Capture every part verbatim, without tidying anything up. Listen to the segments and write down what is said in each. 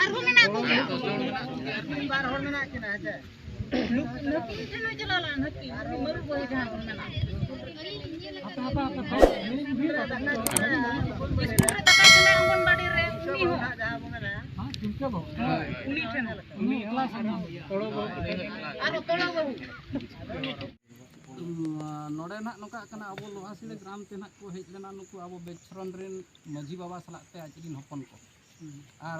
ᱟᱨᱦᱚᱸ ᱢᱮᱱᱟᱜ ᱠᱚᱜᱮᱭᱟ᱾ ᱢᱤᱫ ᱵᱟᱨ ᱦᱚᱲ ᱢᱮᱱᱟᱜ ᱠᱤᱱᱟ, ᱦᱮᱸ ᱥᱮ? ᱱᱩᱠᱤᱱ ᱴᱷᱮᱱ ᱦᱚᱸ ᱪᱟᱞᱟᱣ ᱞᱮᱱᱟ, ᱱᱩᱠᱤᱱ ᱩᱱᱤ ᱢᱟᱹᱨᱩ ᱵᱟᱹᱦᱩ ᱡᱟᱦᱟᱸ ᱵᱚᱱ ᱢᱮᱱᱟ᱾ ᱤᱥᱠᱩᱞ ᱨᱮ ᱫᱟᱠᱟᱭ ᱡᱚᱢᱮᱫ ᱚᱝᱜᱚᱱᱵᱟᱲᱤ ᱨᱮ ᱩᱱᱤ ᱦᱚᱸ᱾ ᱦᱳᱭ, ᱩᱱᱤ ᱴᱷᱮᱱ ᱦᱚᱸ᱾ ᱩᱱᱤ ᱮᱠᱞᱟ ᱥᱮ ᱵᱟᱝ? ᱟᱨᱚ ᱛᱚᱲᱚ ᱵᱟᱹᱦᱩ᱾ ᱱᱚᱰᱮ ᱱᱟᱜ ᱱᱚᱝᱠᱟᱜ ᱠᱟᱱᱟ, ᱟᱵᱚ ᱞᱳᱦᱟᱥᱤᱲᱟᱹ ᱜᱨᱟᱢ ᱛᱮ ᱱᱟᱜ ᱠᱚ ᱦᱮᱡ ᱞᱮᱱᱟ ᱱᱩᱠᱩ ᱟᱵᱚ ᱵᱮᱪᱷᱚᱨᱚᱱ ᱨᱮᱱ ᱢᱟᱹᱡᱷᱤ ᱵᱟᱵᱟ ᱥᱟᱞᱟᱜ ᱛᱮ ᱟᱡ ᱨᱮᱱ ᱦᱚᱯᱚᱱ ᱠᱚ ᱟᱨ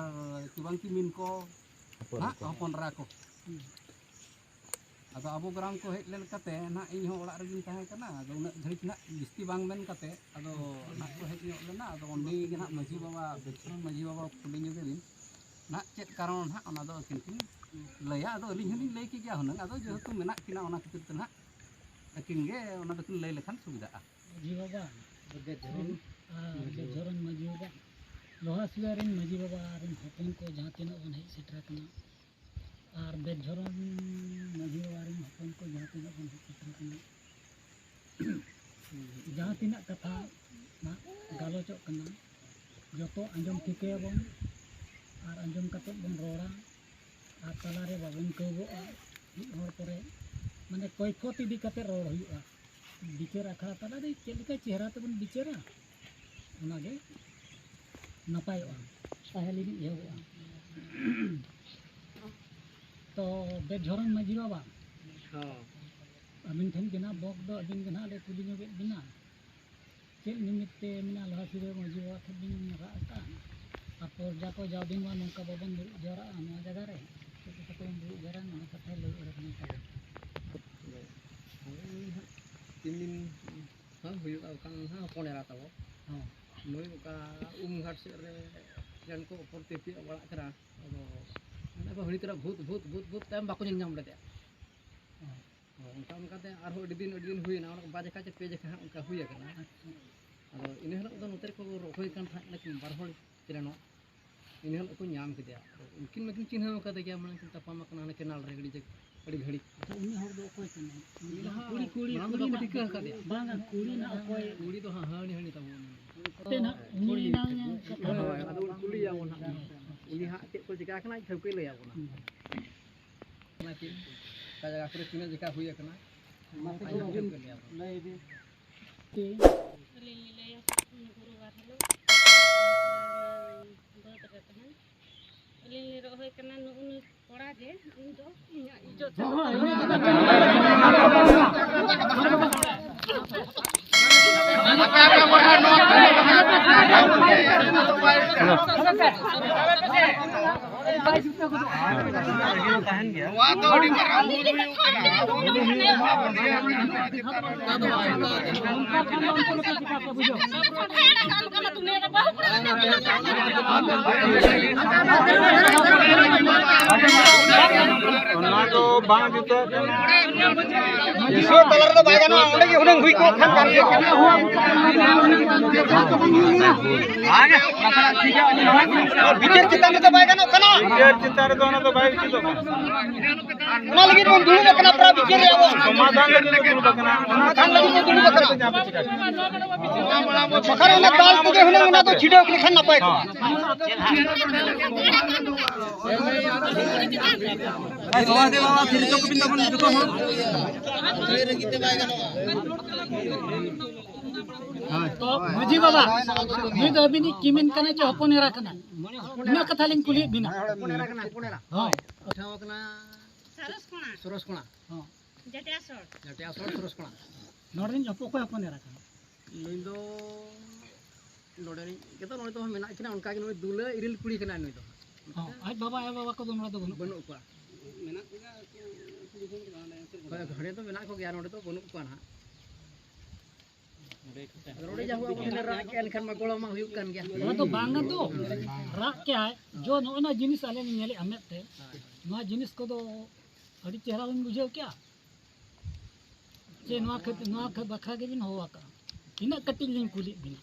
ᱠᱤᱵᱟᱝ ᱠᱤᱢᱤᱱ ᱠᱚ ᱱᱟᱜ ᱦᱚᱯᱚᱱ ᱮᱨᱟ ᱠᱚ᱾ ᱟᱫᱚ ᱟᱵᱚ ᱜᱨᱟᱢ ᱠᱚ ᱦᱮᱡ ᱞᱮᱱ ᱠᱟᱛᱮ ᱱᱟᱜ ᱤᱧ ᱦᱚᱸ ᱚᱲᱟᱜ ᱨᱮᱜᱤᱧ ᱛᱟᱦᱮᱸ ᱠᱟᱱᱟ, ᱟᱫᱚ ᱩᱱᱟᱹᱜ ᱜᱷᱟᱹᱲᱤᱡ ᱱᱟᱜ ᱡᱟᱹᱥᱛᱤ ᱵᱟᱝ ᱢᱮᱱ ᱠᱟᱛᱮ ᱟᱫᱚ ᱱᱟᱜ ᱠᱚ ᱦᱮᱡ ᱧᱚᱜ ᱞᱮᱱᱟ᱾ ᱟᱫᱚ ᱚᱸᱰᱮ ᱜᱮ ᱱᱟᱜ ᱢᱟᱹᱡᱷᱤ ᱵᱟᱵᱟ, ᱵᱮᱪᱷᱚᱨᱚᱱ ᱢᱟᱹᱡᱷᱤ ᱵᱟᱵᱟ ᱠᱩᱞᱤ ᱧᱚᱜᱮ ᱵᱤᱱ ᱱᱟᱜ ᱪᱮᱫ ᱠᱟᱨᱚᱱ ᱱᱟᱜ ᱚᱱᱟ ᱫᱚ ᱟᱹᱠᱤᱱ ᱠᱤᱱ ᱞᱟᱹᱭᱟ᱾ ᱟᱫᱚ ᱟᱹᱞᱤᱧ ᱦᱚᱸᱞᱤᱧ ᱞᱟᱹᱭ ᱠᱮᱫ ᱜᱮᱭᱟ ᱦᱩᱱᱟᱹᱝ, ᱟᱫᱚ ᱡᱮᱦᱮᱛᱩ ᱢᱮᱱᱟᱜ ᱠᱤᱱᱟ ᱚᱱᱟ ᱠᱷᱟᱹᱛᱤᱨ ᱛᱮ ᱱᱟᱜ ᱟᱹᱠᱤᱱ ᱜᱮ ᱚᱱᱟ ᱫᱚᱠᱤᱱ ᱞᱟᱹᱭ ᱞᱮᱠᱷᱟᱱ ᱥᱩᱵᱤᱫᱷᱟᱜᱼᱟ᱾ ᱢᱟᱹᱡᱷᱤ ᱵᱟᱵᱟ, ᱵᱮᱪᱷᱚᱨᱚᱱ ᱟᱨ ᱢᱟᱹᱡᱷᱤ ᱵᱟᱵᱟ᱾ ᱵᱮᱪᱷᱚᱨᱚᱱ ᱢᱟᱹᱡᱷᱤ ᱵᱟᱵᱟ, ᱞᱳᱦᱟᱥᱤᱲᱟᱹ ᱨᱮᱱ ᱢᱟᱹᱡᱷᱤ ᱵᱟᱵᱟ ᱨᱮᱱ ᱦᱚᱯᱚᱱ ᱠᱚ ᱡᱟᱦᱟᱸ ᱛᱤᱱᱟᱹᱜ ᱵᱚᱱ ᱦᱮᱡ ᱥᱮᱴᱮᱨ ᱟᱠᱟᱱᱟ, ᱟᱨ ᱵᱮᱪᱷᱚᱨᱚᱱ ᱢᱟᱹᱡᱷᱤ ᱵᱟᱵᱟ ᱨᱮᱱ ᱦᱚᱯᱚᱱ ᱠᱚ ᱡᱟᱦᱟᱸ ᱛᱤᱱᱟᱹᱜ ᱵᱚᱱ ᱦᱮᱡ ᱥᱮᱴᱮᱨ ᱟᱠᱟᱱᱟ, ᱡᱟᱦᱟᱸ ᱛᱤᱱᱟᱹᱜ ᱠᱟᱛᱷᱟ ᱱᱟᱜ ᱜᱟᱞᱚᱪᱚᱜ ᱠᱟᱱᱟ, ᱡᱚᱛᱚ ᱟᱸᱡᱚᱢ ᱴᱷᱤᱠᱟᱹᱭᱟᱵᱚᱱ ᱟᱨ ᱟᱸᱡᱚᱢ ᱠᱟᱛᱮᱫ ᱵᱚᱱ ᱨᱚᱲᱟ᱾ ᱟᱨ ᱛᱟᱞᱟᱨᱮ ᱵᱟᱵᱚᱱ ᱠᱟᱹᱣᱜᱚᱜᱼᱟ᱾ ᱢᱤᱫ ᱦᱚᱲ ᱯᱚᱨᱮ ᱢᱟᱱᱮ ᱠᱚᱭᱯᱷᱚᱛ ᱤᱫᱤ ᱠᱟᱛᱮ ᱨᱚᱲ ᱦᱩᱭᱩᱜᱼᱟ᱾ ᱵᱤᱪᱟᱹᱨ ᱟᱠᱷᱲᱟ ᱛᱟᱞᱟᱨᱮ ᱪᱮᱫ ᱞᱮᱠᱟ ᱪᱮᱦᱨᱟ ᱛᱮᱵᱚᱱ ᱵᱤᱪᱟᱹᱨᱟ, ᱚᱱᱟᱜᱮ ᱱᱟᱯᱟᱭᱚᱜᱼᱟ᱾ ᱛᱟᱦᱮᱸ ᱞᱟᱹᱜᱤᱫ ᱮᱦᱚᱵᱚᱜᱼᱟ᱾ ᱛᱚ ᱵᱮᱪᱷᱚᱨᱚᱱ ᱢᱟᱹᱡᱷᱤ ᱵᱟᱵᱟ, ᱦᱚᱸ᱾ ᱟᱹᱵᱤᱱ ᱴᱷᱮᱱ ᱜᱮ ᱱᱟᱜ ᱵᱚᱠ ᱫᱚ ᱟᱹᱵᱤᱱ ᱜᱮ ᱱᱟᱜ ᱞᱮ ᱠᱩᱞᱤ ᱧᱚᱜᱮᱫ ᱵᱤᱱᱟ᱾ ᱪᱮᱫ ᱱᱤᱢᱤᱛ ᱛᱮ ᱢᱮᱱᱟᱜᱼᱟ, ᱞᱳᱦᱟᱥᱤᱲᱟᱹ ᱢᱟᱹᱡᱷᱤ ᱵᱟᱵᱟ ᱴᱷᱮᱱ ᱵᱤᱱ ᱨᱟᱜ ᱟᱠᱟᱫᱼᱟ? ᱟᱨ ᱯᱚᱨᱡᱟ ᱠᱚ ᱡᱟᱣ ᱫᱤᱱ ᱢᱟ ᱱᱚᱝᱠᱟ ᱵᱟᱵᱚᱱ ᱫᱩᱲᱩᱵ ᱡᱟᱣᱨᱟᱜᱼᱟ ᱱᱚᱣᱟ ᱡᱟᱭᱜᱟ ᱨᱮ, ᱪᱮᱫ ᱞᱮᱠᱟ ᱛᱮᱵᱚᱱ ᱫᱩᱲᱩᱵ ᱡᱟᱣᱨᱟᱜᱼᱟ, ᱱᱚᱣᱟ ᱠᱟᱛᱷᱟ ᱞᱟᱹᱭ ᱩᱰᱩᱠ ᱢᱮ ᱛᱟᱵᱚᱱ᱾ ᱦᱳᱭ, ᱱᱚᱜᱼᱚᱭ ᱱᱟᱦᱟᱜ ᱛᱤᱱ ᱫᱤᱱ ᱦᱟᱸᱜ ᱦᱩᱭᱩᱜᱼᱟ, ᱵᱟᱠᱷᱟᱱ ᱱᱟᱦᱟᱜ ᱦᱚᱯᱚᱱ ᱮᱨᱟ ᱛᱟᱵᱚ᱾ ᱦᱚᱸ᱾ ᱱᱩᱭ ᱚᱠᱟ ᱩᱢ ᱜᱷᱟᱴ ᱥᱮᱫ ᱨᱮ ᱴᱨᱮᱱ ᱠᱚ ᱚᱯᱚᱨ ᱛᱤᱨᱯᱤᱫ ᱵᱟᱲᱟᱜ ᱠᱟᱱᱟ, ᱟᱫᱚ ᱢᱮᱱᱮᱫ ᱠᱚ ᱦᱟᱹᱱᱤ ᱛᱚᱨᱟ ᱵᱷᱩᱛ, ᱵᱷᱩᱛ, ᱵᱷᱩᱛ, ᱵᱷᱩᱛ ᱛᱟᱭᱚᱢ ᱵᱟᱠᱚ ᱧᱮᱞ ᱧᱟᱢ ᱞᱮᱫᱮᱭᱟ᱾ ᱦᱚᱸ᱾ ᱦᱳᱭ, ᱚᱱᱠᱟ ᱚᱱᱠᱟᱛᱮ ᱟᱨᱦᱚᱸ ᱟᱹᱰᱤ ᱫᱤᱱ, ᱟᱹᱰᱤ ᱫᱤᱱ ᱦᱩᱭᱮᱱᱟ, ᱚᱱᱟ ᱵᱟᱨ ᱡᱟᱠᱷᱟ ᱪᱮ ᱯᱮ ᱡᱟᱠᱷᱟ ᱦᱟᱸᱜ ᱚᱱᱠᱟ ᱦᱩᱭ ᱟᱠᱟᱱᱟ᱾ ᱟᱪᱪᱷᱟ᱾ ᱟᱫᱚ ᱤᱱᱟᱹ ᱦᱤᱞᱳᱜ ᱫᱚ ᱱᱚᱛᱮ ᱨᱮᱠᱚ ᱨᱚᱦᱚᱭ ᱠᱟᱱ ᱛᱟᱦᱮᱸᱫ, ᱞᱮᱠᱤᱱ ᱵᱟᱨ ᱦᱚᱲ ᱪᱮᱞᱮᱱᱚᱜ, ᱤᱱᱟᱹ ᱦᱤᱞᱳᱜ ᱠᱚ ᱧᱟᱢ ᱠᱮᱫᱮᱭᱟ᱾ ᱟᱫᱚ ᱩᱱᱠᱤᱱ ᱢᱟᱠᱤᱱ ᱪᱤᱱᱦᱟᱹᱣ ᱠᱟᱫᱮ ᱜᱮᱭᱟ, ᱢᱟᱱᱮ ᱠᱤᱱ ᱛᱟᱯᱟᱢ ᱟᱠᱟᱱᱟ ᱦᱟᱱᱮ ᱠᱮᱱᱟᱞ ᱨᱮ ᱜᱟᱹᱰᱤ ᱡᱟᱭᱜᱟ᱾ ᱟᱹᱰᱤ ᱜᱷᱟᱹᱲᱤᱡ᱾ ᱟᱪᱪᱷᱟ, ᱩᱱᱤ ᱦᱚᱲ ᱫᱚ ᱚᱠᱚᱭ ᱠᱟᱱᱟᱭ? ᱩᱱᱤ ᱫᱚ ᱦᱟᱸᱜ ᱠᱩᱲᱤ, ᱠᱩᱲᱤ, ᱢᱟᱲᱟᱝ ᱫᱚ ᱠᱩᱲᱤ ᱵᱟᱠᱚ ᱱᱟᱜ, ᱴᱷᱤᱠᱟᱹ ᱟᱠᱟᱫᱮᱭᱟ᱾ ᱵᱟᱝᱟ, ᱠᱩᱲᱤ ᱱᱟᱜ ᱚᱠᱚᱭ? ᱠᱩᱲᱤ ᱫᱚ ᱦᱟᱸᱜ ᱦᱟᱹᱱᱤ, ᱦᱟᱹᱱᱤ ᱛᱟᱵᱚᱱ᱾ ᱦᱟᱯᱮ ᱱᱟᱜ, ᱩᱱᱤ ᱮᱱᱟᱝ ᱠᱟᱛᱷᱟ᱾ ᱦᱳᱭ, ᱟᱫᱚ ᱵᱚᱱ ᱠᱩᱞᱤᱭᱟ ᱵᱚᱱ ᱦᱟᱸᱜ᱾ ᱩᱱᱤ ᱦᱟᱸᱜ ᱪᱮᱫ ᱠᱚ ᱪᱤᱠᱟ ᱟᱠᱟᱱᱟ, ᱟᱡ ᱴᱷᱟᱹᱣᱠᱟᱹᱭ ᱞᱟᱹᱭ ᱟᱵᱚᱱᱟ᱾ ᱦᱩᱸ᱾ ᱚᱱᱟ ᱪᱮᱫ, ᱚᱠᱟ ᱡᱟᱭᱜᱟ ᱠᱚᱨᱮ ᱛᱤᱱᱟᱹᱜ ᱡᱚᱠᱷᱟ ᱦᱩᱭ ᱟᱠᱟᱱᱟ, ᱢᱟᱥᱮ ᱟᱡ ᱦᱟᱸᱜ ᱟᱹᱵᱤᱱ ᱴᱷᱟᱹᱣᱠᱟᱹᱭ ᱞᱟᱹᱭ ᱟᱵᱚᱱᱟ᱾ ᱞᱟᱹᱭ ᱵᱤᱱ᱾ ᱟᱹᱞᱤᱧ ᱞᱤᱧ ᱞᱟᱹᱭᱟ, ᱜᱩᱨᱩᱵᱟᱨ ᱦᱤᱞᱳᱜ ᱵᱟᱹᱫᱽ ᱨᱮ ᱛᱟᱦᱮᱱ᱾ ᱟᱹᱞᱤᱧ ᱞᱤᱧ ᱨᱚᱦᱚᱭ ᱠᱟᱱᱟ, ᱱᱩᱜᱼᱩ ᱱᱩᱭ ᱠᱚᱲᱟ ᱜᱮ, ᱩᱱᱤ ᱫᱚ ᱤᱧᱟᱹᱜ ᱤᱡᱽᱡᱚᱛ ᱪᱟᱵᱟ᱾ ᱚᱱᱟ ᱫᱚ ᱵᱟᱝ ᱡᱩᱛᱟᱹᱜ ᱠᱟᱱᱟ᱾ ᱫᱤᱥᱟᱹ ᱛᱟᱞᱟ ᱨᱮᱫᱚ ᱵᱟᱭ ᱜᱟᱱᱚᱜᱼᱟ, ᱚᱸᱰᱮ ᱜᱮ ᱦᱩᱱᱟᱹᱝ ᱦᱩᱭ ᱠᱚᱜ ᱠᱷᱟᱱ ᱜᱟᱱ ᱠᱚᱜᱼᱟ᱾ ᱵᱤᱪᱟᱹᱨ ᱪᱮᱛᱟᱱ ᱨᱮᱫᱚ ᱵᱟᱭ ᱜᱟᱱᱚᱜ ᱠᱟᱱᱟ᱾ ᱵᱤᱪᱟᱹᱨ ᱪᱮᱛᱟᱱ ᱨᱮᱫᱚ ᱚᱱᱟ ᱫᱚ ᱵᱟᱭ ᱩᱪᱤᱛᱚᱜ ᱠᱟᱱᱟ᱾ ᱚᱱᱟ ᱞᱟᱹᱜᱤᱫ ᱵᱚᱱ ᱫᱩᱲᱩᱵ ᱟᱠᱟᱱᱟ, ᱯᱨᱟ ᱵᱤᱪᱟᱹᱨ ᱨᱮ ᱟᱵᱚ᱾ ᱥᱚᱢᱟᱫᱷᱟᱱ ᱞᱟᱹᱜᱤᱫ ᱵᱚᱱ ᱫᱩᱲᱩᱵ ᱟᱠᱟᱱᱟ᱾ ᱥᱚᱢᱟᱫᱷᱟᱱ ᱞᱟᱹᱜᱤᱫ ᱵᱚᱱ ᱫᱩᱲᱩᱵ ᱟᱠᱟᱱᱟ᱾ ᱵᱟᱠᱷᱟᱱ ᱚᱱᱟ ᱫᱟᱞ ᱛᱮᱜᱮ ᱦᱩᱱᱟᱹᱝ ᱚᱱᱟ ᱫᱚ ᱪᱷᱤᱰᱟᱹᱣ ᱞᱮᱠᱷᱟᱱ ᱱᱟᱯᱟᱭ ᱠᱚᱜᱼᱟ᱾ ᱦᱮᱸ, ᱥᱚᱢᱟᱡᱽ ᱫᱮᱵᱟ ᱵᱟᱵᱟ, ᱛᱤᱨᱤ ᱪᱚᱠ ᱵᱤᱱ ᱛᱟᱵᱚᱱ ᱡᱚᱛᱚ ᱦᱚᱲ᱾ ᱛᱚ ᱢᱟᱹᱡᱷᱤ ᱵᱟᱵᱟ, ᱱᱩᱭ ᱫᱚ ᱟᱹᱵᱤᱱᱤᱡ ᱠᱤᱢᱤᱱ ᱠᱟᱱᱟᱭ ᱪᱮ ᱦᱚᱯᱚᱱ ᱮᱨᱟ ᱠᱟᱱᱟᱭ? ᱤᱱᱟᱹ ᱠᱟᱛᱷᱟ ᱞᱤᱧ ᱠᱩᱞᱤᱭᱮᱫ ᱵᱤᱱᱟ᱾ ᱦᱚᱯᱚᱱ ᱮᱨᱟ ᱠᱟᱱᱟ, ᱦᱚᱯᱚᱱ ᱮᱨᱟ᱾ ᱦᱳᱭ᱾ ᱴᱷᱟᱶ ᱠᱟᱱᱟ ᱥᱚᱨᱚᱥ ᱠᱚᱲᱟ᱾ ᱦᱚᱸ᱾ ᱡᱟᱴᱤᱭᱟ ᱥᱚᱲ᱾ ᱡᱟᱴᱤᱭᱟ ᱥᱚᱲ, ᱥᱚᱨᱚᱥ ᱠᱚᱲᱟ᱾ ᱱᱚᱰᱮ ᱨᱤᱱ ᱚᱠᱚᱭ ᱦᱚᱯᱚᱱ ᱮᱨᱟ ᱠᱟᱱᱟ? ᱱᱩᱭ ᱫᱚ ᱱᱚᱰᱮ ᱨᱤᱱ ᱜᱮᱛᱚ, ᱱᱚᱰᱮ ᱫᱚ ᱢᱮᱱᱟᱜ ᱠᱤᱱᱟ, ᱚᱱᱠᱟ ᱜᱮ ᱱᱩᱭ ᱫᱩᱞᱟᱹ ᱤᱨᱤᱞ ᱠᱩᱲᱤ ᱠᱟᱱᱟᱭ ᱱᱩᱭ ᱫᱚ᱾ ᱦᱚᱸ, ᱟᱡ ᱵᱟᱵᱟ ᱟᱭᱳ ᱵᱟᱵᱟ ᱠᱚᱫᱚ ᱱᱚᱰᱮ ᱫᱚ ᱵᱟᱹᱱᱩᱜ ᱠᱚᱣᱟ? ᱵᱟᱹᱱᱩᱜ ᱠᱚᱣᱟ᱾ ᱦᱳᱭ, ᱜᱷᱟᱹᱲᱤ ᱫᱚ ᱢᱮᱱᱟᱜ ᱠᱚᱜᱮᱭᱟ, ᱱᱚᱰᱮ ᱫᱚ ᱵᱟᱹᱱᱩᱜ ᱠᱚᱣᱟ ᱱᱟᱦᱟᱜ᱾ ᱟᱫᱚ ᱱᱚᱰᱮ ᱡᱟ ᱦᱩᱭᱩᱜ, ᱟᱵᱚ ᱵᱚᱱ ᱨᱟᱜ ᱠᱮᱜᱼᱟ, ᱮᱱᱠᱷᱟᱱ ᱢᱟ ᱜᱚᱲᱚ ᱢᱟ ᱦᱩᱭᱩᱜ ᱠᱟᱱ ᱜᱮᱭᱟ᱾ ᱚᱱᱟ ᱫᱚ ᱵᱟᱝᱟ ᱛᱚ, ᱨᱟᱜ ᱠᱮᱜᱼᱟᱭ, ᱡᱚ ᱱᱚᱜᱼᱚ ᱱᱚᱣᱟ ᱡᱤᱱᱤᱥ ᱟᱞᱮ ᱞᱮ ᱧᱮᱞᱮᱜᱼᱟ ᱢᱮᱫ ᱛᱮ, ᱱᱚᱣᱟ ᱡᱤᱱᱤᱥ ᱠᱚᱫᱚ ᱟᱹᱰᱤ ᱪᱮᱦᱨᱟ ᱵᱤᱱ ᱵᱩᱡᱷᱟᱹᱣ ᱠᱮᱜᱼᱟ᱾ ᱪᱮ ᱱᱚᱣᱟ ᱠᱷᱟᱹᱛᱤᱨ, ᱱᱚᱣᱟ ᱠᱷᱟᱹ-, ᱵᱟᱠᱷᱨᱟ ᱜᱮᱵᱤᱱ ᱦᱚᱦᱚ ᱟᱠᱟᱜᱼᱟ? ᱤᱱᱟᱹᱜ ᱠᱟᱹᱴᱤᱡ ᱞᱤᱧ ᱠᱩᱞᱤᱭᱮᱫ ᱵᱤᱱᱟ᱾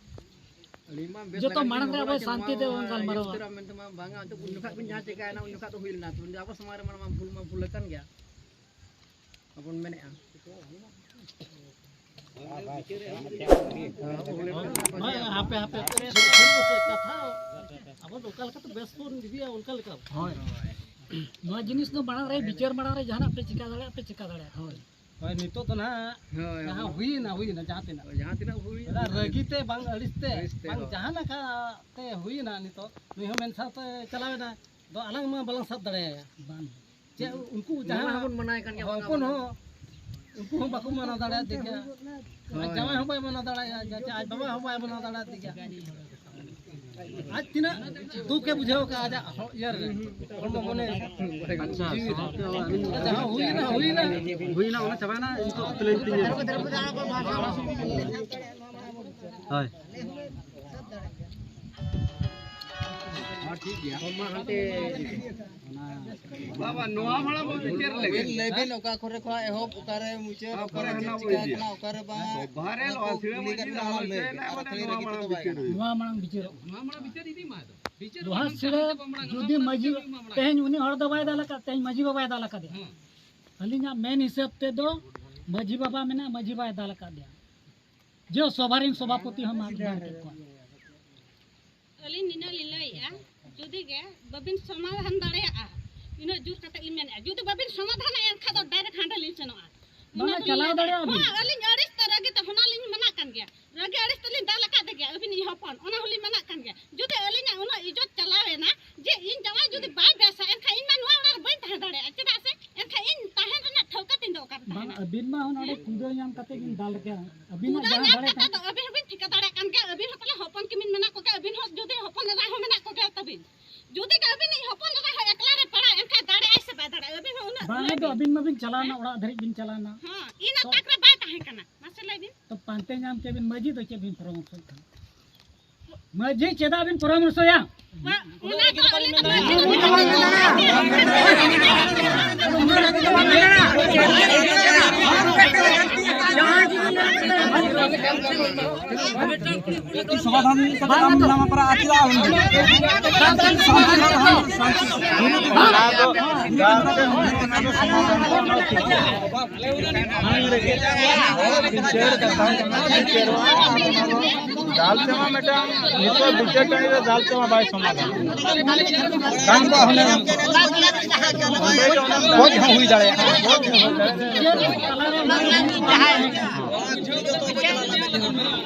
ᱟᱹᱞᱤᱧ ᱢᱟ ᱵᱮᱥ ᱡᱚᱛᱚ ᱞᱮᱠᱟ ᱢᱟᱲᱟᱝ ᱜᱮᱞᱤᱧ ᱨᱮ ᱟᱵᱚ ᱨᱚᱲᱮᱫ ᱜᱮ, ᱥᱟᱱᱛᱤ ᱱᱚᱣᱟ ᱛᱮᱵᱚᱱ ᱜᱟᱞᱢᱟᱨᱟᱣᱟ᱾ ᱤᱭᱟᱹ ᱩᱛᱟᱹᱨᱟ ᱢᱮᱱᱛᱮ ᱢᱟ ᱵᱟᱝᱟ, ᱮᱱᱛᱮ ᱩᱱ ᱡᱚᱠᱷᱟᱜ ᱵᱤᱱ ᱡᱟᱦᱟᱸ ᱪᱮᱠᱟᱭᱮᱱᱟ, ᱩᱱ ᱡᱚᱠᱷᱟᱜ ᱫᱚ ᱦᱩᱭ ᱞᱮᱱᱟ, ᱛᱚ ᱟᱵᱚ ᱥᱚᱢᱟᱡᱽ ᱨᱮ ᱢᱟ ᱱᱚᱣᱟ ᱵᱷᱩᱞ ᱢᱟ ᱵᱷᱩᱞ ᱟᱠᱟᱱ ᱜᱮᱭᱟ᱾ ᱵᱚᱱ ᱢᱮᱱᱮᱫᱼᱟ᱾ ᱦᱳᱭ, ᱦᱟᱯᱮ, ᱦᱟᱯᱮ, ᱠᱟᱛᱷᱟ, ᱟᱵᱚ ᱫᱚ ᱚᱠᱟ ᱞᱮᱠᱟᱛᱮ ᱵᱮᱥ ᱵᱚᱱ ᱤᱫᱤᱭᱟ, ᱚᱱᱠᱟ ᱞᱮᱠᱟ᱾ ᱦᱳᱭ᱾ ᱱᱚᱣᱟ ᱡᱤᱱᱤᱥ ᱫᱚ ᱢᱟᱲᱟᱝ ᱨᱮ ᱵᱤᱪᱟᱹᱨ ᱢᱟᱲᱟᱝ ᱨᱮ ᱡᱟᱦᱟᱱᱟᱜ ᱯᱮ ᱪᱤᱠᱟ ᱫᱟᱲᱮᱭᱟᱜᱼᱟ, ᱯᱮ ᱪᱤᱠᱟ ᱫᱟᱲᱮᱭᱟᱜᱼᱟ᱾ ᱦᱳᱭ᱾ ᱦᱳᱭ, ᱱᱤᱛᱚᱜ ᱫᱚ ᱱᱟᱦᱟᱜ ᱦᱳᱭ, ᱡᱟᱦᱟᱸ ᱦᱳᱭ᱾ ᱦᱩᱭᱮᱱᱟ, ᱦᱩᱭᱮᱱᱟ, ᱡᱟᱦᱟᱸ ᱛᱤᱱᱟᱹᱜ᱾ ᱦᱳᱭ, ᱡᱟᱦᱟᱸ ᱛᱤᱱᱟᱹᱜ ᱦᱩᱭ ᱚᱱᱟ ᱨᱟᱹᱜᱤ ᱛᱮ, ᱵᱟᱝ ᱟᱹᱲᱤᱥ ᱛᱮ, ᱟᱹᱲᱤᱥ ᱛᱮ, ᱵᱟᱝ ᱦᱳᱭ᱾ ᱡᱟᱦᱟᱸ ᱞᱮᱠᱟ ᱛᱮ ᱦᱩᱭᱮᱱᱟ, ᱱᱤᱛᱚᱜ ᱱᱩᱭ ᱦᱚᱸ ᱢᱮᱱ ᱥᱟᱶᱛᱮ ᱪᱟᱞᱟᱣᱮᱱᱟ, ᱫᱚ ᱟᱞᱟᱝ ᱢᱟ ᱵᱟᱞᱟᱝ ᱥᱟᱵ ᱫᱟᱲᱮᱭᱟᱭᱟ᱾ ᱵᱟᱝ᱾ ᱪᱮᱫ ᱩᱱᱠᱩ ᱱᱚᱣᱟ ᱡᱟᱦᱟᱸ ᱦᱚᱸᱵᱚᱱ ᱢᱟᱱᱟᱭ ᱠᱟᱱ ᱜᱮᱭᱟ, ᱵᱟᱝᱟ ᱦᱚᱯᱚᱱ ᱵᱟᱝᱟ᱾ ᱦᱚᱸ, ᱩᱱᱠᱩ ᱦᱚᱸ ᱵᱟᱠᱚ ᱢᱟᱱᱟᱣ ᱫᱟᱲᱮᱭᱟᱫᱮ ᱜᱮᱭᱟ᱾ ᱦᱳᱭ᱾ ᱟᱡ ᱡᱟᱶᱟᱭ ᱦᱚᱸ ᱵᱟᱭ ᱢᱟᱱᱟᱣ ᱫᱟᱲᱮᱭᱟᱜᱼᱟ, ᱡᱟᱛᱮ ᱟᱡ ᱵᱟᱵᱟ ᱦᱚᱸ ᱵᱟᱭ ᱢᱟᱱᱟᱣ ᱫᱟᱲᱮᱭᱟᱫᱮ ᱜᱮᱭᱟ᱾ ᱟᱡ ᱛᱤᱱᱟᱹᱜ ᱫᱩᱠ ᱮ ᱵᱩᱡᱷᱟᱹᱣ ᱠᱟᱜᱼᱟ ᱟᱡᱟᱜ ᱦᱚ-, ᱤᱭᱟᱹ ᱨᱮ, ᱦᱚᱲᱢᱚ ᱢᱚᱱᱮ ᱟᱪᱪᱷᱟ, ᱡᱤᱣᱤ ᱨᱮ᱾ ᱥᱚᱢᱟᱯᱛᱚ ᱟᱹᱵᱤᱱ ᱟᱪᱪᱷᱟ, ᱦᱚᱸ, ᱦᱩᱭᱱᱟ, ᱦᱩᱭᱱᱟ᱾ ᱦᱩᱭᱱᱟ, ᱚᱱᱟ ᱪᱟᱵᱟᱭᱱᱟ, ᱱᱤᱛᱚᱜ ᱠᱷᱟᱹᱞᱤ ᱛᱤᱧ ᱦᱳᱭ᱾ ᱦᱚᱸ, ᱴᱷᱤᱠ ᱜᱮᱭᱟ᱾ ᱵᱟᱵᱟ, ᱱᱚᱣᱟ ᱢᱟᱲᱟᱝ ᱵᱚᱱ ᱵᱤᱪᱟᱹᱨ ᱞᱮᱜᱮ᱾ ᱞᱟᱹᱭ ᱵᱤᱱ, ᱚᱠᱟ ᱠᱚᱨᱮ ᱠᱷᱚᱱ ᱮᱦᱚᱵ, ᱚᱠᱟᱨᱮ ᱢᱩᱪᱟᱹᱫ, ᱚᱠᱟᱨᱮ ᱚᱠᱟᱨᱮ ᱪᱮᱫ ᱱᱟᱜ ᱪᱤᱠᱟ ᱵᱚᱱ ᱠᱟᱱᱟ, ᱚᱠᱟᱨᱮ ᱵᱟᱝᱟ, ᱥᱚᱵᱷᱟ ᱨᱮ ᱚᱱᱟ ᱠᱚ ᱞᱚᱦᱟ ᱥᱤᱲᱟᱹ ᱠᱩᱞᱤ ᱢᱟᱹᱡᱷᱤ ᱠᱟᱛᱮ ᱞᱚᱦᱟ ᱚᱱᱟ ᱞᱟᱹᱭ ᱞᱚᱦᱟ ᱵᱤᱱ᱾ ᱥᱤᱲᱟᱹ ᱟᱨ ᱱᱚᱣᱟ ᱠᱷᱟᱹᱞᱤ ᱢᱟᱲᱟᱝ ᱞᱤᱠᱷᱤᱛ ᱵᱤᱪᱟᱹᱨ ᱛᱮ ᱵᱟᱭ ᱦᱩᱭᱩᱜᱼᱟ᱾ ᱦᱩᱭᱩᱜᱼᱟ᱾ ᱱᱚᱣᱟ ᱢᱟᱲᱟᱝ ᱵᱤᱪᱟᱹᱨ ᱤᱫᱤ ᱢᱟ᱾ ᱵᱤᱪᱟᱹᱨ ᱫᱚᱦᱟ ᱢᱟᱲᱟᱝ ᱥᱤᱲᱟᱹ ᱵᱤᱪᱟᱹᱨ ᱫᱚ ᱢᱟᱲᱟᱝ ᱡᱩᱫᱤ ᱢᱟᱲᱟᱝ ᱢᱟᱹᱡᱷᱤ ᱵᱤᱪᱟᱹᱨ ᱢᱟ ᱢᱟᱲᱟᱝ᱾ ᱛᱮᱦᱮᱧ ᱩᱱᱤ ᱦᱚᱲ ᱫᱚ ᱵᱟᱭ ᱫᱟᱞ ᱟᱠᱟᱫ, ᱛᱮᱦᱮᱧ ᱢᱟᱹᱡᱷᱤ ᱵᱟᱵᱟᱭ ᱫᱟᱞ ᱟᱠᱟᱫᱮᱭᱟ᱾ ᱦᱮᱸ᱾ ᱟᱹᱞᱤᱧᱟᱜ ᱢᱮᱱ ᱦᱤᱥᱟᱹᱵ ᱛᱮᱫᱚ ᱢᱟᱹᱡᱷᱤ ᱵᱟᱵᱟ ᱢᱮᱱᱟᱜᱼᱟ, ᱢᱟᱹᱡᱷᱤ ᱵᱟᱭ ᱫᱟᱞ ᱟᱠᱟᱫᱮᱭᱟ᱾ ᱡᱮ ᱥᱚᱵᱷᱟ ᱨᱮᱱ ᱥᱚᱵᱷᱟᱯᱚᱛᱤ ᱦᱚᱸ ᱢᱟᱜ ᱵᱟᱝ ᱠᱮᱫ ᱠᱚᱣᱟ᱾ ᱟᱹᱞᱤᱧ ᱱᱤᱱᱟᱹᱜ ᱞᱤᱧ ᱞᱟᱹᱭᱮᱜᱼᱟ, ᱡᱩᱫᱤ ᱜᱮ ᱵᱟᱹᱵᱤᱱ ᱥᱚᱢᱟᱫᱷᱟᱱ ᱫᱟᱲᱮᱭᱟᱜᱼᱟ, ᱤᱱᱟᱹᱜ ᱡᱳᱨ ᱠᱟᱛᱮ ᱞᱤᱧ ᱢᱮᱱᱮᱜᱼᱟ, ᱡᱩᱫᱤ ᱵᱟᱹᱵᱤᱱ ᱥᱚᱢᱟᱫᱷᱟᱱᱟ, ᱮᱱᱠᱷᱟᱱ ᱫᱚ direct ᱦᱟᱸᱰᱮ ᱞᱤᱧ ᱥᱮᱱᱚᱜᱼᱟ᱾ ᱵᱟᱝᱟ, ᱤᱱᱟᱹ ᱪᱟᱞᱟᱣ ᱫᱚᱞᱤᱧ ᱫᱟᱲᱮᱭᱟᱜᱼᱟ ᱵᱤᱱ᱾ ᱦᱚᱸ, ᱟᱹᱞᱤᱧ ᱟᱹᱲᱤᱥ ᱛᱮ ᱨᱟᱹᱜᱤ ᱛᱮ ᱦᱚᱱᱟ ᱞᱤᱧ ᱢᱟᱱᱟᱜ ᱠᱟᱱ ᱜᱮᱭᱟ, ᱨᱟᱹᱜᱤ ᱟᱹᱲᱤᱥ ᱛᱮᱞᱤᱧ ᱫᱟᱞ ᱟᱠᱟᱫ ᱜᱮᱭᱟ ᱟᱹᱵᱤᱱᱤᱡ ᱦᱚᱯᱚᱱ, ᱚᱱᱟ ᱦᱚᱸᱞᱤᱧ ᱢᱟᱱᱟᱜ ᱠᱟᱱ ᱜᱮᱭᱟ᱾ ᱡᱩᱫᱤ ᱟᱹᱞᱤᱧᱟᱜ ᱩᱱᱟᱹᱜ ᱤᱡᱽᱡᱚᱛ ᱪᱟᱞᱟᱣᱮᱱᱟ ᱡᱮ ᱤᱧ ᱡᱟᱶᱟᱭ ᱡᱩᱫᱤ ᱵᱟᱭ ᱵᱮᱥᱟ, ᱮᱱᱠᱷᱟᱱ ᱤᱧ ᱢᱟ ᱱᱚᱣᱟ ᱚᱲᱟᱜ ᱨᱮ ᱵᱟᱹᱧ ᱛᱟᱦᱮᱸ ᱫᱟᱲᱮᱭᱟᱜᱼᱟ᱾ ᱪᱮᱫᱟᱜ ᱥᱮ ᱮᱱᱠᱷᱟᱱ ᱤᱧ ᱛᱟᱦᱮᱱ ᱨᱮᱱᱟᱜ ᱴᱷᱟᱹᱣᱠᱟᱹ ᱛᱤᱧ ᱫᱚ ᱚᱠᱟᱨᱮ ᱵᱟᱝ, ᱛᱟᱦᱮᱱᱟ? ᱟᱹᱵᱤᱱ ᱢᱟ ᱚᱱᱟ ᱚᱸᱰᱮ ᱠᱩᱲᱟᱹ ᱧᱟᱢ ᱠᱟᱛᱮ ᱵᱤᱱ ᱫᱟᱞ ᱠᱮᱭᱟ᱾ ᱟᱹᱵᱤᱱ ᱢᱟ ᱠᱩᱲᱟᱹ ᱡᱟᱦᱟᱸ ᱧᱟᱢ ᱫᱟᱲᱮ ᱠᱟᱛᱮ ᱛᱟᱦᱮᱸ ᱫᱚ ᱟᱹᱵᱤᱱ ᱦᱚᱸᱵᱤᱱ ᱴᱷᱤᱠᱟᱹ ᱫᱟᱲᱮᱭᱟᱜ ᱠᱟᱱ ᱜᱮᱭᱟ, ᱟᱹᱵᱤᱱ ᱦᱚᱸ ᱯᱟᱞᱮ ᱦᱚᱯᱚᱱ ᱠᱤᱱ ᱢᱮᱱᱟᱜ ᱠᱚᱜᱮᱭᱟ, ᱟᱹᱵᱤᱱ ᱦᱚᱸ ᱡᱩᱫᱤ ᱦᱚᱯᱚᱱ ᱮᱨᱟ ᱦᱚᱸ ᱢᱮᱱᱟᱜ ᱠᱚᱜᱮᱭᱟ ᱛᱟᱹᱵᱤᱱ, ᱡᱩᱫᱤ ᱜᱮ ᱟᱹᱵᱤᱱᱤᱡ ᱦᱚᱯᱚᱱ ᱮᱨᱟ ᱦᱚᱸ ᱮᱠᱞᱟ ᱨᱮ ᱯᱟᱲᱟᱜ, ᱮᱱᱠᱷᱟᱱ ᱫᱟᱲᱮᱭᱟᱜᱼᱟᱭ ᱥᱮ ᱵᱟᱭ ᱫᱟᱲᱮᱭᱟᱜᱼᱟ? ᱟᱹᱵᱤᱱ ᱦᱚᱸ ᱩᱱᱟᱹᱜ ᱵᱟᱝ, ᱞᱟᱹᱭ ᱟᱫᱚ ᱵᱤᱱ᱾ ᱟᱹᱵᱤᱱ ᱢᱟᱵᱤᱱ ᱪᱟᱞᱟᱣᱱᱟ, ᱦᱮᱸ? ᱚᱲᱟᱜ ᱫᱷᱟᱹᱨᱤᱡ ᱵᱤᱱ ᱪᱟᱞᱟᱣᱱᱟ᱾ ᱦᱚᱸ, ᱤᱱᱟᱹ ᱛᱚ ᱛᱟᱠ ᱨᱮ ᱵᱟᱭ ᱛᱟᱦᱮᱸ ᱠᱟᱱᱟ᱾ ᱢᱟᱥᱮ ᱞᱟᱹᱭ ᱵᱤᱱ᱾ ᱛᱚ ᱯᱟᱱᱛᱮ ᱧᱟᱢ ᱠᱮᱫ ᱵᱤᱱ, ᱢᱟᱹᱡᱷᱤ ᱫᱚ ᱪᱮᱫ ᱵᱤᱱ ᱯᱚᱨᱟᱢᱚᱨᱥᱚᱭᱮᱫ ᱠᱟᱱᱟ? ᱢᱟᱹᱡᱷᱤ ᱪᱮᱫᱟᱜ ᱵᱤᱱ ᱯᱚᱨᱟᱢᱚᱨᱥᱚᱭᱟ? ᱵᱟ-, ᱚᱱᱟ ᱫᱚ ᱟᱹᱞᱤᱧ ᱫᱚ ᱵᱟᱹᱞᱤᱧ ᱢᱮᱱᱟ᱾ ᱥᱚᱢᱟᱫᱷᱟᱱ ᱠᱟᱛᱮ ᱟᱢ ᱱᱟᱢᱟ ᱯᱟᱨᱟ ᱟᱹᱛᱤᱨᱟ ᱟᱢ᱾ ᱚᱱᱟ ᱫᱚ ᱜᱟᱞ ᱛᱮ ᱚᱱᱟ ᱫᱚ ᱥᱚᱢᱟᱫᱷᱟᱱ ᱫᱚ ᱚᱱᱟ ᱴᱷᱤᱠ ᱜᱮᱭᱟ᱾ ᱵᱤᱪᱟᱹᱨ ᱠᱟᱛᱷᱟ ᱠᱟᱱᱟ, ᱵᱤᱪᱟᱹᱨᱚᱜᱼᱟ᱾ ᱫᱟᱞ ᱛᱮᱢᱟ ᱢᱤᱫᱴᱟᱝ ᱱᱤᱛᱚᱜ ᱵᱤᱪᱟᱹᱨ ᱴᱟᱺᱰᱤ ᱨᱮ ᱫᱟᱞ ᱛᱮᱢᱟ ᱵᱟᱭ ᱥᱚᱢᱟᱫᱷᱟᱱ᱾ ᱜᱟᱱ ᱠᱚᱜᱼᱟ ᱦᱩᱱᱟᱹᱝ᱾ ᱜᱚᱡ ᱦᱚᱸ ᱦᱩᱭ ᱫᱟᱲᱮᱭᱟᱜᱼᱟ᱾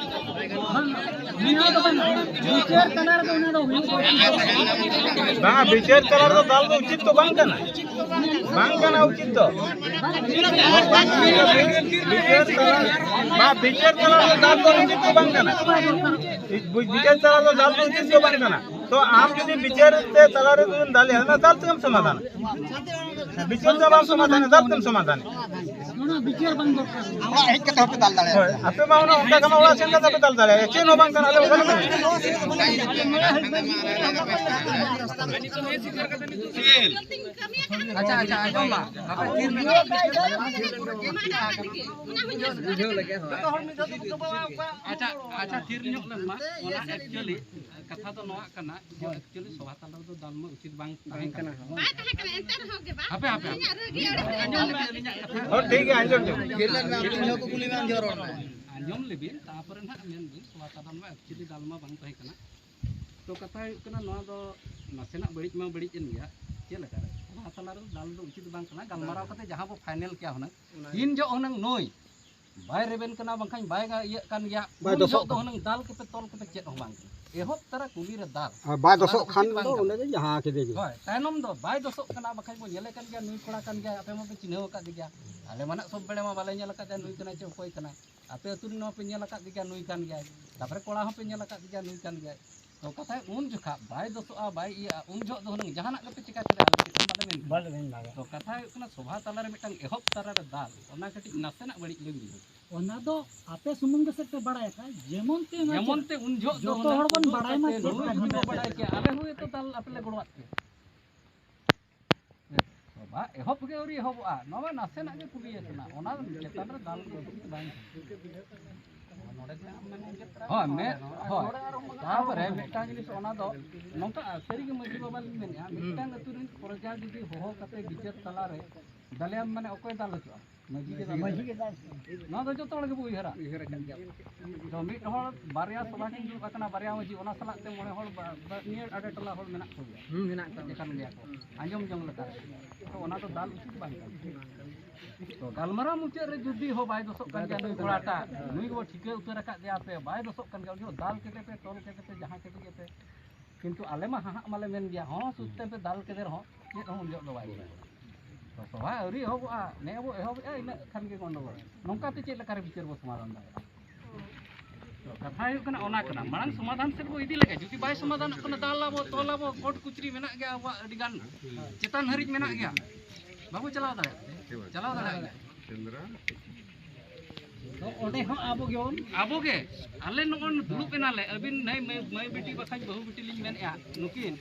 ᱵᱟᱝ, ᱵᱤᱪᱟᱹᱨ ᱛᱟᱞᱟ ᱨᱮᱫᱚ ᱫᱟᱞ ᱫᱚ ᱩᱪᱤᱛ ᱫᱚ ᱵᱟᱝ ᱠᱟᱱᱟ᱾ ᱵᱟᱝ ᱠᱟᱱᱟ ᱩᱪᱤᱛ ᱫᱚ᱾ ᱵᱤᱪᱟᱹᱨ ᱛᱟᱞᱟ, ᱵᱟᱝ, ᱵᱤᱪᱟᱹᱨ ᱛᱟᱞᱟ ᱨᱮᱫᱚ ᱫᱟᱞ ᱫᱚ ᱩᱪᱤᱛ ᱫᱚ ᱵᱟᱝ ᱠᱟᱱᱟ᱾ ᱵᱤᱪᱟᱹᱨ ᱛᱟᱞᱟ ᱨᱮᱫᱚ ᱫᱟᱞ ᱫᱚ ᱩᱪᱤᱛ ᱫᱚ ᱵᱟᱝ ᱠᱟᱱᱟ᱾ ᱛᱚ ᱟᱢ ᱡᱩᱫᱤ ᱵᱤᱪᱟᱹᱨ ᱛᱮ ᱛᱟᱞᱟ ᱨᱮ ᱡᱩᱫᱤᱢ ᱫᱟᱞᱮᱭᱟ, ᱚᱱᱟ ᱫᱟᱞ ᱛᱮᱜᱮᱢ ᱥᱚᱢᱟᱫᱷᱟᱱᱟ᱾ ᱵᱤᱪᱟᱹᱨ ᱫᱚ ᱵᱟᱢ ᱥᱚᱢᱟᱫᱷᱟᱱᱟ, ᱫᱟᱞ ᱛᱮᱢ ᱥᱚᱢᱟᱫᱷᱟᱱᱟ᱾ ᱚᱲᱟᱜ ᱦᱮᱡ ᱠᱟᱛᱮ ᱦᱚᱸᱯᱮ ᱫᱟᱞ ᱫᱟᱲᱮᱭᱟᱜᱼᱟ᱾ ᱦᱳᱭ, ᱟᱯᱮ ᱢᱟ ᱚᱱᱟ ᱚᱱᱠᱟ ᱠᱟᱱᱟ, ᱚᱲᱟᱜ ᱥᱮᱱ ᱠᱟᱛᱮ ᱯᱮ ᱫᱟᱞ ᱫᱟᱲᱮᱭᱟᱜᱼᱟ, ᱪᱮᱫ ᱦᱚᱸ ᱵᱟᱝ ᱠᱟᱱᱟ, ᱟᱞᱮ ᱚᱠᱟ ᱨᱮ ᱢᱮᱱᱟᱜ ᱞᱮᱭᱟ? ᱟᱪᱪᱷᱟ, ᱟᱪᱪᱷᱟ, ᱟᱸᱡᱚᱢ ᱢᱟ᱾ ᱵᱟᱯᱮ ᱛᱷᱤᱨ ᱧᱚᱜ, ᱵᱩᱡᱷᱟᱹᱣ ᱞᱮᱜᱮ, ᱦᱳᱭ᱾ ᱟᱪᱪᱷᱟ, ᱟᱪᱪᱷᱟ, ᱛᱷᱤᱨ ᱧᱚᱜ ᱞᱮᱱ ᱢᱟ᱾ ᱚᱱᱟ actually ᱠᱟᱛᱷᱟ ᱫᱚ ᱱᱚᱣᱟ ᱠᱟᱱᱟ ᱡᱮ actually ᱥᱚᱵᱷᱟ ᱛᱟᱞᱟ ᱨᱮᱫᱚ ᱫᱟᱞ ᱢᱟ ᱩᱪᱤᱛ ᱵᱟᱝ ᱛᱟᱦᱮᱸ ᱠᱟᱱᱟ᱾ ᱵᱟᱭ ᱛᱟᱦᱮᱸ ᱠᱟᱱᱟ, ᱮᱱᱛᱮ ᱨᱮᱦᱚᱸ ᱜᱮ ᱵᱟᱝ᱾ ᱦᱟᱯᱮ, ᱦᱟᱯᱮ, ᱦᱟᱯᱮ᱾ ᱟᱹᱞᱤᱧᱟᱜ ᱨᱟᱹᱜᱤ ᱟᱹᱲᱤᱥ ᱦᱚᱸ ᱴᱷᱤᱠ ᱜᱮᱭᱟ, ᱟᱸᱡᱚᱢ ᱪᱚ᱾ ᱟᱸᱡᱚᱢ ᱞᱮᱵᱤᱱ, ᱛᱟᱨᱯᱚᱨᱮ ᱱᱟᱦᱟᱜ ᱢᱮᱱ ᱵᱤᱱ, ᱥᱚᱵᱷᱟ ᱛᱟᱞᱟ ᱨᱮᱢᱟ actually ᱫᱟᱞ ᱢᱟ ᱵᱟᱝ ᱛᱟᱦᱮᱸ ᱠᱟᱱᱟ᱾ ᱛᱚ ᱠᱟᱛᱷᱟ ᱦᱩᱭᱩᱜ ᱠᱟᱱᱟ, ᱱᱚᱣᱟ ᱫᱚ ᱱᱟᱥᱮᱱᱟᱜ ᱵᱟᱹᱲᱤᱡ ᱢᱟ ᱵᱟᱹᱲᱤᱡ ᱮᱱ ᱜᱮᱭᱟ᱾ ᱪᱮᱫ ᱞᱮᱠᱟ ᱨᱮ? ᱥᱚᱵᱷᱟ ᱛᱟᱞᱟ ᱨᱮᱫᱚ ᱫᱟᱞ ᱫᱚ ᱩᱪᱤᱛ ᱵᱟᱝ ᱠᱟᱱᱟ᱾ ᱜᱟᱞᱢᱟᱨᱟᱣ ᱠᱟᱛᱮ ᱡᱟᱦᱟᱸ ᱵᱚ final ᱠᱮᱭᱟ ᱦᱩᱱᱟᱹᱝ, ᱤᱱ ᱡᱚᱦᱚᱜ ᱦᱩᱱᱟᱹᱝ ᱱᱩᱭ ᱵᱟᱭ ᱨᱮᱵᱮᱱ ᱠᱟᱱᱟ, ᱵᱟᱝᱠᱷᱟᱱ ᱵᱟᱭ ᱜᱟ-, ᱤᱭᱟᱹᱜ ᱠᱟᱱ ᱜᱮᱭᱟ᱾ ᱵᱟᱭ ᱩᱱ ᱫᱚᱥᱚᱜ ᱡᱚᱦᱚᱜ ᱫᱚ ᱠᱟᱱᱟ᱾ ᱦᱩᱱᱟᱹᱝ ᱫᱟᱞ ᱠᱚᱯᱮ, ᱛᱚᱞ ᱠᱚᱯᱮ, ᱪᱮᱫ ᱦᱚᱸ ᱵᱟᱝ ᱠᱟᱱᱟ᱾ ᱮᱦᱚᱵ ᱛᱟᱨᱟ ᱠᱩᱞᱤ ᱨᱮ ᱫᱟᱞ᱾ ᱟᱨ ᱵᱟᱭ ᱚᱱᱟ ᱫᱚ ᱫᱚᱥᱚᱜ ᱩᱪᱤᱛ ᱠᱷᱟᱱ ᱵᱟᱝ ᱫᱚ ᱠᱟᱱᱟ᱾ ᱚᱸᱰᱮ ᱫᱚ ᱡᱟᱦᱟᱸ ᱠᱮᱫᱮ ᱜᱮ᱾ ᱦᱳᱭ, ᱛᱟᱭᱱᱚᱢ ᱫᱚ ᱵᱟᱭ ᱫᱚᱥᱚᱜ ᱠᱟᱱᱟ, ᱵᱟᱠᱷᱟᱡ ᱵᱚ ᱧᱮᱞᱮ ᱠᱟᱱ ᱜᱮᱭᱟ, ᱱᱩᱭ ᱠᱚᱲᱟ ᱠᱟᱱ ᱜᱮᱭᱟᱭ, ᱟᱯᱮ ᱢᱟᱯᱮ ᱪᱤᱱᱦᱟᱹᱣ ᱟᱠᱟᱫ ᱜᱮᱭᱟ᱾ ᱟᱞᱮ ᱢᱟ ᱱᱟᱜ ᱥᱚᱵ ᱵᱮᱲᱟ ᱢᱟ ᱵᱟᱞᱮ ᱧᱮᱞ ᱟᱠᱟᱫ ᱜᱮᱭᱟ, ᱱᱩᱭ ᱠᱟᱱᱟᱭ ᱪᱮ ᱚᱠᱚᱭ ᱠᱟᱱᱟᱭ᱾ ᱟᱯᱮ ᱟᱹᱛᱩ ᱨᱮᱱ ᱢᱟᱯᱮ ᱧᱮᱞ ᱟᱠᱟᱫ ᱜᱮᱭᱟ, ᱱᱩᱭ ᱠᱟᱱ ᱜᱮᱭᱟᱭ᱾ ᱛᱟᱨᱯᱚᱨᱮ ᱠᱚᱲᱟ ᱦᱚᱸᱯᱮ ᱧᱮᱞ ᱟᱠᱟᱫ ᱜᱮᱭᱟ, ᱱᱩᱭ ᱠᱟᱱ ᱜᱮᱭᱟᱭ᱾ ᱛᱚ ᱠᱟᱛᱷᱟ ᱩᱱ ᱡᱚᱠᱷᱟ ᱵᱟᱭ ᱫᱚᱥᱚᱜᱼᱟ, ᱵᱟᱭ ᱤᱭᱟᱹᱜᱼᱟ, ᱩᱱ ᱡᱚᱦᱚᱜ ᱫᱚ ᱦᱩᱱᱟᱹᱝ ᱡᱟᱦᱟᱱᱟᱜ ᱜᱮᱯᱮ ᱪᱤᱠᱟ ᱠᱮᱫᱟ, ᱟᱞᱮ ᱪᱮᱫ ᱦᱚᱸ ᱵᱟᱞᱮ ᱢᱮᱱ ᱠᱮᱫᱟ᱾ ᱵᱟᱞᱮ ᱢᱮᱱ ᱫᱟᱲᱮᱭᱟᱜᱼᱟ᱾ ᱛᱚ ᱠᱟᱛᱷᱟ ᱦᱩᱭᱩᱜ ᱠᱟᱱᱟ, ᱥᱚᱵᱷᱟ ᱛᱟᱞᱟ ᱨᱮ ᱢᱤᱫᱴᱟᱝ ᱮᱦᱚᱵ ᱛᱟᱨᱟ ᱨᱮ ᱫᱟᱞ, ᱚᱱᱟ ᱠᱟᱹᱴᱤᱡ ᱱᱟᱥᱮᱱᱟᱜ ᱵᱟᱹᱲᱤᱡ ᱞᱮ ᱵᱩᱡᱷᱟᱹᱣ᱾ ᱚᱱᱟ ᱫᱚ ᱟᱯᱮ ᱥᱩᱢᱩᱝ ᱜᱮ ᱥᱮ ᱯᱮ ᱵᱟᱲᱟᱭ ᱟᱠᱟᱫ, ᱡᱮᱢᱚᱱ ᱛᱮ ᱚᱱᱟ ᱡᱮᱢᱚᱱ ᱪᱮᱫ ᱛᱮ ᱩᱱ ᱡᱚᱦᱚᱜ ᱫᱚ ᱡᱚᱛᱚ ᱦᱩᱱᱟᱹᱝ ᱦᱚᱲ ᱵᱚᱱ ᱩᱫᱩᱜ ᱵᱟᱲᱟᱭ ᱢᱟ ᱠᱟᱛᱮ ᱪᱮᱫ ᱱᱩᱭ ᱠᱟᱱᱟ᱾ ᱡᱩᱫᱤ ᱵᱚ ᱵᱟᱲᱟᱭ ᱠᱮᱭᱟ, ᱟᱞᱮ ᱦᱚᱸ ᱦᱚᱭᱛᱚ ᱫᱟᱞ ᱟᱯᱮ ᱞᱮ ᱜᱚᱲᱚᱣᱟᱫ ᱯᱮᱭᱟ᱾ ᱵᱟᱵᱟ, ᱮᱦᱚᱵ ᱜᱮ ᱟᱹᱣᱨᱤ ᱮᱦᱚᱵᱚᱜᱼᱟ, ᱱᱚᱣᱟ ᱢᱟ ᱱᱟᱥᱮᱱᱟᱜ ᱜᱮ ᱠᱩᱞᱤᱭᱮ ᱠᱟᱱᱟ, ᱚᱱᱟ ᱪᱮᱛᱟᱱ ᱨᱮ ᱫᱟᱞ ᱫᱚ ᱩᱪᱤᱛ ᱵᱟᱝ ᱠᱟᱱᱟ᱾ ᱦᱳᱭ, ᱢᱮ-, ᱦᱳᱭ᱾ ᱛᱟᱨᱯᱚᱨᱮ ᱢᱤᱫᱴᱟᱝ ᱡᱤᱱᱤᱥ, ᱚᱱᱟ ᱫᱚ ᱱᱚᱝᱠᱟ, ᱥᱟᱹᱨᱤᱜᱮ ᱢᱟᱹᱡᱷᱤ ᱵᱟᱵᱟ ᱞᱤᱧ ᱢᱮᱱᱮᱫᱼᱟ, ᱢᱤᱫᱴᱟᱝ ᱟᱹᱛᱩ ᱨᱮᱱ ᱯᱨᱚᱡᱟ ᱡᱩᱫᱤ ᱦᱚᱦᱚ ᱠᱟᱛᱮ ᱵᱤᱪᱟᱹᱨ ᱛᱟᱞᱟᱨᱮ ᱫᱟᱞᱮᱭᱟᱢ, ᱢᱟᱱᱮ ᱚᱠᱚᱭ ᱫᱟᱞ ᱦᱚᱪᱚᱜᱼᱟ? ᱢᱟᱹᱡᱷᱤ ᱜᱮ ᱫᱟᱞ᱾ ᱢᱟᱹᱡᱷᱤ ᱜᱮ ᱫᱟᱞ᱾ ᱱᱚᱣᱟ ᱫᱚ ᱡᱚᱛᱚ ᱦᱚᱲ ᱜᱮᱵᱚ ᱩᱭᱦᱟᱹᱨᱟ᱾ ᱩᱭᱦᱟᱹᱨ ᱟᱠᱟᱫ ᱜᱮᱭᱟ᱾ ᱛᱚ ᱢᱤᱫ ᱦᱚᱲ ᱵᱟᱨᱭᱟ ᱥᱚᱵᱷᱟ ᱠᱤᱱ ᱫᱩᱲᱩᱵ ᱟᱠᱟᱱᱟ, ᱵᱟᱨᱭᱟ ᱢᱟᱹᱡᱷᱤ, ᱚᱱᱟ ᱥᱟᱞᱟᱜ ᱛᱮ ᱢᱚᱬᱮ ᱦᱚᱲ ᱵᱟ-, ᱵᱟ-, ᱱᱤᱭᱟᱹ ᱟᱰᱮ ᱴᱚᱞᱟ ᱦᱚᱲ ᱢᱮᱱᱟᱜ ᱠᱚᱜᱮᱭᱟ᱾ ᱦᱩᱸ, ᱢᱮᱱᱟᱜ ᱠᱚᱣᱟ᱾ ᱟᱸᱡᱚᱢ ᱡᱚᱝ ᱞᱮᱠᱟ᱾ ᱛᱚ ᱚᱱᱟ ᱫᱚ ᱫᱟᱞ ᱩᱪᱤᱛ ᱵᱟᱝ ᱠᱟᱱᱟ᱾ ᱛᱚ ᱜᱟᱞᱢᱟᱨᱟᱣ ᱢᱩᱪᱟᱹᱫ ᱨᱮ ᱡᱩᱫᱤ ᱦᱚᱸ ᱵᱟᱭ ᱫᱚᱥᱚᱜ ᱠᱟᱱ ᱜᱮᱭᱟ, ᱱᱩᱭ ᱠᱚᱲᱟᱴᱟᱜ, ᱱᱩᱭ ᱵᱚ ᱴᱷᱤᱠᱟᱹ ᱩᱛᱟᱹᱨ ᱟᱠᱟᱫ ᱫᱮᱭᱟ ᱯᱮ, ᱵᱟᱭ ᱫᱚᱥᱚᱜ ᱠᱟᱱ ᱜᱮᱭᱟ, ᱩᱱᱤ ᱦᱚᱸ ᱫᱟᱞ ᱠᱮᱫᱮ ᱯᱮ, ᱛᱚᱞ ᱠᱮᱫᱮ ᱯᱮ, ᱡᱟᱦᱟᱸ ᱠᱮᱫᱮ ᱯᱮ᱾ ᱠᱤᱱᱛᱩ ᱟᱞᱮ ᱢᱟ ᱦᱟᱦᱟᱜ ᱢᱟᱞᱮ ᱢᱮᱱ ᱜᱮᱭᱟ, ᱦᱚᱸ ᱥᱩᱫ ᱛᱮ ᱯᱮ ᱫᱟᱞ ᱠᱮᱫᱮ ᱨᱮᱦᱚᱸ ᱪᱮᱫ ᱦᱚᱸ ᱩᱱ ᱡᱚᱦᱚᱜ ᱫᱚ ᱵᱟᱭ ᱦᱩᱭᱩᱜᱼᱟ᱾ ᱛᱚ ᱥᱚᱵᱷᱟ ᱟᱹᱣᱨᱤ ᱮᱦᱚᱵᱚᱜᱼᱟ, ᱱᱮ ᱵᱚ ᱮᱦᱚᱵᱮᱜᱼᱟ, ᱤᱱᱟᱹᱜ ᱠᱷᱟᱱ ᱜᱮ ᱜᱚᱱᱰᱚᱜᱳᱞ᱾ ᱱᱚᱝᱠᱟ ᱛᱮ ᱪᱮᱫ ᱞᱮᱠᱟ ᱨᱮ ᱵᱤᱪᱟᱹᱨ ᱵᱚ ᱥᱚᱢᱟᱫᱷᱟᱱ ᱫᱟᱲᱮᱭᱟᱜᱼᱟ? ᱛᱚ ᱠᱟᱛᱷᱟ ᱦᱩᱭᱩᱜ ᱠᱟᱱᱟ, ᱚᱱᱟ ᱠᱟᱱᱟ, ᱢᱟᱲᱟᱝ ᱥᱚᱢᱟᱫᱷᱟᱱ ᱥᱮᱫ ᱵᱚ ᱤᱫᱤ ᱞᱮᱜᱮ᱾ ᱡᱩᱫᱤ ᱵᱟᱭ ᱥᱚᱢᱟᱫᱷᱟᱱᱚᱜ ᱠᱟᱱᱟ, ᱫᱟᱞᱟᱵᱚ, ᱛᱚᱞᱟᱵᱚ, ᱠᱳᱨᱴ ᱠᱩᱪᱨᱤ ᱢᱮᱱᱟᱜ ᱜᱮᱭᱟ, ᱟᱵᱚᱣᱟᱜ ᱟᱹᱰᱤ ᱜᱟᱱ ᱪᱮᱛᱟᱱ ᱦᱟᱹᱨᱤᱡ ᱢᱮᱱᱟᱜ ᱜᱮᱭᱟ, ᱵᱟᱵᱚ ᱪᱟᱞᱟᱣ ᱫᱟᱲᱮᱭᱟᱜᱼᱟ᱾ ᱪᱟᱞᱟᱣ ᱫᱟᱲᱮᱭᱟᱜ ᱜᱮᱭᱟ᱾ ᱛᱚ ᱚᱸᱰᱮ ᱦᱚᱸ ᱟᱵᱚ ᱜᱮᱵᱚᱱ ᱟᱵᱚ ᱜᱮ, ᱟᱞᱮ ᱱᱚᱜᱼᱚᱭ ᱫᱩᱲᱩᱵ ᱮᱱᱟᱞᱮ, ᱟᱹᱵᱤᱱ ᱱᱟᱹᱭ ᱢᱟᱹᱭ, ᱢᱟᱹᱭ ᱵᱤᱴᱤ ᱵᱟᱠᱷᱟᱡ ᱵᱟᱹᱦᱩ ᱵᱤᱴᱤ ᱞᱤᱧ ᱢᱮᱱᱮᱫᱼᱟ, ᱱᱩᱠᱤᱱ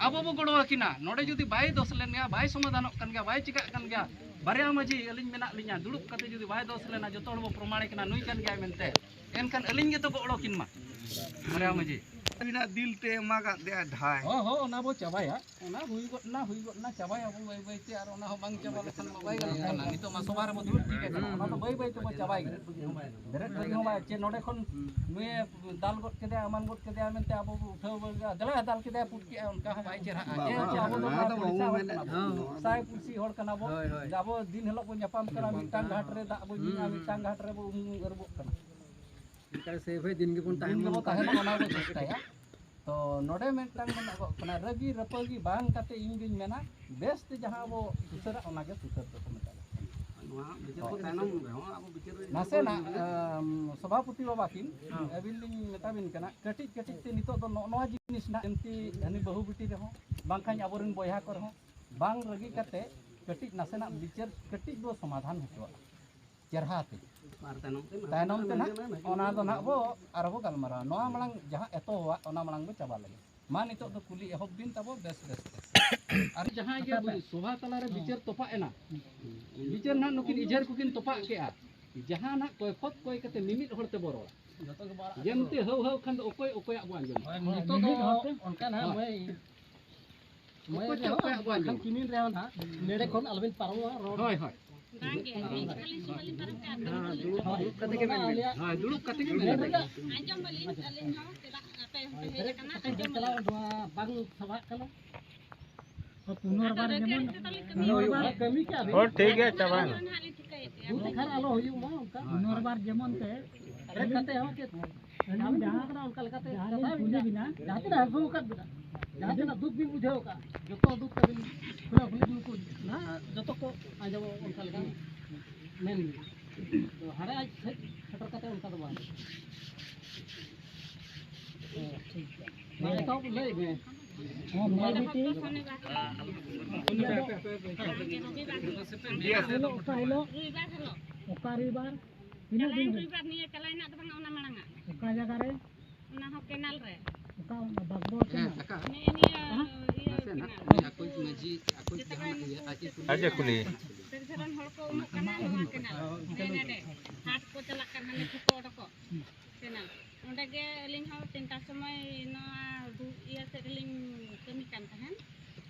ᱟᱵᱚ ᱵᱚ ᱜᱚᱲᱚ ᱟᱹᱠᱤᱱᱟ᱾ ᱱᱚᱰᱮ ᱡᱩᱫᱤ ᱵᱟᱭ ᱫᱚᱥ ᱞᱮᱱ ᱜᱮᱭᱟ, ᱵᱟᱭ ᱥᱚᱢᱟᱫᱷᱟᱱᱚᱜ ᱠᱟᱱ ᱜᱮᱭᱟ, ᱵᱟᱭ ᱪᱤᱠᱟᱹᱜ ᱠᱟᱱ ᱜᱮᱭᱟ, ᱵᱟᱨᱭᱟ ᱢᱟᱹᱡᱷᱤ ᱟᱹᱞᱤᱧ ᱢᱮᱱᱟᱜ ᱞᱤᱧᱟ, ᱫᱩᱲᱩᱵ ᱠᱟᱛᱮ ᱡᱩᱫᱤ ᱵᱟᱭ ᱫᱚᱥ ᱞᱮᱱᱟ, ᱡᱚᱛᱚ ᱦᱚᱲ ᱵᱚ ᱯᱨᱚᱢᱟᱬᱮ ᱠᱟᱱᱟ ᱱᱩᱭ ᱠᱟᱱ ᱜᱮᱭᱟᱭ ᱢᱮᱱᱛᱮ, ᱮᱱᱠᱷᱟᱱ ᱟᱹᱞᱤᱧ ᱜᱮᱛᱚ ᱠᱚ ᱚᱰᱚᱠᱤᱱ ᱢᱟ ᱵᱟᱨᱭᱟ ᱢᱟᱹᱡᱷᱤ᱾ ᱟᱹᱵᱤᱱᱟᱜ ᱫᱤᱞ ᱛᱮ ᱮᱢᱟ ᱠᱟᱫ ᱫᱮᱭᱟ ᱰᱷᱟᱭ᱾ ᱦᱚᱸ, ᱦᱚᱸ, ᱚᱱᱟ ᱵᱚ ᱪᱟᱵᱟᱭᱟ᱾ ᱚᱱᱟ ᱦᱩᱭ ᱜᱚᱫ ᱮᱱᱟ, ᱦᱩᱭ ᱜᱚᱫ ᱮᱱᱟ, ᱪᱟᱵᱟᱭᱟᱵᱚ ᱵᱟᱹᱭ ᱵᱟᱹᱭ ᱛᱮ, ᱟᱨ ᱚᱱᱟ ᱦᱚᱸ ᱵᱟᱝ ᱪᱟᱵᱟ ᱞᱮᱠᱷᱟᱱ ᱢᱟ ᱵᱟᱭ ᱜᱟᱱᱚᱜ ᱠᱟᱱᱟ᱾ ᱱᱤᱛᱚᱜ ᱢᱟ ᱥᱚᱵᱷᱟ ᱨᱮᱵᱚ ᱫᱩᱲᱩᱵ ᱴᱷᱤᱠ ᱟᱠᱟᱱᱟ, ᱚᱱᱟ ᱫᱚ ᱵᱟᱹᱭ ᱵᱟᱹᱭ ᱛᱮᱵᱚ ᱪᱟᱵᱟᱭ ᱜᱮᱭᱟ᱾ ᱵᱮᱨᱮᱫ ᱞᱟᱹᱜᱤᱫ ᱦᱚᱸ ᱵᱟᱭ, ᱪᱮ ᱱᱚᱰᱮ ᱠᱷᱚᱱ ᱱᱩᱭᱮ ᱫᱟᱞ ᱜᱚᱫ ᱠᱮᱫᱮᱭᱟ, ᱮᱢᱟᱱ ᱜᱚᱫ ᱠᱮᱫᱮᱭᱟ ᱢᱮᱱᱛᱮ ᱟᱵᱚ ᱵᱚ ᱩᱴᱷᱟᱹᱣ ᱵᱟᱹᱜᱤᱭᱟ, ᱫᱮᱞᱟ ᱫᱟᱞ ᱠᱮᱫᱮᱭᱟ, ᱯᱩᱴ ᱠᱮᱫᱼᱟ, ᱚᱱᱠᱟ ᱦᱚᱸ ᱵᱟᱭ ᱪᱮᱦᱨᱟᱜᱼᱟ᱾ ᱵᱟᱝ, ᱡᱮᱦᱮᱛᱩ ᱵᱟᱝ, ᱟᱵᱚ ᱫᱚ ᱚᱱᱟ ᱱᱚᱣᱟ ᱫᱚ ᱯᱚᱲᱥᱟ ᱵᱟᱵᱚ ᱦᱚᱲ ᱢᱮᱱᱮᱫ, ᱠᱟᱱᱟ ᱵᱚ, ᱦᱚᱸ᱾ ᱥᱟᱭ ᱯᱩᱲᱥᱤ ᱦᱚᱲ ᱠᱟᱱᱟ ᱵᱚ᱾ ᱦᱳᱭ, ᱦᱳᱭ᱾ ᱟᱵᱚ ᱫᱤᱱ ᱦᱤᱞᱳᱜ ᱵᱚ ᱧᱟᱯᱟᱢ ᱠᱟᱱᱟ, ᱧᱟᱯᱟᱢ ᱢᱤᱫᱴᱟᱝ ᱠᱟᱱᱟ, ᱜᱷᱟᱴ ᱨᱮ ᱦᱚᱸ᱾ ᱫᱟᱜ ᱵᱚ ᱧᱩᱭᱟ, ᱦᱩᱸ, ᱦᱩᱸ᱾ ᱢᱤᱫᱴᱟᱝ ᱜᱷᱟᱴ ᱨᱮᱵᱚ ᱩᱢ ᱟᱹᱨᱩᱵᱚᱜ ᱠᱟᱱᱟ᱾ ᱚᱱᱠᱟ ᱥᱮ ᱵᱷᱟᱭ ᱫᱤᱱ ᱜᱮᱵᱚᱱ ᱫᱤᱱ ᱛᱟᱦᱮᱱ ᱜᱮᱵᱚ ᱢᱟ ᱛᱟᱦᱮᱱ ᱚᱱᱠᱟ ᱢᱟ ᱚᱱᱟ ᱵᱚ ᱪᱮᱥᱴᱟᱭᱟ᱾ ᱛᱚ ᱱᱚᱰᱮ ᱢᱤᱫᱴᱟᱝ ᱢᱮᱱᱟᱜᱚᱜ ᱠᱟᱱᱟ, ᱨᱟᱹᱜᱤ ᱨᱟᱹᱯᱟᱹᱜᱤ ᱵᱟᱝ ᱠᱟᱛᱮ ᱤᱧ ᱫᱩᱧ ᱢᱮᱱᱟ, ᱵᱮᱥ ᱛᱮ ᱡᱟᱦᱟᱸ ᱵᱚ ᱥᱩᱥᱟᱹᱨᱟ, ᱚᱱᱟᱜᱮ ᱥᱩᱥᱟᱹᱨ ᱫᱚᱠᱚ ᱢᱮᱛᱟᱜᱼᱟ᱾ ᱱᱚᱣᱟ ᱵᱤᱪᱟᱹᱨ ᱠᱚ ᱛᱟᱭᱱᱚᱢ ᱨᱮᱦᱚᱸ ᱟᱵᱚ ᱵᱤᱪᱟᱹᱨ ᱨᱮ ᱱᱟᱥᱮᱱᱟᱜ, ᱟᱢ, ᱥᱚᱵᱷᱟᱯᱚᱛᱤ ᱵᱟᱵᱟ ᱠᱤᱱ, ᱦᱮᱸ᱾ ᱟᱹᱵᱤᱱ ᱞᱤᱧ ᱢᱮᱛᱟ ᱵᱤᱱ ᱠᱟᱱᱟ, ᱠᱟᱹᱴᱤᱡ ᱠᱟᱹᱴᱤᱡ ᱛᱮ ᱱᱤᱛᱚᱜ ᱫᱚ ᱱᱚᱜᱼᱚ ᱱᱚᱣᱟ ᱡᱤᱱᱤᱥ ᱱᱟᱜ ᱮᱱᱛᱮ ᱦᱟᱹᱱᱤ ᱵᱟᱹᱦᱩ ᱵᱤᱴᱤ ᱨᱮᱦᱚᱸ, ᱵᱟᱝᱠᱷᱟᱱ ᱟᱵᱚᱨᱮᱱ ᱵᱚᱭᱦᱟ ᱠᱚᱨᱮ ᱦᱚᱸ ᱵᱟᱝ ᱨᱟᱹᱜᱤ ᱠᱟᱛᱮ ᱠᱟᱹᱴᱤᱡ ᱱᱟᱥᱮᱱᱟᱜ ᱵᱤᱪᱟᱹᱨ ᱠᱟᱹᱴᱤᱡ ᱵᱚ ᱥᱚᱢᱟᱫᱷᱟᱱ ᱦᱚᱪᱚᱣᱟᱜᱼᱟ᱾ ᱪᱮᱨᱦᱟ ᱛᱮ᱾ ᱟᱨ ᱛᱟᱭᱱᱚᱢ ᱛᱮ ᱛᱟᱭᱱᱚᱢ ᱛᱮ ᱱᱟᱦᱟᱜ ᱚᱱᱟ ᱫᱚ ᱱᱟᱦᱟᱜ ᱵᱚ ᱟᱨᱦᱚᱸ ᱵᱚ ᱜᱟᱞᱢᱟᱨᱟᱣᱟ᱾ ᱱᱚᱣᱟ ᱢᱟᱲᱟᱝ ᱡᱟᱦᱟᱸ ᱮᱛᱚᱦᱚᱵᱟᱜ, ᱚᱱᱟ ᱢᱟᱲᱟᱝ ᱵᱚ ᱪᱟᱵᱟ ᱞᱮᱜᱮ᱾ ᱢᱟ ᱱᱤᱛᱚᱜ ᱫᱚ ᱠᱩᱞᱤ ᱮᱦᱚᱵ ᱵᱤᱱ ᱛᱟᱵᱚ ᱵᱮᱥ ᱵᱮᱥ ᱛᱮ᱾ ᱟᱨ ᱡᱟᱦᱟᱸᱭ ᱜᱮ ᱥᱚᱵᱷᱟ ᱛᱟᱞᱟᱨᱮ ᱵᱤᱪᱟᱹᱨ ᱛᱚᱯᱟᱜ ᱮᱱᱟ, ᱵᱤᱪᱟᱹᱨ ᱱᱟᱦᱟᱜ ᱱᱩᱠᱤᱱ ᱤᱡᱷᱟᱹᱨ ᱠᱚᱠᱤᱱ ᱛᱚᱯᱟᱜ ᱠᱮᱜᱼᱟ, ᱡᱟᱦᱟᱸ ᱱᱟᱦᱟᱜ ᱠᱚᱭ ᱠᱷᱚᱛ ᱠᱚᱭ ᱠᱟᱛᱮ ᱢᱤᱢᱤᱫ ᱦᱚᱲ ᱛᱮᱵᱚ ᱨᱚᱲᱟ᱾ ᱡᱮᱢᱛᱤ ᱦᱟᱹᱣ ᱦᱟᱹᱣ ᱠᱷᱟᱱ ᱫᱚ ᱚᱠᱚᱭ ᱚᱠᱚᱭᱟᱜ ᱵᱚ ᱟᱸᱡᱚᱢᱟ? ᱱᱤᱛᱚᱜ ᱫᱚ ᱚᱱᱠᱟ ᱱᱟᱦᱟᱜ ᱢᱟᱹᱭ, ᱢᱟᱹᱭ ᱚᱠᱚᱭ ᱪᱚ ᱚᱠᱚᱭᱟᱜ ᱵᱚ ᱟᱸᱡᱚᱢᱟ? ᱠᱤᱢᱤᱱ ᱨᱮᱦᱚᱸ ᱱᱟᱦᱟᱜ ᱱᱮᱰᱮ ᱠᱷᱚᱱ ᱟᱞᱚᱵᱤᱱ ᱯᱟᱨᱚᱢᱚᱜᱼᱟ, ᱨᱚᱲ᱾ ᱦᱳᱭ, ᱦᱳᱭ᱾ ᱵᱟᱝᱜᱮ, ᱦᱮᱡ ᱠᱟᱛᱮ ᱞᱤᱧ ᱥᱚᱢᱚᱭ ᱞᱤᱧ ᱯᱟᱨᱚᱢ ᱠᱟᱜᱼᱟ᱾ ᱦᱮᱸ, ᱫᱩᱲᱩᱵ, ᱫᱩᱲᱩᱵ ᱠᱟᱛᱮ ᱜᱮ ᱢᱮᱱ ᱵᱤᱱ᱾ ᱦᱳᱭ, ᱫᱩᱲᱩᱵ ᱠᱟᱛᱮ ᱜᱮ ᱢᱮᱱ ᱵᱤᱱ᱾ ᱟᱸᱡᱚᱢ ᱵᱟᱹᱞᱤᱧ, ᱟᱹᱞᱤᱧ ᱦᱚᱸ ᱪᱮᱫᱟᱜ ᱟᱯᱮ ᱦᱚᱸᱯᱮ ᱦᱮᱡ ᱟᱠᱟᱱᱟ, ᱟᱸᱡᱚᱢ ᱵᱟᱹᱞᱤᱧ᱾ ᱱᱚᱣᱟ ᱵᱟᱝ ᱥᱟᱵᱟᱜ ᱠᱟᱱᱟ᱾ ᱯᱩᱱᱚᱨᱵᱟᱨ ᱡᱮᱢᱚᱱ ᱠᱟᱹᱢᱤ ᱦᱩᱭᱩᱜᱼᱟ᱾ ᱠᱟᱹᱢᱤ ᱠᱮᱜᱼᱟ ᱵᱤᱱ? ᱦᱚᱲ ᱴᱷᱤᱠ ᱜᱮᱭᱟ, ᱪᱟᱵᱟᱭᱮᱱᱟ᱾ ᱫᱩᱠ ᱠᱷᱟᱱ ᱟᱞᱚ ᱦᱩᱭᱩᱜ ᱢᱟ ᱚᱱᱠᱟ᱾ ᱯᱩᱱᱚᱨᱵᱟᱨ ᱡᱮᱢᱚᱱ ᱛᱮ ᱨᱮ ᱠᱟᱛᱮ ᱦᱚᱸ ᱪᱮᱫ ᱟᱹᱞᱤᱧ ᱡᱟᱦᱟᱸ ᱠᱟᱱᱟ ᱚᱱᱠᱟ ᱞᱮᱠᱟᱛᱮ ᱡᱟᱦᱟᱸ ᱠᱟᱛᱷᱟ ᱞᱤᱧ ᱵᱤᱱ ᱠᱩᱞᱤ ᱵᱤᱱᱟ, ᱡᱟᱦᱟᱸ ᱛᱤᱱᱟᱹᱜ ᱦᱟᱹᱥᱩ ᱟᱠᱟᱫ ᱵᱤᱱᱟ, ᱡᱟᱦᱟᱸ ᱛᱤᱱᱟᱹᱜ ᱫᱩᱠ ᱵᱤᱱ ᱵᱩᱡᱷᱟᱹᱣ ᱟᱠᱟᱫ, ᱡᱚᱛᱚ ᱫᱩᱠ ᱛᱟᱹᱵᱤᱱ ᱠᱷᱩᱞᱟᱹ ᱠᱷᱩᱞᱤ ᱱᱩᱠᱩ ᱱᱟᱦᱟᱜ ᱡᱚᱛᱚ ᱠᱚ ᱟᱸᱡᱚᱢᱚᱜ ᱚᱱᱠᱟ ᱞᱮᱠᱟ ᱢᱮᱱ ᱵᱤᱱ᱾ ᱛᱚ ᱦᱟᱸᱰᱮ ᱟᱡ ᱥᱮᱫ ᱥᱮᱴᱮᱨ ᱠᱟᱛᱮ ᱚᱱᱠᱟ ᱫᱚ ᱵᱟᱝ᱾ ᱦᱮᱸ, ᱴᱷᱤᱠ ᱜᱮᱭᱟ᱾ ᱢᱟ ᱮᱛᱚᱦᱚᱵ ᱞᱟᱹᱭ ᱢᱮ᱾ ᱦᱮᱸ, ᱢᱮ ᱵᱤᱴᱤ᱾ ᱤᱭᱟᱹ ᱫᱚ ᱚᱠᱟ ᱦᱤᱞᱳᱜ? ᱨᱚᱵᱤᱵᱟᱨ ᱦᱤᱞᱳᱜ᱾ ᱚᱠᱟ ᱨᱚᱵᱤᱵᱟᱨ? ᱛᱤᱱᱟᱹᱜ ᱫᱤᱱ ᱪᱟᱞᱟᱣᱮᱱ ᱦᱩᱭ? ᱨᱚᱵᱤᱵᱟᱨ ᱱᱤᱭᱟᱹ ᱪᱟᱞᱟᱣᱮᱱᱟᱜ ᱫᱚ ᱵᱟᱝᱟ, ᱚᱱᱟ ᱢᱟᱲᱟᱝᱟᱜ᱾ ᱚᱠᱟ ᱡᱟᱭᱜᱟ ᱨᱮ? ᱚᱱᱟ ᱦᱚᱸ ᱠᱮᱱᱟᱞ ᱨᱮ᱾ ᱚᱠᱟ ᱚᱱᱟ ᱵᱟᱜᱽᱵᱚᱲ ᱠᱮᱱᱟᱞ? ᱱᱮᱜᱼᱮ ᱱᱤᱭᱟᱹ ᱦᱮᱸ? ᱤᱭᱟᱹ ᱱᱟᱥᱮᱱᱟᱜ ᱠᱮᱱᱟᱞ᱾ ᱩᱱᱤ ᱟᱠᱚᱭᱤᱡ ᱢᱟᱹᱡᱷᱤ, ᱟᱠᱚᱭᱤᱡ ᱡᱮᱛᱮ ᱡᱟᱦᱟᱸ ᱠᱚ ᱤᱭᱟᱹ, ᱟᱡ ᱮ ᱠᱩᱞᱤ ᱟᱡ ᱮ ᱠᱩᱞᱤ᱾ ᱥᱮᱨ ᱥᱮᱨᱮᱱ ᱦᱚᱲ ᱠᱚ ᱩᱢᱩᱜ ᱠᱟᱱᱟ ᱱᱚᱣᱟ ᱠᱮᱱᱟᱞ᱾ ᱱᱮ ᱱᱮᱰᱮ ᱦᱟᱴ ᱠᱚ ᱪᱟᱞᱟᱜ ᱠᱟᱱ ᱦᱟᱱᱮ ᱴᱷᱤᱠᱟᱹ ᱚᱰᱚᱠᱚᱜ ᱠᱮᱱᱟᱞ᱾ ᱚᱸᱰᱮ ᱜᱮ ᱟᱹᱞᱤᱧ ᱦᱚᱸ ᱛᱤᱱᱴᱟ ᱥᱚᱢᱚᱭ ᱱᱚᱣᱟ ᱫᱩ-, ᱤᱭᱟᱹ ᱥᱮᱫ ᱨᱮᱞᱤᱧ ᱠᱟᱹᱢᱤ ᱠᱟᱱ ᱛᱟᱦᱮᱸᱱ᱾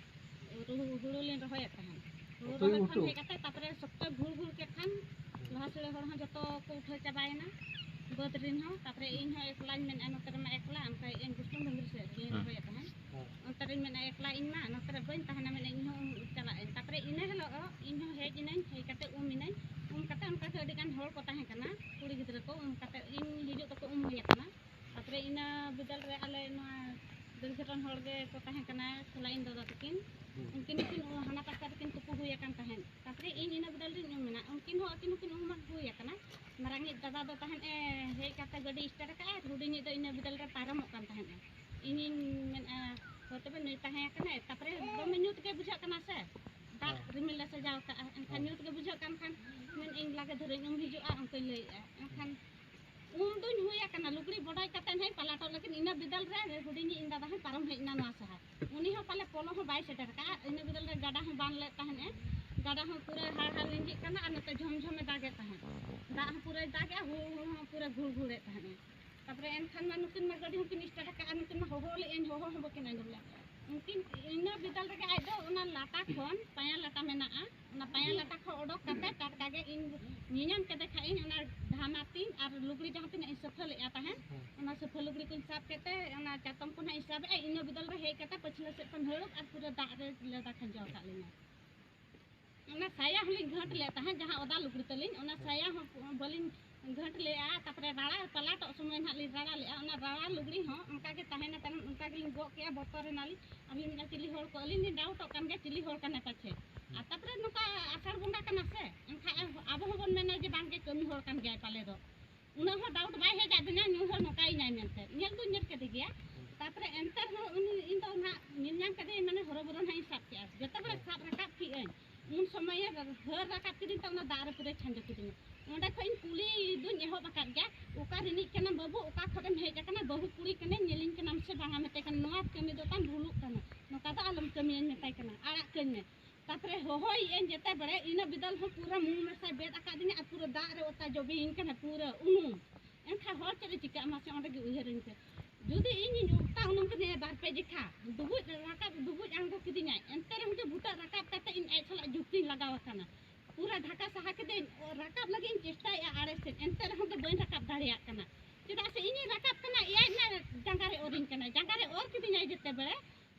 ᱦᱩᱲᱩ, ᱦᱩᱲᱩ ᱞᱤᱧ ᱨᱚᱦᱚᱭᱮᱫ ᱛᱟᱦᱮᱸᱱ᱾ ᱦᱩᱲᱩ ᱩᱛᱩ, ᱨᱚᱦᱚᱭ ᱩᱛᱩ᱾ ᱠᱷᱚᱱ ᱦᱮᱡ ᱠᱟᱛᱮ ᱛᱟᱯᱚᱨᱮ ᱥᱚᱠᱛᱚᱭ ᱵᱷᱩᱲ ᱵᱷᱩᱲ ᱠᱮᱫ ᱠᱷᱟᱱ ᱞᱟᱦᱟ ᱥᱮᱫ ᱦᱚᱲ ᱦᱚᱸ ᱡᱚᱛᱚ ᱠᱚ ᱩᱴᱷᱟᱹᱣ ᱪᱟᱵᱟᱭᱮᱱᱟ᱾ ᱵᱟᱹᱫᱽ ᱨᱮᱱ ᱦᱚᱸ, ᱛᱟᱯᱚᱨᱮ ᱤᱧ ᱦᱚᱸ ᱮᱠᱞᱟᱧ ᱢᱮᱱᱮᱫᱼᱟ, ᱱᱚᱛᱮ ᱨᱮᱢᱟ ᱮᱠᱞᱟ, ᱚᱱᱠᱟ ᱤᱧ ᱜᱩᱥᱴᱩᱢ ᱰᱩᱝᱨᱤ ᱥᱮᱫ ᱨᱮᱞᱤᱧ ᱦᱮᱸ᱾ ᱨᱚᱦᱚᱭᱮᱫ ᱛᱟᱦᱮᱸᱫ᱾ ᱦᱮᱸ᱾ ᱚᱱᱛᱮ ᱨᱮᱧ ᱢᱮᱱᱮᱫᱼᱟ, ᱮᱠᱞᱟ ᱤᱧ ᱢᱟ, ᱱᱚᱛᱮ ᱨᱮ ᱵᱟᱹᱧ ᱛᱟᱦᱮᱱᱟ, ᱢᱮᱱᱮᱫᱼᱟ, ᱤᱧ ᱦᱚᱸ ᱪᱟᱞᱟᱜ ᱟᱹᱧ᱾ ᱛᱟᱯᱚᱨᱮ ᱤᱱᱟᱹ ᱦᱤᱞᱳᱜ ᱤᱧ ᱦᱚᱸ ᱦᱮᱡ ᱤᱱᱟᱹᱧ, ᱦᱮᱡ ᱠᱟᱛᱮ ᱩᱢ ᱤᱱᱟᱹᱧ᱾ ᱩᱢ ᱠᱟᱛᱮ ᱚᱱᱠᱟ ᱜᱮ ᱟᱹᱰᱤ ᱜᱟᱱ ᱦᱚᱲ ᱠᱚ ᱛᱟᱦᱮᱸ ᱠᱟᱱᱟ, ᱠᱩᱲᱤ ᱜᱤᱫᱽᱨᱟᱹ ᱠᱚ, ᱩᱢ ᱠᱟᱛᱮ ᱤᱧ ᱦᱤᱡᱩᱜ ᱛᱟᱠᱚ ᱩᱢ ᱦᱩᱭ ᱟᱠᱟᱱᱟ᱾ ᱛᱟᱯᱚᱨᱮ ᱤᱱᱟᱹ ᱵᱤᱫᱟᱹᱞ ᱨᱮ ᱟᱞᱮ ᱱᱚᱣᱟ ᱫᱟᱹᱲ ᱜᱷᱟᱴᱚᱱ ᱦᱚᱲ ᱜᱮ ᱠᱚ ᱛᱟᱦᱮᱸ ᱠᱟᱱᱟ, ᱠᱷᱮᱞᱟ ᱤᱧ ᱫᱟᱫᱟ ᱛᱟᱹᱠᱤᱱ᱾ ᱦᱩᱸ᱾ ᱩᱱᱠᱤᱱ ᱦᱚᱸᱠᱤᱱ ᱦᱟᱱᱟ ᱯᱟᱥᱴᱟ ᱨᱮᱠᱤᱱ ᱛᱩᱯᱩ ᱦᱩᱭ ᱟᱠᱟᱱ ᱛᱟᱦᱮᱸᱫ᱾ ᱛᱟᱯᱚᱨᱮ ᱤᱧ ᱤᱱᱟᱹ ᱵᱤᱫᱟᱹᱞ ᱨᱤᱧ ᱩᱢ ᱮᱱᱟ᱾ ᱩᱱᱠᱤᱱ ᱦᱚᱸ ᱟᱹᱠᱤᱱ ᱦᱚᱸᱠᱤᱱ ᱩᱢ ᱦᱩᱭ ᱟᱠᱟᱱᱟ᱾ ᱢᱟᱨᱟᱝᱤᱡ ᱫᱟᱫᱟ ᱫᱚ ᱛᱟᱦᱮᱸᱫ ᱮ ᱦᱮᱡ ᱠᱟᱛᱮ ᱜᱟᱹᱰᱤ start ᱟᱠᱟᱫᱼᱟᱭ, ᱦᱩᱰᱤᱧᱤᱡ ᱫᱚ ᱤᱱᱟᱹ ᱵᱤᱫᱟᱹᱞ ᱨᱮ ᱯᱟᱨᱚᱢᱚᱜ ᱠᱟᱱ ᱛᱟᱦᱮᱸᱫ᱾ ᱤᱧᱤᱧ ᱢᱮᱱᱮᱫᱼᱟ, ᱦᱳᱭ ᱛᱚᱵᱮ ᱱᱩᱭ ᱛᱟᱦᱮᱸ ᱟᱠᱟᱱᱟᱭ᱾ ᱛᱟᱯᱚᱨᱮ ᱫᱚᱢᱮ ᱧᱩᱛ ᱜᱮ ᱵᱩᱡᱷᱟᱹᱜ ᱠᱟᱱᱟ ᱥᱮ, ᱫᱟᱜ ᱦᱮᱸ᱾ ᱨᱤᱢᱤᱞ ᱮ ᱥᱟᱡᱟᱣ ᱠᱟᱜᱼᱟ, ᱮᱱᱠᱷᱟᱱ ᱦᱮᱸ᱾ ᱧᱩᱛ ᱜᱮ ᱵᱩᱡᱷᱟᱹᱜ ᱠᱟᱱ ᱠᱷᱟᱱ ᱢᱮᱱᱮᱫᱼᱟᱹᱧ ᱞᱟᱜᱮ ᱫᱷᱟᱹᱨᱟᱹᱧ ᱩᱢ ᱦᱤᱡᱩᱜᱼᱟ, ᱚᱱᱠᱟᱧ ᱞᱟᱹᱭᱮᱫᱼᱟ᱾ ᱮᱱᱠᱷᱟᱱ ᱩᱢ ᱫᱩᱧ ᱦᱩᱭ ᱟᱠᱟᱱᱟ, ᱞᱩᱜᱽᱲᱤ ᱵᱚᱰᱚᱡ ᱠᱟᱛᱮ ᱦᱟᱸᱜ ᱯᱟᱞᱟᱴᱚᱜ ᱞᱟᱹᱜᱤᱫ, ᱤᱱᱟᱹ ᱵᱤᱫᱟᱹᱞ ᱨᱮ ᱦᱩᱰᱤᱧᱤᱡ ᱤᱧ ᱫᱟᱫᱟ ᱦᱚᱸᱭ ᱯᱟᱨᱚᱢ ᱦᱮᱡ ᱮᱱᱟ ᱱᱚᱣᱟ ᱥᱟᱦᱟ᱾ ᱩᱱᱤ ᱦᱚᱸ ᱯᱟᱞᱮ ᱯᱚᱞᱚ ᱦᱚᱸ ᱵᱟᱭ ᱥᱮᱴᱮᱨ ᱠᱟᱜᱼᱟ᱾ ᱤᱱᱟᱹ ᱵᱤᱫᱟᱹᱞ ᱨᱮ ᱜᱟᱰᱟ ᱦᱚᱸ ᱵᱟᱱ ᱞᱮᱫ ᱛᱟᱦᱮᱸᱫ ᱮ, ᱜᱟᱰᱟ ᱦᱚᱸ ᱯᱩᱨᱟᱹ ᱦᱟᱲᱦᱟᱲ ᱞᱤᱸᱡᱤᱜ ᱠᱟᱱᱟ ᱟᱨ ᱱᱚᱛᱮ ᱡᱷᱚᱢ ᱡᱷᱚᱢᱮ ᱫᱟᱜᱮᱫ ᱛᱟᱦᱮᱸᱫ᱾ ᱫᱟᱜ ᱦᱚᱸ ᱯᱩᱨᱟᱹᱭ ᱫᱟᱜᱮᱜᱼᱟ, ᱦᱩᱲᱩ ᱦᱚᱸ ᱯᱩᱨᱟᱹ ᱜᱷᱩᱲ ᱜᱷᱩᱲᱮᱫ ᱛᱟᱦᱮᱸᱫ᱾ ᱛᱟᱨᱯᱚᱨᱮ ᱮᱱᱠᱷᱟᱱ ᱢᱟ ᱱᱩᱠᱤᱱ ᱢᱟ ᱜᱟᱹᱰᱤ ᱦᱚᱸᱠᱤᱱ ᱥᱴᱟᱨᱴ ᱟᱠᱟᱫᱼᱟ, ᱱᱩᱠᱤᱱ ᱢᱟ ᱦᱚᱦᱚ ᱞᱮᱫ ᱟᱹᱧ, ᱦᱚᱦᱚ ᱦᱚᱸ ᱵᱟᱹᱠᱤᱱ ᱟᱸᱡᱚᱢ ᱞᱮᱫᱼᱟ᱾ ᱩᱱᱠᱤᱱ ᱤᱱᱟᱹ ᱵᱤᱫᱟᱹᱞ ᱨᱮᱜᱮ ᱟᱡ ᱫᱚ ᱚᱱᱟ ᱞᱟᱴᱟ ᱠᱷᱚᱱ, ᱯᱟᱭᱟ ᱞᱟᱴᱟ ᱢᱮᱱᱟᱜᱼᱟ, ᱚᱱᱟ ᱯᱟᱭᱟ ᱞᱟᱴᱟ ᱠᱷᱚᱱ ᱚᱰᱚᱠ ᱠᱟᱛᱮ ᱴᱟᱴᱠᱟ ᱜᱮ ᱤᱧ ᱧᱮᱧᱟᱢ ᱠᱮᱫᱮ ᱠᱷᱟᱡ ᱤᱧ, ᱚᱱᱟ ᱰᱷᱟᱢᱟ ᱛᱤᱧ ᱟᱨ ᱞᱩᱜᱽᱲᱤ ᱡᱟᱦᱟᱸ ᱛᱤᱱᱟᱹᱜ ᱤᱧ ᱥᱟᱯᱷᱟᱹ ᱞᱮᱫᱼᱟ ᱛᱟᱦᱮᱸᱫ, ᱚᱱᱟ ᱥᱟᱯᱷᱟᱹ ᱞᱩᱜᱽᱲᱤ ᱠᱚᱧ ᱥᱟᱵ ᱠᱮᱫ ᱛᱮ ᱚᱱᱟ ᱪᱟᱛᱚᱢ ᱠᱚ ᱱᱟᱦᱟᱜ ᱤᱧ ᱥᱟᱵ ᱮᱫᱼᱟ, ᱤᱱᱟᱹ ᱵᱤᱫᱟᱹᱞ ᱨᱮ ᱦᱮᱡ ᱠᱟᱛᱮ ᱯᱟᱹᱪᱷᱞᱟᱹ ᱥᱮᱫ ᱠᱷᱚᱱ ᱦᱟᱹᱲᱩᱵ ᱟᱨ ᱯᱩᱨᱟᱹ ᱫᱟᱜ ᱨᱮ ᱞᱮᱫᱟ ᱠᱷᱟᱸᱡᱚ ᱟᱠᱟᱫ ᱞᱤᱧᱟ᱾ ᱚᱱᱟ ᱥᱟᱭᱟ ᱦᱚᱸᱞᱤᱧ ᱜᱷᱟᱹᱴ ᱞᱮᱫ ᱛᱟᱦᱮᱸᱫ, ᱡᱟᱦᱟᱸ ᱚᱫᱟ ᱞᱩᱜᱽᱲᱤ ᱛᱟᱹᱞᱤᱧ, ᱚᱱᱟ ᱥᱟᱭᱟ ᱦᱚᱸ ᱵᱟᱹᱞᱤᱧ ᱜᱷᱟᱹᱴ ᱞᱮᱫᱼᱟ᱾ ᱛᱟᱨᱯᱚᱨᱮ ᱨᱟᱲᱟ ᱯᱟᱞᱟᱴᱚᱜ ᱥᱚᱢᱚᱭ ᱱᱟᱦᱟᱜ ᱞᱤᱧ ᱨᱟᱲᱟ ᱞᱮᱫᱼᱟ, ᱚᱱᱟ ᱨᱟᱲᱟ ᱞᱩᱜᱽᱲᱤ ᱦᱚᱸ ᱚᱱᱠᱟ ᱜᱮ ᱛᱟᱦᱮᱱᱟ ᱛᱟᱭᱱᱚᱢ, ᱚᱱᱠᱟ ᱜᱮᱞᱤᱧ ᱜᱚᱜ ᱠᱮᱜᱼᱟ, ᱵᱚᱛᱚᱨ ᱮᱱᱟᱞᱤᱧ᱾ ᱟᱨ ᱞᱤᱧ ᱢᱮᱱᱟ, ᱪᱤᱞᱤ ᱦᱚᱲ ᱠᱚ, ᱟᱹᱞᱤᱧ ᱞᱤᱧ ᱰᱟᱣᱩᱴᱚᱜ ᱠᱟᱱ ᱜᱮᱭᱟ, ᱪᱤᱞᱤ ᱦᱚᱲ ᱠᱟᱱᱟᱭ ᱯᱟᱪᱷᱮ᱾ ᱟᱨ ᱛᱟᱨᱯᱚᱨᱮ ᱱᱚᱝᱠᱟ ᱟᱥᱟᱲ ᱵᱚᱸᱜᱟ ᱠᱟᱱᱟ ᱥᱮ, ᱮᱱᱠᱷᱟᱱ ᱟᱵᱚ ᱦᱚᱸᱵᱚᱱ ᱢᱮᱱᱟ ᱡᱮ ᱵᱟᱝᱜᱮ ᱠᱟᱹᱢᱤ ᱦᱚᱲ ᱠᱟᱱ ᱜᱮᱭᱟᱭ ᱯᱟᱞᱮ ᱫᱚ᱾ ᱩᱱᱟᱹᱜ ᱦᱚᱸ ᱰᱟᱣᱩᱴ ᱵᱟᱭ ᱦᱮᱡ ᱟᱫᱤᱧᱟ, ᱱᱩᱭ ᱦᱚᱲ ᱱᱚᱝᱠᱟᱭᱤᱧᱟᱭ ᱢᱮᱱᱛᱮ᱾ ᱧᱮᱞ ᱫᱩᱧ ᱧᱮᱞ ᱠᱮᱫᱮ ᱜᱮᱭᱟ᱾ ᱛᱟᱨᱯᱚᱨᱮ ᱮᱱᱛᱮ ᱨᱮᱦᱚᱸ ᱩᱱᱤ, ᱤᱧ ᱫᱚ ᱱᱟᱦᱟᱜ ᱧᱮᱞ ᱧᱟᱢ ᱠᱮᱫᱮᱭᱟᱹᱧ, ᱢᱟᱱᱮ ᱦᱚᱨᱚᱵᱚᱨᱚ ᱱᱟᱦᱟᱜ ᱤᱧ ᱥᱟᱵ ᱠᱮᱜᱼᱟ᱾ ᱡᱚᱛᱚ ᱵᱮᱲᱟ ᱥᱟᱵ ᱨᱟᱠᱟᱵ ᱠᱮᱜᱼᱟᱹᱧ, ᱩᱱ ᱥᱚᱢᱚᱭᱮ ᱦᱟᱹᱨ ᱨᱟᱠᱟᱵ ᱠᱤᱫᱤᱧ ᱛᱮ ᱚᱱᱟ ᱫᱟᱜ ᱨᱮ ᱯᱩᱨᱟᱹ ᱪᱷᱟᱸᱡᱚ ᱠᱤᱫᱤᱧᱟ᱾ ᱚᱸᱰᱮ ᱠᱷᱚᱡ ᱤᱧ ᱠᱩᱞᱤ ᱫᱩᱧ ᱮᱦᱚᱵ ᱟᱠᱟᱫ ᱜᱮᱭᱟ, "ᱚᱠᱟ ᱨᱤᱱᱤᱡ ᱠᱟᱱᱟᱢ ᱵᱟᱹᱵᱩ, ᱚᱠᱟ ᱠᱷᱚᱱᱮᱢ ᱦᱮᱡ ᱟᱠᱟᱱᱟ? ᱵᱟᱹᱦᱩ ᱠᱩᱲᱤ ᱠᱟᱹᱱᱟᱹᱧ, ᱧᱮᱞᱤᱧ ᱠᱟᱱᱟᱢ ᱥᱮ ᱵᱟᱝᱟ?" ᱢᱮᱛᱟᱭ ᱠᱟᱱᱟ, "ᱱᱚᱣᱟ ᱠᱟᱹᱢᱤ ᱫᱚ ᱛᱟᱢ ᱵᱷᱩᱞᱩᱜ ᱠᱟᱱᱟ, ᱱᱚᱝᱠᱟ ᱫᱚ ᱟᱞᱚᱢ ᱠᱟᱹᱢᱤᱭᱟᱹᱧ", ᱢᱮᱛᱟᱭ ᱠᱟᱱᱟ, "ᱟᱲᱟᱜ ᱠᱟᱹᱧ ᱢᱮ᱾" ᱛᱟᱨᱯᱚᱨᱮ ᱦᱚᱦᱚᱭᱮᱜ ᱟᱹᱧ ᱡᱮᱛᱮ ᱵᱮᱲᱮ, ᱤᱱᱟᱹ ᱵᱤᱫᱟᱹᱞ ᱦᱚᱸ ᱯᱩᱨᱟᱹ ᱢᱩ ᱢᱮᱥᱟᱭ ᱵᱮᱫ ᱟᱠᱟᱫᱤᱧᱟ ᱟᱨ ᱯᱩᱨᱟᱹ ᱫᱟᱜ ᱨᱮ ᱚᱛᱟ ᱡᱚᱵᱮᱭᱤᱧ ᱠᱟᱱᱟ, ᱯᱩᱨᱟᱹ ᱩᱱᱩᱢ᱾ ᱮᱱᱠᱷᱟᱱ ᱦᱚᱲ ᱪᱮᱫ ᱮ ᱪᱤᱠᱟᱹᱜᱼᱟ ᱢᱟᱥᱮ, ᱚᱸᱰᱮ ᱜᱮ ᱩᱭᱦᱟᱹᱨᱟᱹᱧ ᱯᱮ᱾ ᱡᱩᱫᱤ ᱤᱧᱤᱧ ᱚᱛᱟ ᱩᱱᱩᱢ ᱠᱮᱫᱮᱭᱟ ᱵᱟᱨ ᱯᱮ ᱡᱮᱠᱷᱟ, ᱰᱩᱵᱩᱡ ᱨᱟᱠᱟᱵ, ᱰᱩᱵᱩᱡ ᱟᱬᱜᱚ ᱠᱤᱫᱤᱧᱟᱭ, ᱮᱱᱛᱮ ᱨᱮᱦᱚᱸ ᱜᱮ ᱵᱷᱩᱴᱟᱹᱜ ᱨᱟᱠᱟᱵ ᱠᱟᱛᱮ ᱤᱧ ᱟᱡ ᱥᱟᱞᱟᱜ ᱡᱩᱠᱛᱤᱧ ᱞᱟᱜᱟᱣ ᱟᱠᱟᱱᱟ᱾ ᱯᱩᱨᱟᱹ ᱰᱷᱟᱠᱟ ᱥᱟᱦᱟ ᱠᱮᱫᱟᱹᱧ, ᱨᱟᱠᱟᱵ ᱞᱟᱹᱜᱤᱫ ᱤᱧ ᱪᱮᱥᱴᱟᱭᱮᱜᱼᱟ ᱟᱲᱮ ᱥᱮᱫ, ᱮᱱᱛᱮ ᱨᱮᱦᱚᱸ ᱜᱮ ᱵᱟᱹᱧ ᱨᱟᱠᱟᱵ ᱫᱟᱲᱮᱭᱟᱜ ᱠᱟᱱᱟ᱾ ᱪᱮᱫᱟᱜ ᱥᱮ ᱤᱧᱤᱧ ᱨᱟᱠᱟᱵ ᱠᱟᱱᱟ, ᱮᱭᱟᱭ ᱢᱮ ᱡᱟᱸᱜᱟ ᱨᱮ ᱚᱨᱤᱧ ᱠᱟᱱᱟ, ᱡᱟᱸᱜᱟ ᱨᱮ ᱚᱨ ᱠᱤᱫᱤᱧᱟᱭ ᱡᱮᱛᱮ ᱵᱮᱲᱮ,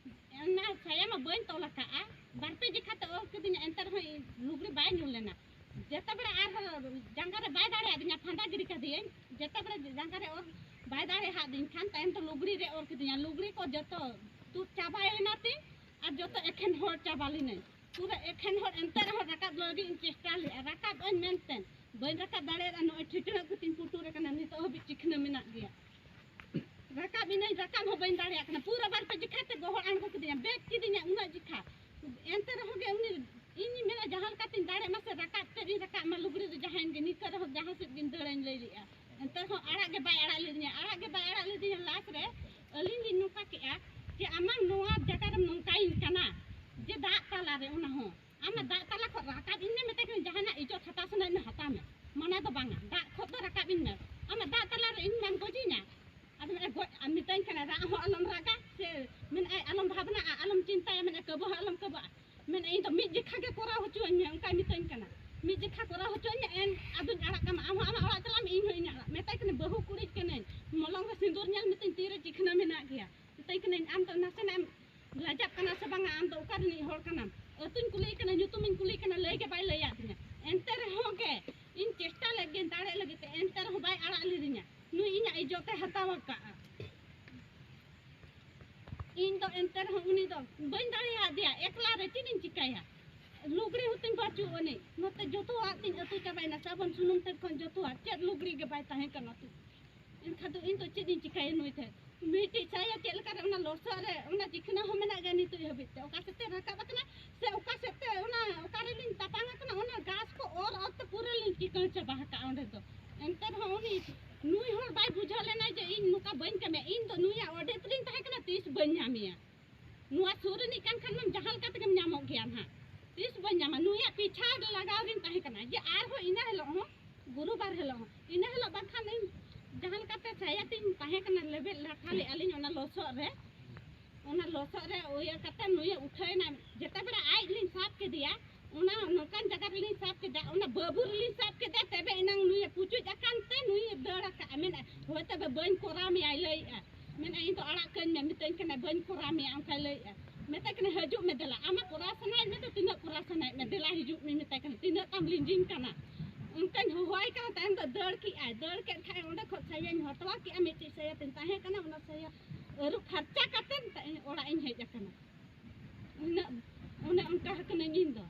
ᱚᱱᱟ ᱥᱟᱭᱟ ᱢᱟ ᱵᱟᱹᱧ ᱛᱚᱞ ᱟᱠᱟᱜᱼᱟ, ᱵᱟᱨ ᱯᱮ ᱡᱮᱠᱷᱟ ᱛᱮ ᱚᱨ ᱠᱤᱫᱤᱧᱟ, ᱮᱱᱛᱮ ᱨᱮᱦᱚᱸ ᱞᱩᱜᱽᱲᱤ ᱵᱟᱭ ᱧᱩᱨ ᱞᱮᱱᱟ᱾ ᱡᱮᱛᱮ ᱵᱮᱲᱮ ᱟᱨᱦᱚᱸ ᱡᱟᱸᱜᱟ ᱨᱮ ᱵᱟᱭ ᱫᱟᱲᱮᱭᱟᱫᱤᱧᱟ, ᱯᱷᱟᱸᱫᱟ ᱜᱤᱰᱤ ᱠᱟᱫᱤᱭᱟᱹᱧ, ᱡᱮᱛᱮ ᱵᱮᱲᱮ ᱡᱟᱸᱜᱟ ᱨᱮ ᱚᱨ ᱵᱟᱭ ᱫᱟᱲᱮᱭᱟᱫᱤᱧ ᱠᱷᱟᱱ ᱛᱟᱭᱚᱢ ᱛᱮ ᱞᱩᱜᱽᱲᱤ ᱨᱮ ᱚᱨ ᱠᱤᱫᱤᱧᱟ, ᱞᱩᱜᱽᱲᱤ ᱠᱚ ᱡᱚᱛᱚ ᱛᱩᱫ ᱪᱟᱵᱟᱭᱮᱱᱟ ᱛᱤᱧ ᱟᱨ ᱡᱚᱛᱚ ᱮᱠᱷᱮᱱ ᱦᱚᱲ ᱪᱟᱵᱟ ᱞᱤᱱᱟᱹᱧ᱾ ᱯᱩᱨᱟᱹ ᱮᱠᱷᱮᱱ ᱦᱚᱲ, ᱮᱱᱛᱮ ᱨᱮᱦᱚᱸ ᱨᱟᱠᱟᱵ ᱞᱟᱹᱜᱤᱫ ᱤᱧ ᱪᱮᱥᱴᱟ ᱞᱮᱫᱼᱟ, ᱨᱟᱠᱟᱵ ᱟᱹᱧ ᱢᱮᱱᱛᱮ ᱵᱟᱹᱧ ᱨᱟᱠᱟᱵ ᱫᱟᱲᱮᱭᱟᱫᱟ᱾ ᱱᱚᱜᱼᱚᱭ ᱴᱷᱤᱴᱲᱟᱹᱜ ᱠᱟᱛᱮᱧ ᱯᱩᱴᱩᱨ ᱟᱠᱟᱱᱟ, ᱱᱤᱛᱚᱜ ᱦᱟᱹᱵᱤᱡ ᱪᱤᱠᱷᱱᱟᱹ ᱢᱮᱱᱟᱜ ᱜᱮᱭᱟ᱾ ᱨᱟᱠᱟᱵ ᱤᱱᱟᱹᱧ, ᱨᱟᱠᱟᱵ ᱦᱚᱸ ᱵᱟᱹᱧ ᱫᱟᱲᱮᱭᱟᱜ ᱠᱟᱱᱟ, ᱯᱩᱨᱟᱹ ᱵᱟᱨ ᱯᱮ ᱡᱮᱠᱷᱟ ᱛᱮ ᱜᱚᱦᱚᱲ ᱟᱬᱜᱚ ᱠᱤᱫᱤᱧᱟ, ᱵᱮᱫ ᱠᱤᱫᱤᱧᱟ ᱩᱱᱟᱹᱜ ᱡᱮᱠᱷᱟ᱾ ᱮᱱᱛᱮ ᱨᱮᱦᱚᱸ ᱜᱮ ᱩᱱᱤ, ᱤᱧᱤᱧ ᱢᱮᱱᱟ ᱡᱟᱦᱟᱸ ᱞᱮᱠᱟᱛᱤᱧ ᱫᱟᱲᱮᱜ ᱢᱟ ᱥᱮ ᱨᱟᱠᱟᱵ ᱛᱮᱫ ᱤᱧ ᱨᱟᱠᱟᱵ ᱢᱟ, ᱞᱩᱜᱽᱲᱤ ᱫᱚ ᱡᱟᱦᱟᱸᱭᱮᱱ ᱜᱮ, ᱱᱤᱛᱚᱜ ᱨᱮᱦᱚᱸ ᱡᱟᱦᱟᱸ ᱥᱮᱫ ᱜᱤᱧ ᱫᱟᱹᱲᱟᱧ ᱞᱟᱹᱭ ᱞᱮᱜᱼᱟ᱾ ᱮᱱᱛᱮ ᱨᱮᱦᱚᱸ ᱟᱲᱟᱜ ᱜᱮ ᱵᱟᱭ ᱟᱲᱟᱜ ᱞᱤᱫᱤᱧᱟ, ᱟᱲᱟᱜ ᱜᱮ ᱵᱟᱭ ᱟᱲᱟᱜ ᱞᱤᱫᱤᱧᱟ᱾ ᱞᱟᱥ ᱨᱮ ᱟᱹᱞᱤᱧ ᱞᱤᱧ ᱱᱚᱝᱠᱟ ᱠᱮᱜᱼᱟ ᱡᱮ ᱟᱢᱟᱜ ᱱᱚᱣᱟ ᱡᱟᱭᱜᱟ ᱨᱮᱢ ᱱᱚᱝᱠᱟᱭᱤᱧ ᱠᱟᱱᱟ ᱡᱮ ᱫᱟᱜ ᱛᱟᱞᱟᱨᱮ ᱚᱱᱟ ᱦᱚᱸ ᱟᱢᱟᱜ ᱫᱟᱜ ᱛᱟᱞᱟ ᱠᱷᱚᱱ ᱨᱟᱠᱟᱵ ᱤᱧ ᱢᱮ, ᱢᱮᱛᱟᱭ ᱠᱟᱹᱱᱟᱹᱧ ᱡᱟᱦᱟᱱᱟᱜ ᱤᱡᱚᱛ ᱦᱟᱛᱟᱣ ᱥᱟᱱᱟᱭᱮᱫ ᱢᱮ ᱦᱟᱛᱟᱣ ᱢᱮ, ᱢᱟᱱᱟ ᱫᱚ ᱵᱟᱝᱟ, ᱫᱟᱜ ᱠᱷᱚᱱ ᱫᱚ ᱨᱟᱠᱟᱵ ᱤᱧ ᱢᱮ᱾ ᱟᱢᱟᱜ ᱤᱧ ᱢᱟᱢ ᱜᱚᱡᱤᱧᱟ᱾ ᱟᱫᱚ ᱢᱮᱱᱟ ᱜᱚᱡ ᱟᱨ ᱢᱮᱛᱟᱹᱧ ᱠᱟᱱᱟ, ᱨᱟᱜ ᱦᱚᱸ ᱟᱞᱚᱢ ᱨᱟᱜᱟ, ᱥᱮ ᱢᱮᱱᱟᱭ ᱟᱞᱚᱢ ᱵᱷᱟᱵᱽᱱᱟᱜᱼᱟ, ᱟᱞᱚᱢ ᱪᱤᱱᱛᱟᱹᱭᱟ, ᱢᱮᱱᱟ ᱠᱟᱹᱵᱟᱹ ᱦᱚᱸ ᱟᱞᱚᱢ ᱠᱟᱹᱵᱟᱹᱜᱼᱟ᱾ ᱢᱮᱱᱟ ᱤᱧ ᱫᱚ ᱢᱤᱫ ᱡᱮᱠᱷᱟ ᱜᱮ ᱠᱚᱨᱟᱣ ᱦᱚᱪᱚᱣᱟᱹᱧ ᱢᱮ, ᱚᱱᱠᱟᱭ ᱢᱮᱛᱟᱹᱧ ᱠᱟᱱᱟ᱾ ᱢᱤᱫ ᱡᱮᱠᱷᱟ ᱠᱚᱨᱟᱣ ᱦᱚᱪᱚᱣᱟᱹᱧ ᱢᱮ, ᱮᱱ ᱟᱫᱚᱧ ᱟᱲᱟᱜ ᱠᱟᱢᱟ, ᱟᱢ ᱦᱚᱸ ᱟᱢᱟᱜ ᱚᱲᱟᱜ ᱪᱟᱞᱟᱜ ᱢᱮ, ᱤᱧ ᱦᱚᱸ ᱤᱧᱟᱹᱜ ᱚᱲᱟᱜ᱾ ᱢᱮᱛᱟᱭ ᱠᱟᱹᱱᱟᱹᱧ ᱵᱟᱹᱦᱩ ᱠᱩᱲᱤ ᱠᱟᱹᱱᱟᱹᱧ, ᱢᱚᱞᱚᱝ ᱨᱮ ᱥᱤᱸᱫᱩᱨ ᱧᱮᱞ ᱢᱮᱛᱟᱹᱧ ᱛᱤᱨᱮ ᱪᱤᱠᱷᱱᱟᱹ ᱢᱮᱱᱟᱜ ᱜᱮᱭᱟ᱾ ᱢᱮᱛᱟᱭ ᱠᱟᱹᱱᱟᱹᱧ ᱟᱢ ᱫᱚ ᱱᱟᱥᱮᱱᱟᱜ ᱮᱢ ᱞᱟᱡᱟᱜ ᱠᱟᱱᱟ ᱥᱮ ᱵᱟᱝᱟ, ᱟᱢ ᱫᱚ ᱚᱠᱟ ᱨᱤᱱᱤᱡ ᱦᱚᱲ ᱠᱟᱱᱟᱢ? ᱟᱹᱛᱩᱧ ᱠᱩᱞᱤᱭᱮ ᱠᱟᱱᱟ, ᱧᱩᱛᱩᱢᱤᱧ ᱠᱩᱞᱤᱭᱮ ᱠᱟᱱᱟ, ᱞᱟᱹᱭ ᱜᱮ ᱵᱟᱭ ᱞᱟᱹᱭᱟᱫᱤᱧᱟ᱾ ᱮᱱᱛᱮ ᱨᱮᱦᱚᱸ ᱜᱮ ᱤᱧ ᱪᱮᱥᱴᱟ ᱞᱮᱫ ᱜᱮᱧ ᱫᱟᱲᱮ ᱞᱟᱹᱜᱤᱫ ᱛᱮ, ᱮᱱᱛᱮ ᱨᱮᱦᱚᱸ ᱵᱟᱭ ᱟᱲᱟᱜ ᱞᱤᱫᱤᱧᱟ᱾ ᱱᱩᱭ ᱤᱧᱟᱹᱜ ᱤᱡᱽᱡᱚᱛ ᱮ ᱦᱟᱛᱟᱣ ᱟᱠᱟᱫᱼᱟ᱾ ᱤᱧ ᱫᱚ ᱮᱱᱛᱮ ᱨᱮᱦᱚᱸ ᱩᱱᱤ ᱫᱚ ᱵᱟᱹᱧ ᱫᱟᱲᱮᱭᱟᱫᱮᱭᱟ, ᱮᱠᱞᱟ ᱨᱮ ᱪᱮᱫ ᱤᱧ ᱪᱤᱠᱟᱹᱭᱟ? ᱞᱩᱜᱽᱲᱤ ᱦᱚᱸᱛᱤᱧ ᱵᱟᱹᱪᱩᱜ ᱟᱹᱱᱤᱡ, ᱱᱚᱛᱮ ᱡᱚᱛᱚᱣᱟᱜ ᱛᱤᱧ ᱟᱹᱛᱩ ᱪᱟᱵᱟᱭᱮᱱᱟ, ᱥᱟᱵᱚᱱ ᱥᱩᱱᱩᱢ ᱴᱷᱮᱱ ᱠᱷᱚᱱ ᱡᱚᱛᱚᱣᱟᱜ, ᱪᱮᱫ ᱞᱩᱜᱽᱲᱤ ᱜᱮ ᱵᱟᱭ ᱛᱟᱦᱮᱸ ᱠᱟᱱᱟ ᱛᱤᱧ᱾ ᱮᱱᱠᱷᱟᱱ ᱫᱚ ᱤᱧ ᱫᱚ ᱪᱮᱫ ᱤᱧ ᱪᱤᱠᱟᱹᱭᱟ ᱱᱩᱭ ᱴᱷᱮᱱ? ᱢᱤᱫᱴᱤᱡ ᱥᱟᱭᱟ ᱪᱮᱫ ᱞᱮᱠᱟᱨᱮ ᱚᱱᱟ ᱞᱚᱥᱚᱫ ᱨᱮ ᱚᱱᱟ ᱪᱤᱠᱷᱱᱟᱹ ᱦᱚᱸ ᱢᱮᱱᱟᱜ ᱜᱮᱭᱟ ᱱᱤᱛᱚᱜ ᱦᱟᱹᱵᱤᱡ ᱛᱮ, ᱚᱠᱟ ᱥᱮᱫ ᱛᱮ ᱨᱟᱠᱟᱵ ᱟᱠᱟᱱᱟ ᱥᱮ ᱚᱠᱟ ᱥᱮᱫ ᱛᱮ ᱚᱱᱟ ᱚᱠᱟ ᱨᱮᱞᱤᱧ ᱛᱟᱯᱟᱝ ᱟᱠᱟᱱᱟ, ᱚᱱᱟ ᱜᱷᱟᱥ ᱠᱚ ᱚᱨ ᱚᱨ ᱛᱮ ᱯᱩᱨᱟᱹ ᱞᱤᱧ ᱪᱤᱠᱟᱹᱲ ᱪᱟᱵᱟ ᱟᱠᱟᱫᱼᱟ ᱚᱸᱰᱮ ᱫᱚ᱾ ᱮᱱᱛᱮ ᱨᱮᱦᱚᱸ ᱩᱱᱤ ᱱᱩᱭ ᱦᱚᱲ ᱵᱟᱭ ᱵᱩᱡᱷᱟᱹᱣ ᱞᱮᱱᱟ ᱡᱮ ᱤᱧ ᱱᱚᱝᱠᱟ ᱵᱟᱹᱧ ᱠᱟᱹᱢᱤᱭᱟ, ᱤᱧ ᱫᱚ ᱱᱩᱭᱟᱜ ᱚᱰᱮᱛ ᱨᱤᱧ ᱛᱟᱦᱮᱸ ᱠᱟᱱᱟ, ᱛᱤᱥ ᱵᱟᱹᱧ ᱧᱟᱢᱮᱭᱟ᱾ ᱱᱚᱣᱟ ᱥᱩᱨ ᱨᱤᱱᱤᱡ ᱠᱟᱱ ᱠᱷᱟᱱ ᱢᱟᱢ ᱡᱟᱦᱟᱸ ᱞᱮᱠᱟ ᱛᱮᱜᱮᱢ ᱧᱟᱢᱚᱜ ᱜᱮᱭᱟ ᱱᱟᱦᱟᱜ, ᱛᱤᱥ ᱵᱟᱹᱧ ᱧᱟᱢᱟ᱾ ᱱᱩᱭᱟᱜ ᱯᱤᱪᱷᱟ ᱞᱟᱜᱟᱣ ᱨᱤᱧ ᱛᱟᱦᱮᱸ ᱠᱟᱱᱟ ᱡᱮ ᱟᱨᱦᱚᱸ ᱤᱱᱟᱹ ᱦᱤᱞᱳᱜ ᱦᱚᱸ, ᱜᱩᱨᱩᱵᱟᱨ ᱦᱤᱞᱳᱜ ᱦᱚᱸ, ᱤᱱᱟᱹ ᱦᱤᱞᱳᱜ ᱵᱟᱝᱠᱷᱟᱱ ᱤᱧ ᱡᱟᱦᱟᱸ ᱞᱮᱠᱟᱛᱮ ᱥᱟᱭᱟ ᱛᱤᱧ ᱛᱟᱦᱮᱸ ᱠᱟᱱᱟ, ᱞᱮᱵᱮᱫ ᱞᱟᱴᱷᱟ ᱞᱮᱫᱼᱟ ᱞᱤᱧ ᱚᱱᱟ ᱞᱚᱥᱚᱫ ᱨᱮ, ᱚᱱᱟ ᱞᱚᱥᱚᱫ ᱨᱮ ᱤᱭᱟᱹ ᱠᱟᱛᱮ ᱱᱩᱭᱮ ᱩᱴᱷᱟᱹᱣ ᱮᱱᱟ᱾ ᱡᱮᱛᱮ ᱵᱮᱲᱟ ᱟᱡ ᱞᱤᱧ ᱥᱟᱵ ᱠᱮᱫᱮᱭᱟ, ᱚᱱᱟ ᱱᱚᱝᱠᱟᱱ ᱡᱟᱭᱜᱟ ᱨᱮᱞᱤᱧ ᱥᱟᱵ ᱠᱮᱫᱟ, ᱚᱱᱟ ᱵᱟᱹᱵᱩ ᱨᱮᱞᱤᱧ ᱥᱟᱵ ᱠᱮᱫᱟ, ᱛᱚᱵᱮ ᱮᱱᱟᱝ ᱱᱩᱭᱮ ᱯᱩᱪᱩᱡ ᱟᱠᱟᱱ ᱛᱮ ᱱᱩᱭᱮ ᱫᱟᱹᱲ ᱟᱠᱟᱫᱼᱟ᱾ ᱢᱮᱱᱮᱫᱼᱟ ᱦᱳᱭ ᱛᱚᱵᱮ ᱵᱟᱹᱧ ᱠᱚᱨᱟᱣ ᱢᱮᱭᱟᱭ ᱞᱟᱹᱭᱮᱫᱼᱟ, ᱢᱮᱱᱮᱫᱼᱟ ᱤᱧ ᱫᱚ ᱟᱲᱟᱜ ᱠᱟᱹᱧ ᱢᱮ, ᱢᱤᱛᱟᱹᱧ ᱠᱟᱱᱟᱭ ᱵᱟᱹᱧ ᱠᱚᱨᱟᱣ ᱢᱮᱭᱟ, ᱚᱱᱠᱟᱭ ᱞᱟᱹᱭᱮᱫᱼᱟ᱾ ᱢᱮᱛᱟᱭ ᱠᱟᱱᱟ ᱦᱤᱡᱩᱜ ᱢᱮ ᱫᱮᱞᱟ, ᱟᱢᱟᱜ ᱠᱚᱨᱟᱣ ᱥᱟᱱᱟᱭᱮᱫ ᱢᱮ ᱫᱚ ᱛᱤᱱᱟᱹᱜ ᱠᱚᱨᱟᱣ ᱥᱟᱱᱟᱭᱮᱫ ᱢᱮ, ᱫᱮᱞᱟ ᱦᱤᱡᱩᱜ ᱢᱮ, ᱢᱮᱛᱟᱭ ᱠᱟᱱᱟ ᱛᱤᱱᱟᱹᱜ ᱛᱟᱢ ᱞᱤᱸᱡᱤᱧ ᱠᱟᱱᱟ᱾ ᱚᱱᱠᱟᱧ ᱦᱚᱦᱚᱣᱟᱭ ᱠᱟᱱᱟ, ᱛᱟᱭᱚᱢ ᱫᱚ ᱫᱟᱹᱲ ᱠᱮᱫᱼᱟᱭ᱾ ᱫᱟᱹᱲ ᱠᱮᱫ ᱠᱷᱟᱡ ᱚᱸᱰᱮ ᱠᱷᱚᱱ ᱥᱟᱭᱟᱧ ᱦᱚᱛᱣᱟ ᱠᱮᱫᱼᱟ, ᱢᱤᱫᱴᱤᱡ ᱥᱟᱭᱟ ᱛᱤᱧ ᱛᱟᱦᱮᱸ ᱠᱟᱱᱟ, ᱚᱱᱟ ᱥᱟᱭᱟ ᱟᱹᱨᱩᱵ ᱯᱷᱟᱨᱪᱟ ᱠᱟᱛᱮ ᱚᱲᱟᱜ ᱤᱧ ᱦᱮᱡ ᱟᱠᱟᱱᱟ᱾ ᱩᱱᱟᱹᱜ ᱚᱱᱮ ᱚᱱᱠᱟ ᱠᱟᱹᱱᱟᱹᱧ ᱤᱧ ᱫᱚ᱾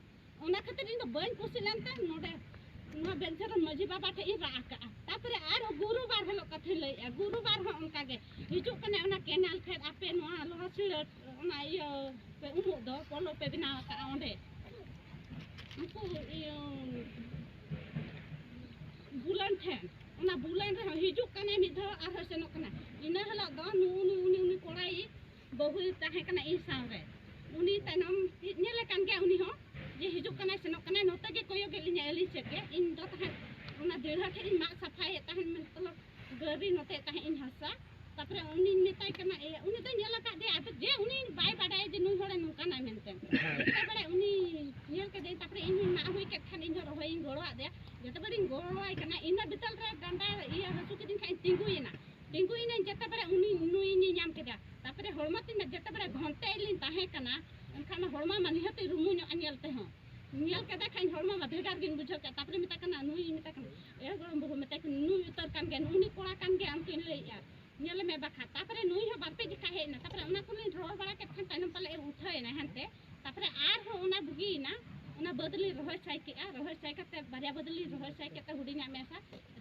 ᱚᱱᱟ ᱠᱷᱟᱹᱛᱤᱨ ᱤᱧ ᱫᱚ ᱵᱟᱹᱧ ᱠᱩᱥᱤ ᱞᱮᱱ ᱛᱮ ᱱᱚᱰᱮ ᱱᱚᱣᱟ ᱵᱮᱞᱪᱟᱨᱟᱱ ᱢᱟᱹᱡᱷᱤ ᱵᱟᱵᱟ ᱴᱷᱮᱱ ᱤᱧ ᱨᱟᱜ ᱟᱠᱟᱜᱼᱟ᱾ ᱛᱟᱨᱯᱚᱨᱮ ᱟᱨᱦᱚᱸ ᱜᱩᱨᱩᱵᱟᱨ ᱦᱤᱞᱳᱜ ᱠᱟᱛᱷᱟᱧ ᱞᱟᱹᱭᱮᱜᱼᱟ, ᱜᱩᱨᱩᱵᱟᱨ ᱦᱚᱸ ᱚᱱᱠᱟ ᱜᱮ ᱦᱤᱡᱩᱜ ᱠᱟᱱᱟᱭ ᱚᱱᱟ ᱠᱮᱱᱟᱞ ᱯᱷᱮᱰ, ᱟᱯᱮ ᱱᱚᱣᱟ ᱞᱳᱦᱟ ᱥᱤᱲᱟᱹ ᱚᱱᱟ ᱤᱭᱟᱹ ᱯᱮ ᱩᱢᱩᱜ ᱫᱚ, ᱯᱚᱞᱚ ᱯᱮ ᱵᱮᱱᱟᱣ ᱟᱠᱟᱜᱼᱟ ᱚᱸᱰᱮ, ᱩᱱᱠᱩ ᱤᱭᱟᱹ ᱵᱩᱞᱟᱹᱱ ᱴᱷᱮᱱ, ᱚᱱᱟ ᱵᱩᱞᱟᱹᱱ ᱨᱮᱦᱚᱸ ᱦᱤᱡᱩᱜ ᱠᱟᱱᱟᱭ ᱢᱤᱫ ᱫᱷᱟᱣ ᱟᱨᱦᱚᱸ ᱥᱮᱱᱚᱜ ᱠᱟᱱᱟ᱾ ᱤᱱᱟᱹ ᱦᱤᱞᱳᱜ ᱫᱚ ᱱᱩᱜᱼᱩ ᱱᱩᱜᱼᱩ ᱱᱩᱜᱼᱩ ᱱᱩᱭ ᱠᱚᱲᱟᱭᱤᱡ ᱵᱟᱹᱦᱩᱭ ᱛᱟᱦᱮᱸ ᱠᱟᱱᱟ ᱤᱧ ᱥᱟᱶᱨᱮ᱾ ᱩᱱᱤ ᱛᱟᱭᱱᱚᱢ ᱧᱮᱞᱮ ᱠᱟᱱ ᱜᱮᱭᱟ ᱩᱱᱤ ᱦᱚᱸ, ᱡᱮ ᱦᱤᱡᱩᱜ ᱠᱟᱱᱟᱭ ᱥᱮᱱᱚᱜ ᱠᱟᱱᱟᱭ, ᱱᱚᱛᱮ ᱜᱮ ᱠᱚᱭᱚᱜᱮᱫ ᱞᱤᱧᱟᱭ ᱟᱹᱞᱤᱧ ᱥᱮᱫ ᱜᱮ᱾ ᱤᱧ ᱫᱚ ᱛᱟᱦᱮᱸᱫ ᱚᱱᱟ ᱫᱤᱲᱦᱟᱹ ᱴᱷᱮᱡ ᱤᱧ ᱢᱟᱜ ᱥᱟᱯᱷᱟᱭᱮᱫ ᱛᱟᱦᱮᱸᱫ, ᱢᱚᱛᱞᱚᱵ ᱜᱟᱹᱨᱤ ᱱᱚᱛᱮ ᱛᱟᱦᱮᱸᱫ ᱤᱧ ᱦᱟᱥᱟ᱾ ᱛᱟᱯᱚᱨᱮ ᱩᱱᱤᱧ ᱢᱮᱛᱟᱭ ᱠᱟᱱᱟ, ᱮ, ᱩᱱᱤ ᱫᱚᱧ ᱧᱮᱞ ᱟᱠᱟᱫ ᱫᱮᱭᱟ, ᱟᱫᱚ ᱡᱮ ᱩᱱᱤ ᱵᱟᱭ ᱵᱟᱰᱟᱭᱟ ᱡᱮ ᱱᱩᱭ ᱦᱚᱲᱮ ᱱᱚᱝᱠᱟᱱᱟᱭ ᱢᱮᱱᱛᱮ᱾ ᱛᱟᱯᱚᱨᱮ ᱩᱱᱤ ᱧᱮᱞ ᱠᱮᱫᱮᱭᱟᱹᱧ, ᱛᱟᱯᱚᱨᱮ ᱤᱧ ᱦᱚᱸᱧ ᱢᱟᱜ ᱦᱩᱭ ᱠᱮᱫ ᱠᱷᱟᱱ ᱤᱧ ᱦᱚᱸ ᱨᱚᱦᱚᱭᱤᱧ ᱜᱚᱲᱚᱣᱟᱫ ᱫᱮᱭᱟ᱾ ᱡᱚᱛᱚ ᱵᱮᱲᱤᱧ ᱜᱚᱲᱚᱣᱟᱭ ᱠᱟᱱᱟ, ᱤᱱᱟᱹ ᱵᱤᱛᱟᱹᱞ ᱨᱮ ᱰᱟᱸᱰᱟ ᱤᱭᱟᱹ ᱦᱟᱹᱥᱩ ᱠᱤᱫᱤᱧ ᱠᱷᱟᱱ ᱤᱧ ᱛᱤᱸᱜᱩᱭᱮᱱᱟ᱾ ᱛᱤᱸᱜᱩᱭᱮᱱᱟᱹᱧ, ᱡᱮᱛᱮ ᱵᱮᱲᱮ ᱩᱱᱤ ᱱᱩᱭᱤᱧ ᱧᱮᱧᱟᱢ ᱠᱮᱫᱟ᱾ ᱛᱟᱯᱚᱨᱮ ᱦᱚᱲᱢᱚ ᱛᱤᱧ ᱫᱚ ᱡᱮᱛᱮ ᱵᱮᱲᱮ ᱜᱷᱚᱱᱴᱮ ᱞᱤᱧ ᱛᱟᱦᱮᱸ ᱠᱟᱱᱟ, ᱮᱱᱠᱷᱟᱱ ᱚᱱᱟ ᱦᱚᱲᱢᱚ ᱢᱟ ᱱᱤᱦᱟᱹᱛ ᱨᱩᱢᱩᱧᱚᱜᱼᱟ ᱧᱮᱞ ᱛᱮᱦᱚᱸ᱾ ᱧᱮᱞ ᱠᱮᱫᱮ ᱠᱷᱟᱱ ᱦᱚᱲᱢᱚ ᱢᱟ ᱵᱷᱮᱜᱟᱨ ᱜᱤᱧ ᱵᱩᱡᱷᱟᱹᱣ ᱠᱮᱫ᱾ ᱛᱟᱯᱚᱨᱮ ᱢᱮᱛᱟᱭ ᱠᱟᱱᱟ, ᱱᱩᱭ ᱢᱮᱛᱟᱭ ᱠᱟᱱᱟ, ᱮ ᱜᱚᱲᱚᱢ ᱵᱟᱹᱦᱩ, ᱢᱮᱛᱟᱭ ᱠᱟᱱᱟ, ᱱᱩᱭ ᱩᱛᱟᱹᱨ ᱠᱟᱱ ᱜᱮᱭᱟ, ᱩᱱᱤ ᱠᱚᱲᱟ ᱠᱟᱱ ᱜᱮᱭᱟ, ᱚᱱᱠᱟᱧ ᱞᱟᱹᱭᱮᱫᱼᱟ᱾ ᱧᱮᱞ ᱢᱮ ᱵᱟᱠᱷᱟᱱ᱾ ᱛᱟᱯᱚᱨᱮ ᱱᱩᱭ ᱦᱚᱸ ᱵᱟᱨ ᱯᱮ ᱡᱚᱠᱷᱟ ᱦᱮᱡ ᱮᱱᱟ᱾ ᱛᱟᱯᱚᱨᱮ ᱚᱱᱟ ᱠᱚᱞᱤᱧ ᱨᱚᱲ ᱵᱟᱲᱟ ᱠᱮᱫ ᱠᱷᱟᱱ ᱛᱟᱭᱱᱚᱢ ᱯᱟᱞᱮ ᱮ ᱩᱴᱷᱟᱹᱣ ᱮᱱᱟ ᱦᱟᱱᱛᱮ᱾ ᱛᱟᱯᱚᱨᱮ ᱟᱨᱦᱚᱸ ᱚᱱᱟ ᱵᱩᱜᱤᱭᱮᱱᱟ, ᱚᱱᱟ ᱵᱟᱹᱫᱽ ᱞᱤᱧ ᱨᱚᱦᱚᱭ ᱥᱟᱭ ᱠᱮᱫᱼᱟ᱾ ᱨᱚᱦᱚᱭ ᱥᱟᱭ ᱠᱟᱛᱮ ᱵᱟᱨᱭᱟ ᱵᱟᱹᱫᱽ ᱞᱤᱧ ᱨᱚᱦᱚᱭ ᱥᱟᱭ ᱠᱮᱫ ᱛᱮ ᱦᱩᱰᱤᱧᱟᱜ ᱢᱮᱥᱟ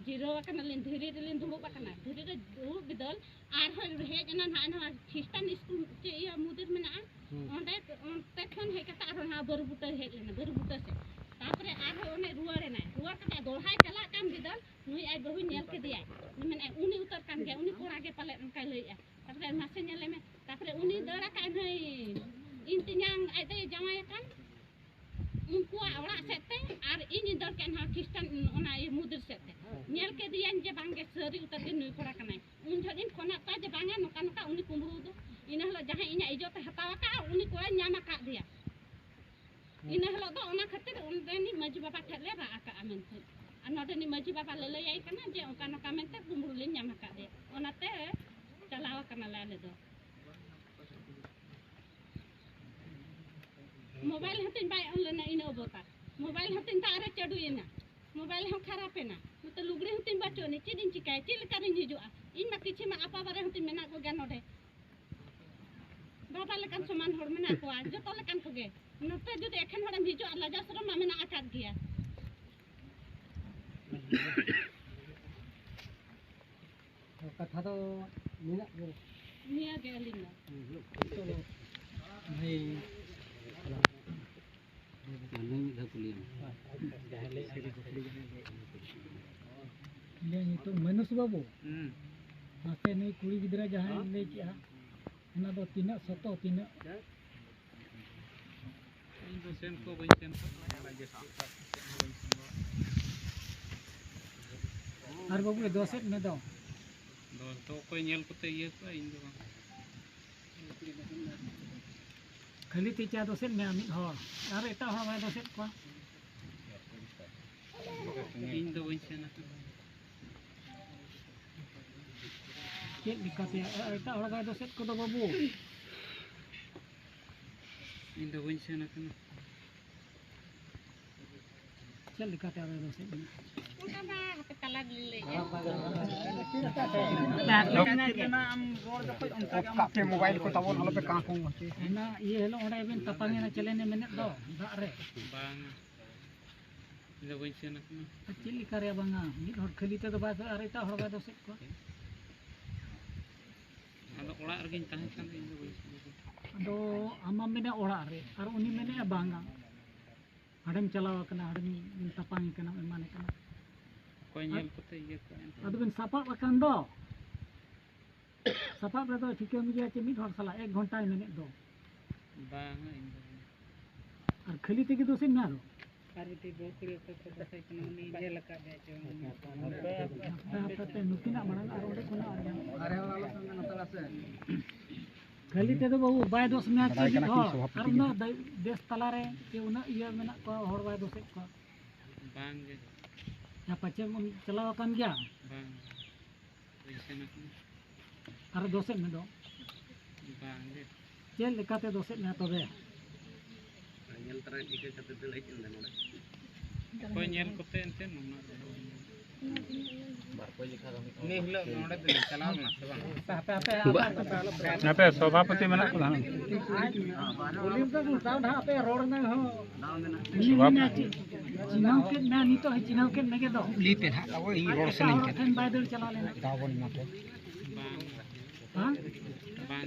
ᱡᱤᱨᱟᱹᱣ ᱟᱠᱟᱱᱟᱞᱤᱧ, ᱫᱷᱤᱨᱤ ᱨᱮᱞᱤᱧ ᱫᱩᱲᱩᱵ ᱟᱠᱟᱱᱟ᱾ ᱫᱷᱤᱨᱤ ᱨᱮ ᱫᱩᱲᱩᱵ ᱵᱤᱫᱟᱹᱞ ᱟᱨᱦᱚᱸ ᱦᱮᱡ ᱮᱱᱟ ᱱᱟᱦᱟᱜ ᱱᱚᱣᱟ ᱠᱷᱨᱤᱥᱴᱟᱱ ᱥᱠᱩᱞ ᱪᱮ ᱤᱭᱟᱹ ᱢᱩᱫᱤᱨ ᱢᱮᱱᱟᱜᱼᱟ, ᱦᱩᱸ᱾ ᱚᱸᱰᱮ, ᱚᱱᱛᱮ ᱠᱷᱚᱱ ᱦᱮᱡ ᱠᱟᱛᱮ ᱟᱨᱦᱚᱸ ᱱᱚᱣᱟ ᱵᱟᱹᱨᱩ ᱵᱩᱴᱟᱹ ᱦᱮᱡ ᱞᱮᱱᱟ, ᱵᱟᱹᱨᱩ ᱵᱩᱴᱟᱹ ᱥᱮᱫ᱾ ᱛᱟᱯᱚᱨᱮ ᱟᱨᱦᱚᱸ ᱚᱱᱮ ᱨᱩᱣᱟᱹᱲ ᱮᱱᱟᱭ, ᱨᱩᱣᱟᱹᱲ ᱠᱟᱛᱮ ᱫᱚᱲᱦᱟᱭ ᱪᱟᱞᱟᱜ ᱠᱟᱱ ᱵᱤᱫᱟᱹᱞ ᱱᱩᱭ ᱟᱡ ᱵᱟᱹᱦᱩ ᱧᱮᱞ ᱠᱮᱫᱮᱭᱟᱭ, ᱢᱮᱱᱟᱭ, ᱩᱱᱤ ᱩᱛᱟᱹᱨ ᱠᱟᱱ ᱜᱮᱭᱟ, ᱩᱱᱤ ᱠᱚᱲᱟ ᱜᱮ ᱯᱟᱞᱮᱫ ᱚᱱᱠᱟᱭ ᱞᱟᱹᱭᱮᱫᱼᱟ᱾ ᱛᱟᱯᱚᱨᱮ ᱢᱟᱥᱮ ᱧᱮᱞᱮ ᱢᱮ, ᱛᱟᱯᱚᱨᱮ ᱩᱱᱤ ᱫᱟᱹᱲ ᱟᱠᱟᱫ ᱱᱩᱭ ᱤᱧ ᱛᱮᱧᱟᱝ ᱟᱡ ᱫᱚᱭ ᱡᱟᱶᱟᱭ ᱟᱠᱟᱱ, ᱩᱱᱠᱩᱣᱟᱜ ᱚᱲᱟᱜ ᱥᱮᱫ ᱛᱮ, ᱟᱨ ᱤᱧ ᱫᱟᱹᱲ ᱠᱮᱫ ᱱᱚᱣᱟ ᱠᱷᱨᱤᱥᱴᱟᱱ ᱚᱱᱟ ᱤᱭᱟᱹ ᱢᱩᱫᱤᱨ ᱥᱮᱫ ᱛᱮ᱾ ᱧᱮᱞ ᱠᱮᱫᱮᱭᱟᱹᱧ ᱡᱮ ᱵᱟᱝᱜᱮ ᱥᱟᱹᱨᱤ ᱩᱛᱟᱹᱨ ᱜᱮ ᱱᱩᱭ ᱠᱚᱲᱟ ᱠᱟᱱᱟᱭ᱾ ᱩᱱ ᱡᱚᱦᱚᱜ ᱤᱧ ᱯᱷᱳᱱᱟᱫ ᱠᱚᱣᱟ ᱡᱮ ᱵᱟᱝᱟ ᱱᱚᱝᱠᱟ ᱱᱚᱝᱠᱟ ᱩᱱᱤ ᱠᱩᱢᱵᱽᱲᱩ ᱫᱚ, ᱤᱱᱟᱹ ᱦᱤᱞᱳᱜ ᱡᱟᱦᱟᱸᱭ ᱤᱧᱟᱹᱜ ᱤᱡᱽᱡᱚᱛ ᱮ ᱦᱟᱛᱟᱣ ᱟᱠᱟᱫᱼᱟ ᱩᱱᱤ ᱠᱚᱲᱟᱧ ᱧᱟᱢ ᱟᱠᱟᱫ ᱫᱮᱭᱟ᱾ ᱤᱱᱟᱹ ᱦᱤᱞᱳᱜ ᱫᱚ ᱚᱱᱟ ᱠᱷᱟᱹᱛᱤᱨ ᱚᱸᱰᱮᱱᱤᱡ ᱢᱟᱹᱡᱷᱤ ᱵᱟᱵᱟ ᱴᱷᱮᱱ ᱞᱮ ᱨᱟᱜ ᱟᱠᱟᱫᱼᱟ ᱢᱮᱱᱛᱮ᱾ ᱟᱨ ᱱᱚᱰᱮᱱᱤᱡ ᱢᱟᱹᱡᱷᱤ ᱵᱟᱵᱟ ᱞᱟᱹᱞᱟᱹᱭᱟᱭ ᱠᱟᱱᱟ ᱡᱮ ᱚᱱᱠᱟ ᱱᱚᱝᱠᱟ ᱢᱮᱱᱛᱮ ᱠᱩᱢᱵᱽᱲᱩ ᱞᱤᱧ ᱧᱟᱢ ᱟᱠᱟᱫ ᱫᱮᱭᱟ, ᱚᱱᱟᱛᱮ ᱪᱟᱞᱟᱣ ᱟᱠᱟᱱᱟᱞᱮ ᱟᱞᱮ ᱫᱚ᱾ ᱢᱳᱵᱟᱭᱤᱞ ᱦᱚᱸᱛᱤᱧ ᱵᱟᱭ ᱚᱱ ᱞᱮᱱᱟ ᱤᱱᱟᱹ ᱚᱵᱚᱛᱟᱨ᱾ ᱢᱳᱵᱟᱭᱤᱞ ᱦᱚᱸᱛᱤᱧ ᱫᱟᱜ ᱨᱮ ᱪᱟᱹᱰᱩᱭᱮᱱᱟ᱾ ᱢᱳᱵᱟᱭᱤᱞ ᱦᱚᱸ ᱠᱷᱟᱨᱟᱯ ᱮᱱᱟ᱾ ᱱᱚᱛᱮ ᱞᱩᱜᱽᱲᱤ ᱦᱚᱸᱛᱤᱧ ᱵᱟᱹᱪᱩᱜ ᱟᱹᱱᱤᱡ᱾ ᱪᱮᱫ ᱤᱧ ᱪᱤᱠᱟᱹᱭᱟ? ᱪᱮᱫ ᱞᱮᱠᱟᱨᱤᱧ ᱦᱤᱡᱩᱜᱼᱟ? ᱤᱧ ᱢᱟ ᱠᱤᱪᱷᱩ ᱢᱟ ᱟᱯᱟ ᱵᱟᱨᱮ ᱦᱚᱸᱛᱤᱧ ᱢᱮᱱᱟᱜ ᱠᱚᱜᱮᱭᱟ ᱱᱚᱰᱮ᱾ ᱵᱟᱵᱟ ᱞᱮᱠᱟᱱ ᱥᱚᱢᱟᱱ ᱦᱚᱲ ᱢᱮᱱᱟᱜ ᱠᱚᱣᱟ, ᱡᱚᱛᱚ ᱞᱮᱠᱟᱱ ᱠᱚᱜᱮ᱾ ᱱᱚᱛᱮ ᱡᱩᱫᱤ ᱮᱠᱷᱮᱱ ᱦᱚᱲᱮᱢ ᱦᱤᱡᱩᱜᱼᱟ, ᱞᱟᱡᱟᱣ ᱥᱚᱨᱚᱢ ᱢᱟ ᱢᱮᱱᱟᱜ ᱟᱠᱟᱫ ᱜᱮᱭᱟ᱾ ᱠᱟᱛᱷᱟ ᱫᱚ ᱢᱮᱱᱟᱜ ᱜᱮ᱾ ᱱᱤᱭᱟᱹ ᱜᱮ ᱟᱹᱞᱤᱧ ᱫᱚ᱾ ᱦᱩᱸ, ᱦᱩᱸ᱾ ᱵᱷᱟᱹᱭ᱾ ᱢᱟᱱᱮ ᱢᱤᱫ ᱫᱷᱟᱣ ᱠᱩᱞᱤᱭᱮᱢ᱾ ᱤᱧᱟᱹᱜ ᱧᱩᱛᱩᱢ ᱢᱟᱹᱱᱩᱥ ᱵᱟᱹᱵᱩ᱾ ᱦᱩᱸ᱾ ᱢᱟᱥᱮ ᱱᱩᱭ ᱠᱩᱲᱤ ᱜᱤᱫᱽᱨᱟᱹ ᱡᱟᱦᱟᱸᱭ ᱞᱟᱹᱭ ᱠᱮᱜᱼᱟ, ᱚᱱᱟ ᱫᱚ ᱛᱤᱱᱟᱹᱜ ᱥᱚᱛᱚ, ᱛᱤᱱᱟᱹᱜ? ᱤᱧ ᱫᱚ ᱥᱮᱱ ᱠᱚ ᱵᱟᱹᱧ ᱥᱮᱱ ᱠᱚᱜᱼᱟ, ᱚᱱᱟ ᱡᱟᱹᱥᱛᱤ ᱚᱠᱟ ᱥᱮᱫ ᱦᱚᱸ ᱵᱟᱹᱧ ᱥᱮᱱ ᱵᱟᱲᱟᱜᱼᱟ᱾ ᱟᱨ ᱵᱟᱹᱵᱩ ᱫᱚᱥᱮᱫ ᱢᱮ ᱫᱚ᱾ ᱫᱚᱥ ᱫᱚ ᱚᱠᱚᱭ ᱧᱮᱞ ᱠᱚᱛᱮ ᱤᱭᱟᱹ ᱠᱚᱣᱟ, ᱤᱧ ᱫᱚ ᱵᱟᱝ᱾ ᱠᱷᱟᱹᱞᱤ ᱛᱤ ᱪᱟ ᱫᱚᱥᱮᱫ ᱢᱮ ᱢᱤᱫ ᱦᱚᱲ, ᱟᱨ ᱮᱴᱟᱜ ᱦᱚᱲ ᱵᱟᱭ ᱫᱚᱥᱮᱫ ᱠᱚᱣᱟ᱾ ᱤᱧ ᱫᱚ ᱵᱟᱹᱧ ᱥᱮᱱ ᱟᱠᱟᱱᱟ᱾ ᱪᱮᱫ ᱞᱮᱠᱟᱛᱮ ᱮᱴᱟᱜ ᱦᱚᱲ ᱵᱟᱭ ᱫᱚᱥᱮᱫ ᱠᱚᱫᱚ ᱵᱟᱹᱵᱩ? ᱤᱧ ᱫᱚ ᱵᱟᱹᱧ ᱥᱮᱱ ᱟᱠᱟᱱᱟ᱾ ᱪᱮᱫ ᱞᱮᱠᱟᱛᱮ ᱟᱨᱚ ᱫᱚᱥᱮᱫ ᱢᱮ? ᱚᱱᱠᱟ ᱢᱟ ᱦᱟᱯᱮ ᱛᱟᱞᱟ ᱨᱮᱞᱤᱧ ᱞᱟᱹᱭᱮᱫᱼᱟ᱾ ᱚᱠᱟ ᱯᱮ ᱢᱳᱵᱟᱭᱤᱞ ᱠᱚ ᱛᱟᱵᱚᱱ ᱟᱞᱚᱯᱮ ᱠᱟᱸᱠᱚᱝ ᱦᱚᱪᱚᱭᱟ᱾ ᱚᱱᱟ ᱤᱭᱟᱹ ᱦᱤᱞᱳᱜ ᱚᱸᱰᱮ ᱵᱮᱱ ᱛᱟᱯᱟᱢ ᱮᱱᱟ, ᱪᱮᱞᱮᱱᱮ ᱢᱮᱱᱮᱫ ᱫᱚ ᱫᱟᱜ ᱨᱮ᱾ ᱵᱟᱝ, ᱤᱧ ᱫᱚ ᱵᱟᱹᱧ ᱥᱮᱱ ᱟᱠᱟᱱᱟ᱾ ᱟᱨ ᱪᱮᱫ ᱞᱮᱠᱟ ᱨᱮ ᱵᱟᱝᱟ, ᱢᱤᱫ ᱦᱚᱲ ᱠᱷᱟᱹᱞᱤ ᱛᱮᱫᱚ ᱵᱟᱭ ᱫᱚ, ᱟᱨ ᱮᱴᱟᱜ ᱦᱚᱲ ᱵᱟᱭ ᱫᱚᱥᱮᱫ ᱠᱚᱣᱟ? ᱟᱫᱚ ᱚᱲᱟᱜ ᱨᱮᱜᱮᱧ ᱛᱟᱦᱮᱸ ᱠᱟᱱ ᱫᱚ, ᱤᱧ ᱫᱚ ᱵᱟᱹᱧ ᱥᱮᱱ ᱟᱠᱟᱱᱟ᱾ ᱟᱫᱚ ᱟᱢ ᱢᱟᱢ ᱢᱮᱱᱮᱫ ᱚᱲᱟᱜ ᱨᱮ, ᱟᱨ ᱩᱱᱤ ᱢᱮᱱᱮᱫᱼᱟ ᱵᱟᱝᱟ, ᱦᱟᱸᱰᱮᱢ ᱪᱟᱞᱟᱣ ᱟᱠᱟᱱᱟ, ᱦᱟᱸᱰᱮᱢ ᱛᱟᱯᱟᱢ ᱠᱟᱱᱟ, ᱮᱢᱟᱱ ᱠᱟᱱᱟ᱾ ᱚᱠᱚᱭ ᱧᱮᱞ ᱠᱚᱛᱮ ᱤᱭᱟᱹ ᱠᱚ ᱮᱱᱛᱮ? ᱟᱫᱚ ᱵᱮᱱ ᱥᱟᱯᱟᱵ ᱟᱠᱟᱱ ᱫᱚ, ᱥᱟᱯᱟᱵ ᱨᱮᱫᱚ ᱴᱷᱤᱠᱟᱹᱱ ᱜᱮᱭᱟ ᱪᱮ ᱢᱤᱫ ᱦᱚᱲ ᱥᱟᱞᱟᱜ ᱮᱠ ᱜᱷᱚᱱᱴᱟᱭ ᱢᱮᱱᱮᱫ ᱫᱚ᱾ ᱵᱟᱝᱟ, ᱤᱧ ᱫᱚ ᱵᱟᱝ᱾ ᱟᱨ ᱠᱷᱟᱹᱞᱤ ᱛᱮᱜᱮ ᱫᱚᱥᱮᱫ ᱢᱮ ᱟᱫᱚ᱾ ᱟᱨ ᱢᱤᱫᱴᱤᱡ ᱵᱟᱹᱦᱩ ᱠᱩᱲᱤ ᱚᱠᱚᱭ ᱠᱚ ᱫᱚᱥᱮᱫ ᱠᱟᱱᱟ, ᱩᱱᱤ ᱧᱮᱞ ᱟᱠᱟᱫ ᱜᱮᱭᱟ ᱪᱮ ᱵᱟᱝ? ᱦᱟᱯᱮ, ᱦᱟᱯᱮ, ᱦᱟᱯᱮ, ᱱᱩᱠᱤᱱᱟᱜ ᱢᱟᱲᱟᱝ ᱟᱨ ᱚᱸᱰᱮ ᱠᱷᱚᱱᱟᱜ ᱟᱨ ᱵᱟᱝ᱾ ᱟᱨᱮ ᱦᱚᱲ ᱟᱞᱚ ᱥᱮᱱ ᱞᱮᱱᱟ ᱛᱟᱲᱟ ᱥᱮ᱾ ᱠᱷᱟᱹᱞᱤ ᱛᱮᱫᱚ ᱵᱟᱹᱵᱩ ᱵᱟᱭ ᱫᱚᱥ ᱢᱮᱭᱟ ᱪᱮ ᱵᱟᱲᱟᱭ ᱢᱤᱫ ᱠᱟᱱᱟ ᱠᱤᱱ ᱦᱚᱲ᱾ ᱥᱚᱵᱷᱟᱯᱚᱛᱤ ᱟᱨ ᱜᱮ᱾ ᱩᱱᱟᱹᱜ ᱫᱮ-, ᱫᱮᱥ ᱛᱟᱞᱟᱨᱮ ᱪᱮ ᱩᱱᱟᱹᱜ ᱤᱭᱟᱹ ᱢᱮᱱᱟᱜ ᱠᱚᱣᱟ, ᱦᱚᱲ ᱵᱟᱭ ᱫᱚᱥᱮᱫ ᱠᱚᱣᱟ᱾ ᱵᱟᱝ ᱜᱮ᱾ ᱭᱟ ᱯᱟᱪᱮᱢ ᱩᱱᱤ ᱪᱟᱞᱟᱣ ᱟᱠᱟᱱ ᱜᱮᱭᱟ? ᱵᱟᱝ᱾ ᱵᱟᱹᱧ ᱥᱮᱱ ᱟᱠᱟᱱᱟ᱾ ᱟᱨ ᱫᱚᱥᱮᱫ ᱢᱮ ᱫᱚ? ᱵᱟᱝ ᱜᱮ᱾ ᱪᱮᱫ ᱞᱮᱠᱟᱛᱮ ᱫᱚᱥᱮᱫ ᱢᱮᱭᱟ ᱛᱚᱵᱮ? ᱧᱮᱞ ᱛᱟᱨᱟ ᱪᱤᱠᱟᱹ ᱠᱟᱛᱮ ᱫᱟᱹᱲ ᱦᱮᱡ ᱮᱱ ᱫᱚ ᱱᱚᱰᱮ? ᱚᱠᱚᱭ ᱧᱮᱞ ᱠᱚᱛᱮ ᱮᱱᱛᱮ ᱱᱩᱱᱟᱹᱜ ᱫᱚ ᱵᱟᱹᱧ ᱧᱮᱞ᱾ ᱩᱱᱤ ᱦᱤᱞᱳᱜ ᱱᱚᱰᱮ ᱫᱚ ᱪᱟᱞᱟᱣ ᱞᱮᱱᱟ ᱥᱮ ᱵᱟᱝ? ᱦᱟᱯᱮ, ᱦᱟᱯᱮ, ᱦᱟᱯᱮ, ᱦᱟᱯᱮ, ᱟᱞᱚ ᱯᱮ, ᱟᱞᱚ ᱯᱮ᱾ ᱦᱟᱯᱮ, ᱥᱚᱵᱷᱟᱯᱚᱛᱤ ᱢᱮᱱᱟᱜ ᱠᱚᱣᱟ ᱦᱟᱸᱜ᱾ ᱩᱱᱤ ᱫᱚ ᱢᱮᱛᱟᱣ ᱱᱟᱦᱟᱜ ᱟᱯᱮ ᱨᱚᱲ ᱮᱱᱟ ᱦᱚᱸ᱾ ᱩᱱᱤ ᱢᱮᱱᱟ ᱪᱮᱫ? ᱪᱤᱱᱦᱟᱹᱣ ᱠᱮᱫ ᱢᱮᱭᱟ, ᱱᱤᱛᱚᱜ ᱦᱚᱸ ᱪᱤᱱᱦᱟᱹᱣ ᱠᱮᱫ ᱢᱮᱜᱮ ᱫᱚ᱾ ᱞᱟᱹᱭ ᱯᱮ ᱱᱟᱦᱟᱜ, ᱛᱟᱵᱚ ᱤᱧ ᱨᱚᱲ ᱥᱟᱱᱟᱧ ᱠᱟᱱᱟ᱾ ᱴᱷᱮᱱ ᱵᱟᱭ ᱫᱟᱹᱲ ᱪᱟᱞᱟᱣ ᱞᱮᱱᱟ᱾ ᱫᱟᱣ ᱵᱚᱱ ᱮᱢᱟ ᱯᱮ᱾ ᱵᱟᱝ᱾ ᱦᱮᱸ? ᱵᱟᱝ᱾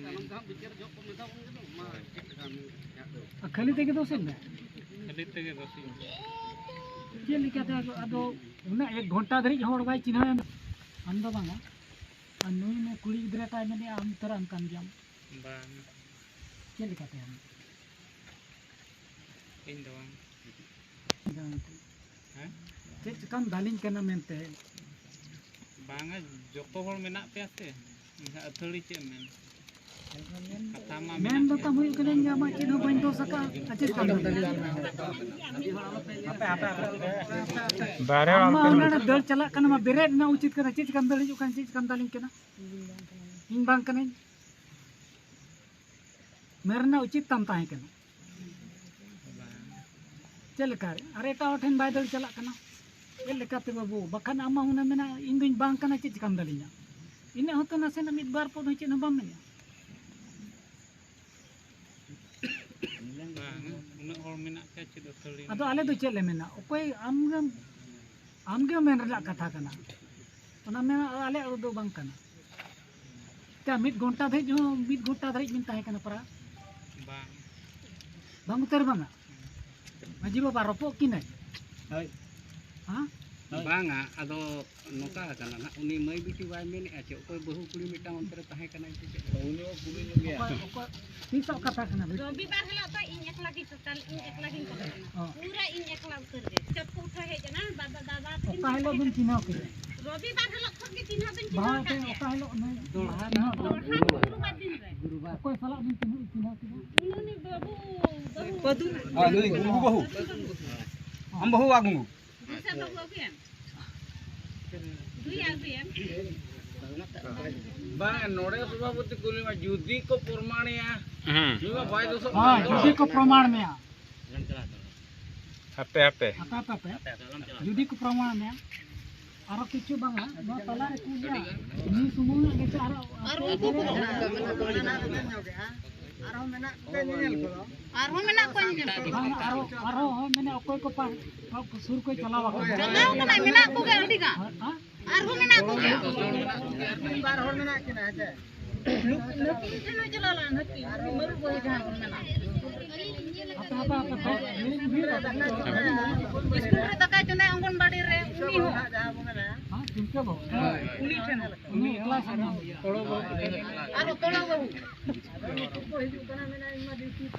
ᱟᱨ ᱠᱷᱟᱹᱞᱤ ᱛᱮᱜᱮ ᱫᱚ ᱥᱮᱱ ᱢᱮ᱾ ᱠᱷᱟᱹᱞᱤ ᱛᱮᱜᱮ ᱫᱚ ᱥᱮᱱ ᱢᱮ᱾ ᱪᱮᱫ ᱞᱮᱠᱟᱛᱮ ᱟᱫᱚ, ᱟᱫᱚ ᱩᱱᱟᱹᱜ ᱮᱠ ᱜᱷᱚᱱᱴᱟ ᱫᱷᱟᱹᱨᱤᱡ ᱦᱚᱲ ᱵᱟᱭ ᱪᱤᱱᱦᱟᱹᱣ ᱮᱱ? ᱟᱢ ᱫᱚ ᱵᱟᱝᱟ᱾ ᱟᱨ ᱱᱩᱭ ᱢᱟ ᱠᱩᱲᱤ ᱜᱤᱫᱽᱨᱟᱹ ᱛᱟᱭ ᱢᱮᱱᱮᱫᱼᱟ, ᱟᱢ ᱩᱛᱟᱹᱨᱟᱢ ᱠᱟᱱ ᱜᱮᱭᱟᱢ᱾ ᱵᱟᱝ᱾ ᱪᱮᱫ ᱞᱮᱠᱟᱛᱮ ᱟᱢ? ᱤᱧ ᱫᱚ ᱵᱟᱝ᱾ ᱦᱮᱸ? ᱪᱮᱫ ᱪᱤᱠᱟᱢ ᱫᱟᱞᱤᱧ ᱠᱟᱱᱟ ᱢᱮᱱᱛᱮ? ᱵᱟᱝᱟ, ᱡᱚᱛᱚ ᱦᱚᱲ ᱢᱮᱱᱟᱜ ᱯᱮᱭᱟ ᱥᱮ? ᱮᱱᱠᱷᱟᱱ ᱟᱹᱛᱷᱟᱹᱲᱤ ᱪᱮᱫ ᱮᱢ ᱢᱮᱱ? ᱠᱟᱛᱷᱟ ᱢᱟ ᱢᱮᱱ ᱢᱮᱱᱟᱜ ᱫᱚ ᱜᱮᱭᱟ᱾ ᱛᱟᱢ ᱦᱩᱭᱩᱜ ᱠᱟᱱᱟ, ᱤᱧ ᱟᱢᱟᱜ ᱪᱮᱫ ᱦᱚᱸ ᱵᱟᱹᱧ ᱫᱳᱥ ᱟᱠᱟᱫᱼᱟ᱾ ᱟᱨ ᱪᱮᱫ ᱠᱟᱱ ᱛᱟᱢ? ᱵᱟᱨᱦᱮ ᱟᱢ ᱢᱟ ᱚᱱᱟ ᱫᱟᱹᱲ ᱪᱟᱞᱟᱜ ᱠᱟᱱᱟ, ᱢᱟ ᱵᱮᱨᱮᱫ ᱨᱮᱱᱟᱜ ᱩᱪᱤᱛ ᱠᱟᱱᱟ᱾ ᱪᱮᱫ ᱪᱤᱠᱟᱢ ᱫᱟᱹᱲ ᱦᱤᱡᱩᱜ ᱠᱟᱱ, ᱪᱮᱫ ᱪᱤᱠᱟᱢ ᱫᱟᱹᱲᱤᱧ ᱠᱟᱱᱟ? ᱤᱧ ᱵᱟᱝ ᱠᱟᱹᱱᱟᱹᱧ᱾ ᱢᱮᱱ ᱨᱮᱱᱟᱜ ᱩᱪᱤᱛ ᱛᱟᱢ ᱛᱟᱦᱮᱸ ᱠᱟᱱᱟ᱾ ᱪᱮᱫ ᱞᱮᱠᱟ? ᱟᱨ ᱮᱴᱟᱜ ᱦᱚᱲ ᱴᱷᱮᱱ ᱵᱟᱭ ᱫᱟᱹᱲ ᱪᱟᱞᱟᱜ ᱠᱟᱱᱟ᱾ ᱪᱮᱫ ᱞᱮᱠᱟᱛᱮ ᱵᱟᱹᱵᱩ? ᱵᱟᱠᱷᱟᱱ ᱟᱢ ᱢᱟ ᱦᱩᱱᱟᱹᱝ ᱢᱮᱱᱟ, "ᱤᱧ ᱫᱩᱧ ᱵᱟᱝ ᱠᱟᱱᱟ, ᱪᱮᱫ ᱪᱤᱠᱟᱢ ᱫᱟᱲᱮᱧᱟ?" ᱤᱱᱟᱹᱜ ᱦᱚᱸᱛᱚ ᱱᱟᱥᱮᱱᱟᱜ ᱢᱤᱫ ᱵᱟᱨ ᱯᱚᱫ ᱦᱚᱸ ᱪᱮᱫ ᱦᱚᱸ ᱵᱟᱢ ᱢᱮᱱᱟ᱾ ᱵᱟᱝ, ᱩᱱᱟᱹᱜ ᱦᱚᱲ ᱢᱮᱱᱟᱜ ᱯᱮᱭᱟ, ᱪᱮᱫ ᱟᱹᱛᱷᱟᱹᱲᱤ ᱟᱫᱚ ᱟᱞᱮ ᱫᱚ ᱪᱮᱫ ᱞᱮ ᱢᱮᱱᱟ? ᱚᱠᱚᱭ ᱟᱢᱜᱮᱢ, ᱟᱢᱜᱮ ᱢᱮᱱ ᱨᱮᱱᱟᱜ ᱠᱟᱛᱷᱟ ᱠᱟᱱᱟ᱾ ᱚᱱᱟ ᱢᱮᱱ ᱟᱞᱮᱭᱟᱜ ᱫᱚ ᱵᱟᱝ ᱠᱟᱱᱟ᱾ ᱪᱮᱫ ᱢᱤᱫ ᱜᱷᱚᱱᱴᱟ ᱫᱷᱟᱹᱨᱤᱡ ᱦᱚᱸ, ᱢᱤᱫ ᱜᱷᱚᱱᱴᱟ ᱫᱷᱟᱹᱨᱤᱡ ᱵᱤᱱ ᱛᱟᱦᱮᱸ ᱠᱟᱱᱟ ᱯᱟᱨᱟ? ᱵᱟᱝ᱾ ᱵᱟᱝ ᱩᱛᱟᱹᱨ ᱵᱟᱝᱟ? ᱢᱟᱹᱡᱷᱤ ᱵᱟᱵᱟ ᱨᱚᱯᱚᱜ ᱠᱤᱱᱟᱹᱭ? ᱦᱳᱭ᱾ ᱦᱮᱸ? ᱦᱳᱭ᱾ ᱵᱟᱝᱟ, ᱟᱫᱚ ᱱᱚᱝᱠᱟ ᱠᱟᱱᱟ ᱱᱟᱦᱟᱜ, ᱩᱱᱤ ᱢᱟᱹᱭ ᱵᱤᱴᱤ ᱵᱟᱭ ᱢᱮᱱᱮᱫᱼᱟ ᱪᱮ ᱚᱠᱚᱭ ᱵᱟᱹᱦᱩ ᱠᱩᱲᱤ ᱢᱤᱫᱴᱟᱝ ᱚᱱᱛᱮ ᱨᱮ ᱛᱟᱦᱮᱸ ᱠᱟᱱᱟᱭ ᱥᱮ ᱪᱮᱫ? ᱩᱱᱤ ᱦᱚᱸ ᱠᱩᱲᱤ ᱧᱚᱜ ᱜᱮᱭᱟ᱾ ᱚᱠᱚᱭ, ᱚᱠᱚᱭ, ᱛᱤᱥᱟᱜ ᱠᱟᱛᱷᱟ ᱠᱟᱱᱟ ᱵᱤᱴᱤ? ᱨᱚᱵᱤᱵᱟᱨ ᱦᱤᱞᱳᱜ ᱫᱚ ᱤᱧ ᱮᱠᱞᱟ ᱜᱮ ᱴᱳᱴᱟᱞ, ᱤᱧ ᱮᱠᱞᱟ ᱜᱤᱧ ᱛᱟᱦᱮᱸ ᱠᱟᱱᱟ᱾ ᱦᱚᱸ᱾ ᱯᱩᱨᱟᱹ ᱤᱧ ᱮᱠᱞᱟ ᱩᱛᱟᱹᱨ ᱜᱮ᱾ ᱪᱟᱯ ᱠᱚ ᱩᱴᱷᱟᱹᱣ ᱦᱮᱡ ᱮᱱᱟ, ᱵᱟᱵᱟ, ᱫᱟᱫᱟ ᱛᱟᱹᱠᱤᱱ ᱚᱠᱟ ᱦᱤᱞᱳᱜ ᱵᱤᱱ ᱪᱤᱱᱦᱟᱹᱣ ᱠᱮᱫᱟ? ᱨᱚᱵᱤᱵᱟᱨ ᱦᱤᱞᱳᱜ ᱠᱷᱚᱱ ᱜᱮ ᱪᱤᱱᱦᱟᱹ ᱫᱚᱧ ᱪᱤᱱᱦᱟᱹᱣ ᱵᱟᱝ, ᱟᱠᱟᱫ ᱜᱮᱭᱟ᱾ ᱚᱠᱟ ᱦᱤᱞᱳᱜ ᱱᱩᱭ ᱫᱚᱦᱲᱟ ᱪᱤᱱᱦᱟᱹᱣ ᱫᱚ ᱠᱮᱫᱟ? ᱜᱩᱨᱩᱵᱟᱨ ᱫᱤᱱ ᱨᱮ᱾ ᱚᱠᱚᱭ ᱥᱟᱞᱟᱜ ᱵᱤᱱ ᱪᱤᱱᱦᱟᱹᱣ, ᱪᱤᱱᱦᱟᱹᱣ ᱠᱮᱫᱟ? ᱩᱱᱤ ᱵᱟᱹᱵᱩ, ᱵᱟᱹᱦᱩ᱾ ᱯᱟᱹᱫᱩ᱾ ᱦᱳᱭ, ᱱᱩᱭ ᱜᱩᱨᱩ ᱵᱟᱹᱦᱩ᱾ ᱟᱢ ᱵᱟᱹᱦᱩ ᱟᱹᱜᱩ᱾ ᱫᱤᱥᱟᱹ ᱵᱟᱹᱵᱩ ᱟᱹᱜᱩᱭᱮᱢ᱾ ᱫᱩᱭ ᱟᱹᱜᱩᱭᱮᱢ᱾ ᱵᱟᱝ, ᱱᱚᱰᱮ ᱥᱚᱵᱷᱟᱯᱚᱛᱤ ᱠᱩᱞᱤ ᱢᱟ, ᱡᱩᱫᱤ ᱠᱚ ᱯᱨᱚᱢᱟᱬᱮᱭᱟ, ᱦᱩᱸ᱾ ᱱᱩᱭ ᱢᱟ ᱵᱟᱭ ᱫᱳᱥᱚᱜ ᱦᱳᱭ, ᱠᱟᱱ ᱫᱚ᱾ ᱡᱩᱫᱤ ᱠᱚ ᱯᱨᱚᱢᱟᱬ ᱢᱮᱭᱟ᱾ ᱦᱟᱯᱮ, ᱦᱟᱯᱮ᱾ ᱦᱟᱯᱮ, ᱦᱟᱯᱮ, ᱦᱟᱯᱮ᱾ ᱡᱩᱫᱤ ᱠᱚ ᱯᱨᱚᱢᱟᱬ ᱢᱮᱭᱟ, ᱟᱨᱚ ᱠᱤᱪᱷᱩ ᱵᱟᱝᱟ, ᱱᱚᱣᱟ ᱛᱟᱞᱟ ᱨᱮ ᱠᱩᱞᱤᱭᱟ᱾ ᱩᱱᱤ ᱥᱩᱢᱩᱝ ᱜᱮ ᱟᱨᱚ ᱟᱨᱚ ᱩᱱᱠᱩ ᱠᱚ ᱟᱨᱦᱚᱸ ᱢᱮᱱᱟᱜ ᱠᱚᱣᱟ ᱧᱮᱧᱮᱞ ᱠᱚ᱾ ᱟᱨᱦᱚᱸ ᱢᱮᱱᱟᱜ ᱠᱚᱣᱟ ᱧᱮᱧᱮᱞ ᱠᱚ᱾ ᱵᱟᱝ, ᱟᱨᱦᱚᱸ, ᱟᱨᱦᱚᱸ ᱦᱚᱸ ᱢᱮᱱᱟᱜ, ᱚᱠᱚᱭ ᱠᱚ ᱯᱟ-, ᱯᱟ-, ᱥᱩᱨ ᱠᱚ ᱪᱟᱞᱟᱣ ᱟᱠᱟᱱᱟ᱾ ᱪᱟᱞᱟᱣ ᱠᱟᱱᱟᱭ, ᱢᱮᱱᱟᱜ ᱠᱚᱜᱮ ᱟᱹᱰᱤ ᱜᱟᱱ᱾ ᱦᱮᱸ? ᱟᱨᱦᱚᱸ ᱢᱮᱱᱟᱜ ᱠᱚᱜᱮ᱾ ᱢᱤᱫ ᱵᱟᱨ ᱦᱚᱲ ᱢᱮᱱᱟᱜ ᱠᱤᱱᱟ, ᱦᱮᱸ ᱥᱮ? ᱱᱩᱠᱤᱱ ᱴᱷᱮᱱ ᱦᱚᱸ ᱪᱟᱞᱟᱣ ᱞᱮᱱᱟ, ᱱᱩᱠᱤᱱ, ᱩᱱᱤ ᱢᱟᱹᱨᱩ ᱵᱟᱹᱦᱩ ᱡᱟᱦᱟᱸ ᱵᱚᱱ ᱢᱮᱱᱟ᱾ ᱟᱯᱮ, ᱟᱯᱮ, ᱟᱯᱮ, ᱟᱯᱮ, ᱢᱤᱫ ᱜᱷᱟᱹᱲᱤᱡ ᱨᱮ ᱫᱟᱠᱟ ᱪᱚᱸᱫᱟᱭᱟ᱾ ᱤᱥᱠᱩᱞ ᱨᱮ ᱫᱟᱠᱟᱭ ᱪᱚᱸᱫᱟᱭᱟ, ᱚᱝᱜᱚᱱᱵᱟᱲᱤ ᱨᱮ, ᱩᱱᱤ ᱦᱚᱸ᱾ ᱡᱟᱦᱟᱸ ᱵᱚᱱ ᱢᱮᱱᱟ, ᱩᱱᱤ ᱮᱠᱞᱟ ᱥᱟᱢᱟᱝ᱾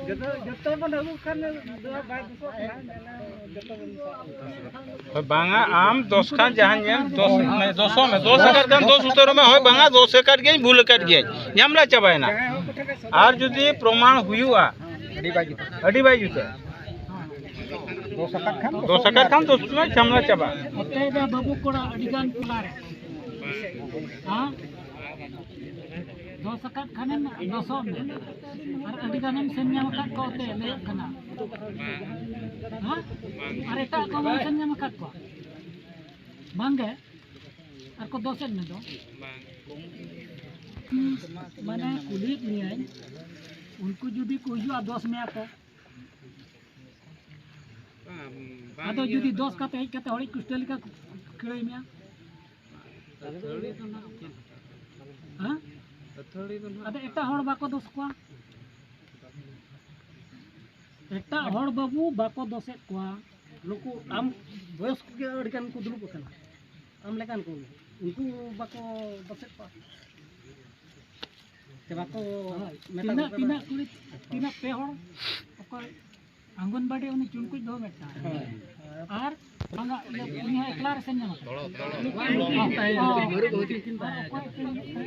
ᱡᱚᱛᱚ, ᱡᱚᱛᱚ ᱵᱚᱱ ᱟᱹᱜᱩ ᱠᱷᱟᱱ ᱫᱚ ᱵᱟᱭ ᱫᱩᱥᱚᱜ ᱠᱟᱱᱟ, ᱡᱚᱛᱚ ᱵᱚᱱ ᱢᱮᱥᱟᱜᱼᱟ᱾ ᱦᱳᱭ, ᱵᱟᱝᱟ, ᱟᱢ ᱫᱚᱥ ᱠᱷᱟᱱ ᱡᱟᱦᱟᱸ ᱧᱮᱞ, ᱫᱚᱥ, ᱢᱟᱱᱮ ᱫᱚᱥᱚᱜ ᱢᱮ, ᱫᱚᱥ ᱟᱠᱟᱫ ᱠᱷᱟᱱ ᱫᱚᱥ ᱩᱛᱟᱹᱨᱚᱜ ᱢᱮ, ᱦᱳᱭ, ᱵᱟᱝᱟ, ᱫᱚᱥ ᱟᱠᱟᱫ ᱜᱤᱭᱟᱹᱧ, ᱵᱷᱩᱞ ᱟᱠᱟᱫ ᱜᱤᱭᱟᱹᱧ, ᱡᱷᱟᱢᱮᱞᱟ ᱪᱟᱵᱟᱭᱮᱱᱟ᱾ ᱟᱨ ᱡᱩᱫᱤ ᱯᱨᱚᱢᱟᱬ ᱦᱩᱭᱩᱜᱼᱟ, ᱟᱹᱰᱤ ᱵᱟᱭ ᱡᱩᱛᱟ᱾ ᱫᱚᱥ ᱟᱠᱟᱫ ᱠᱷᱟᱱ ᱫᱚᱥ ᱢᱮ, ᱡᱷᱟᱢᱮᱞᱟ ᱪᱟᱵᱟᱜᱼᱟ᱾ ᱚᱛᱮ ᱫᱚ ᱵᱟᱹᱵᱩ ᱠᱚᱲᱟ ᱟᱹᱰᱤ ᱜᱟᱱ ᱴᱚᱞᱟ ᱨᱮ, ᱦᱮᱸ? ᱫᱚᱥ ᱟᱠᱟᱫ ᱠᱷᱟᱱᱮᱢ ᱫᱚᱥᱚᱜ ᱢᱮ᱾ ᱟᱨ ᱟᱹᱰᱤ ᱜᱟᱱᱮᱢ ᱥᱮᱱ ᱧᱟᱢ ᱟᱠᱟᱫ ᱠᱚᱣᱟ ᱚᱛᱮ, ᱞᱟᱹᱭᱚᱜ ᱠᱟᱱᱟ᱾ ᱦᱮᱸ? ᱟᱨ ᱮᱴᱟᱜ ᱠᱚ ᱵᱟᱢ ᱥᱮᱱ ᱧᱟᱢ ᱟᱠᱟᱫ ᱠᱚᱣᱟ? ᱵᱟᱝᱜᱮ᱾ ᱟᱨ ᱠᱚ ᱫᱚᱥᱮᱫ ᱢᱮ ᱫᱚ᱾ ᱢᱟᱱᱮ ᱠᱩᱞᱤᱭᱮᱫ ᱢᱮᱭᱟᱹᱧ, ᱩᱱᱠᱩ ᱡᱩᱫᱤ ᱠᱚ ᱦᱤᱡᱩᱜᱼᱟ, ᱫᱚᱥ ᱢᱮᱭᱟ ᱠᱚ᱾ ᱟᱫᱚ ᱡᱩᱫᱤ ᱫᱚᱥ ᱠᱟᱛᱮ ᱦᱮᱡ ᱠᱟᱛᱮ ᱦᱚᱲᱤᱡ ᱠᱩᱥᱴᱟᱹ ᱞᱮᱠᱟ ᱠᱚ ᱠᱷᱤᱲᱟᱹᱭ ᱢᱮᱭᱟ? ᱦᱮᱸ? ᱟᱫᱚ ᱮᱴᱟᱜ ᱦᱚᱲ ᱵᱟᱠᱚ ᱫᱚᱥ ᱠᱚᱣᱟ? ᱮᱴᱟᱜ ᱦᱚᱲ ᱵᱟᱹᱵᱩ ᱵᱟᱠᱚ ᱫᱚᱥᱮᱫ ᱠᱚᱣᱟ᱾ ᱱᱩᱠᱩ ᱟᱢ ᱵᱚᱭᱚᱥ ᱠᱚᱜᱮ ᱟᱹᱰᱤ ᱜᱟᱱ ᱠᱚ ᱫᱩᱲᱩᱵ ᱟᱠᱟᱱᱟ, ᱟᱢ ᱞᱮᱠᱟᱱ ᱠᱚ, ᱩᱱᱠᱩ ᱵᱟᱠᱚ ᱫᱚᱥᱮᱫ ᱠᱚᱣᱟ ᱥᱮ ᱵᱟᱠᱚ ᱢᱮᱛᱟ ᱠᱚ ᱛᱤᱱᱟᱹᱜ, ᱠᱟᱱᱟ? ᱛᱤᱱᱟᱹᱜ ᱠᱩᱲᱤ, ᱛᱤᱱᱟᱹᱜ ᱯᱮ ᱦᱚᱲ ᱚᱠᱚᱭ ᱟᱝᱜᱚᱱᱵᱟᱲᱤ ᱩᱱᱤ ᱪᱩᱱᱠᱩᱡ ᱵᱟᱹᱦᱩ ᱢᱤᱫᱴᱟᱝ᱾ ᱦᱳᱭ᱾ ᱟᱨ ᱵᱟᱝᱟ, ᱤᱭᱟᱹ, ᱩᱱᱤ ᱦᱚᱸ ᱮᱠᱞᱟ ᱨᱮ ᱥᱮᱱ ᱧᱟᱢ ᱟᱠᱟᱱᱟ᱾ ᱟᱨ ᱚᱠᱚᱭ ᱯᱮ ᱢᱮᱱᱟᱜ ᱠᱤᱱᱟ?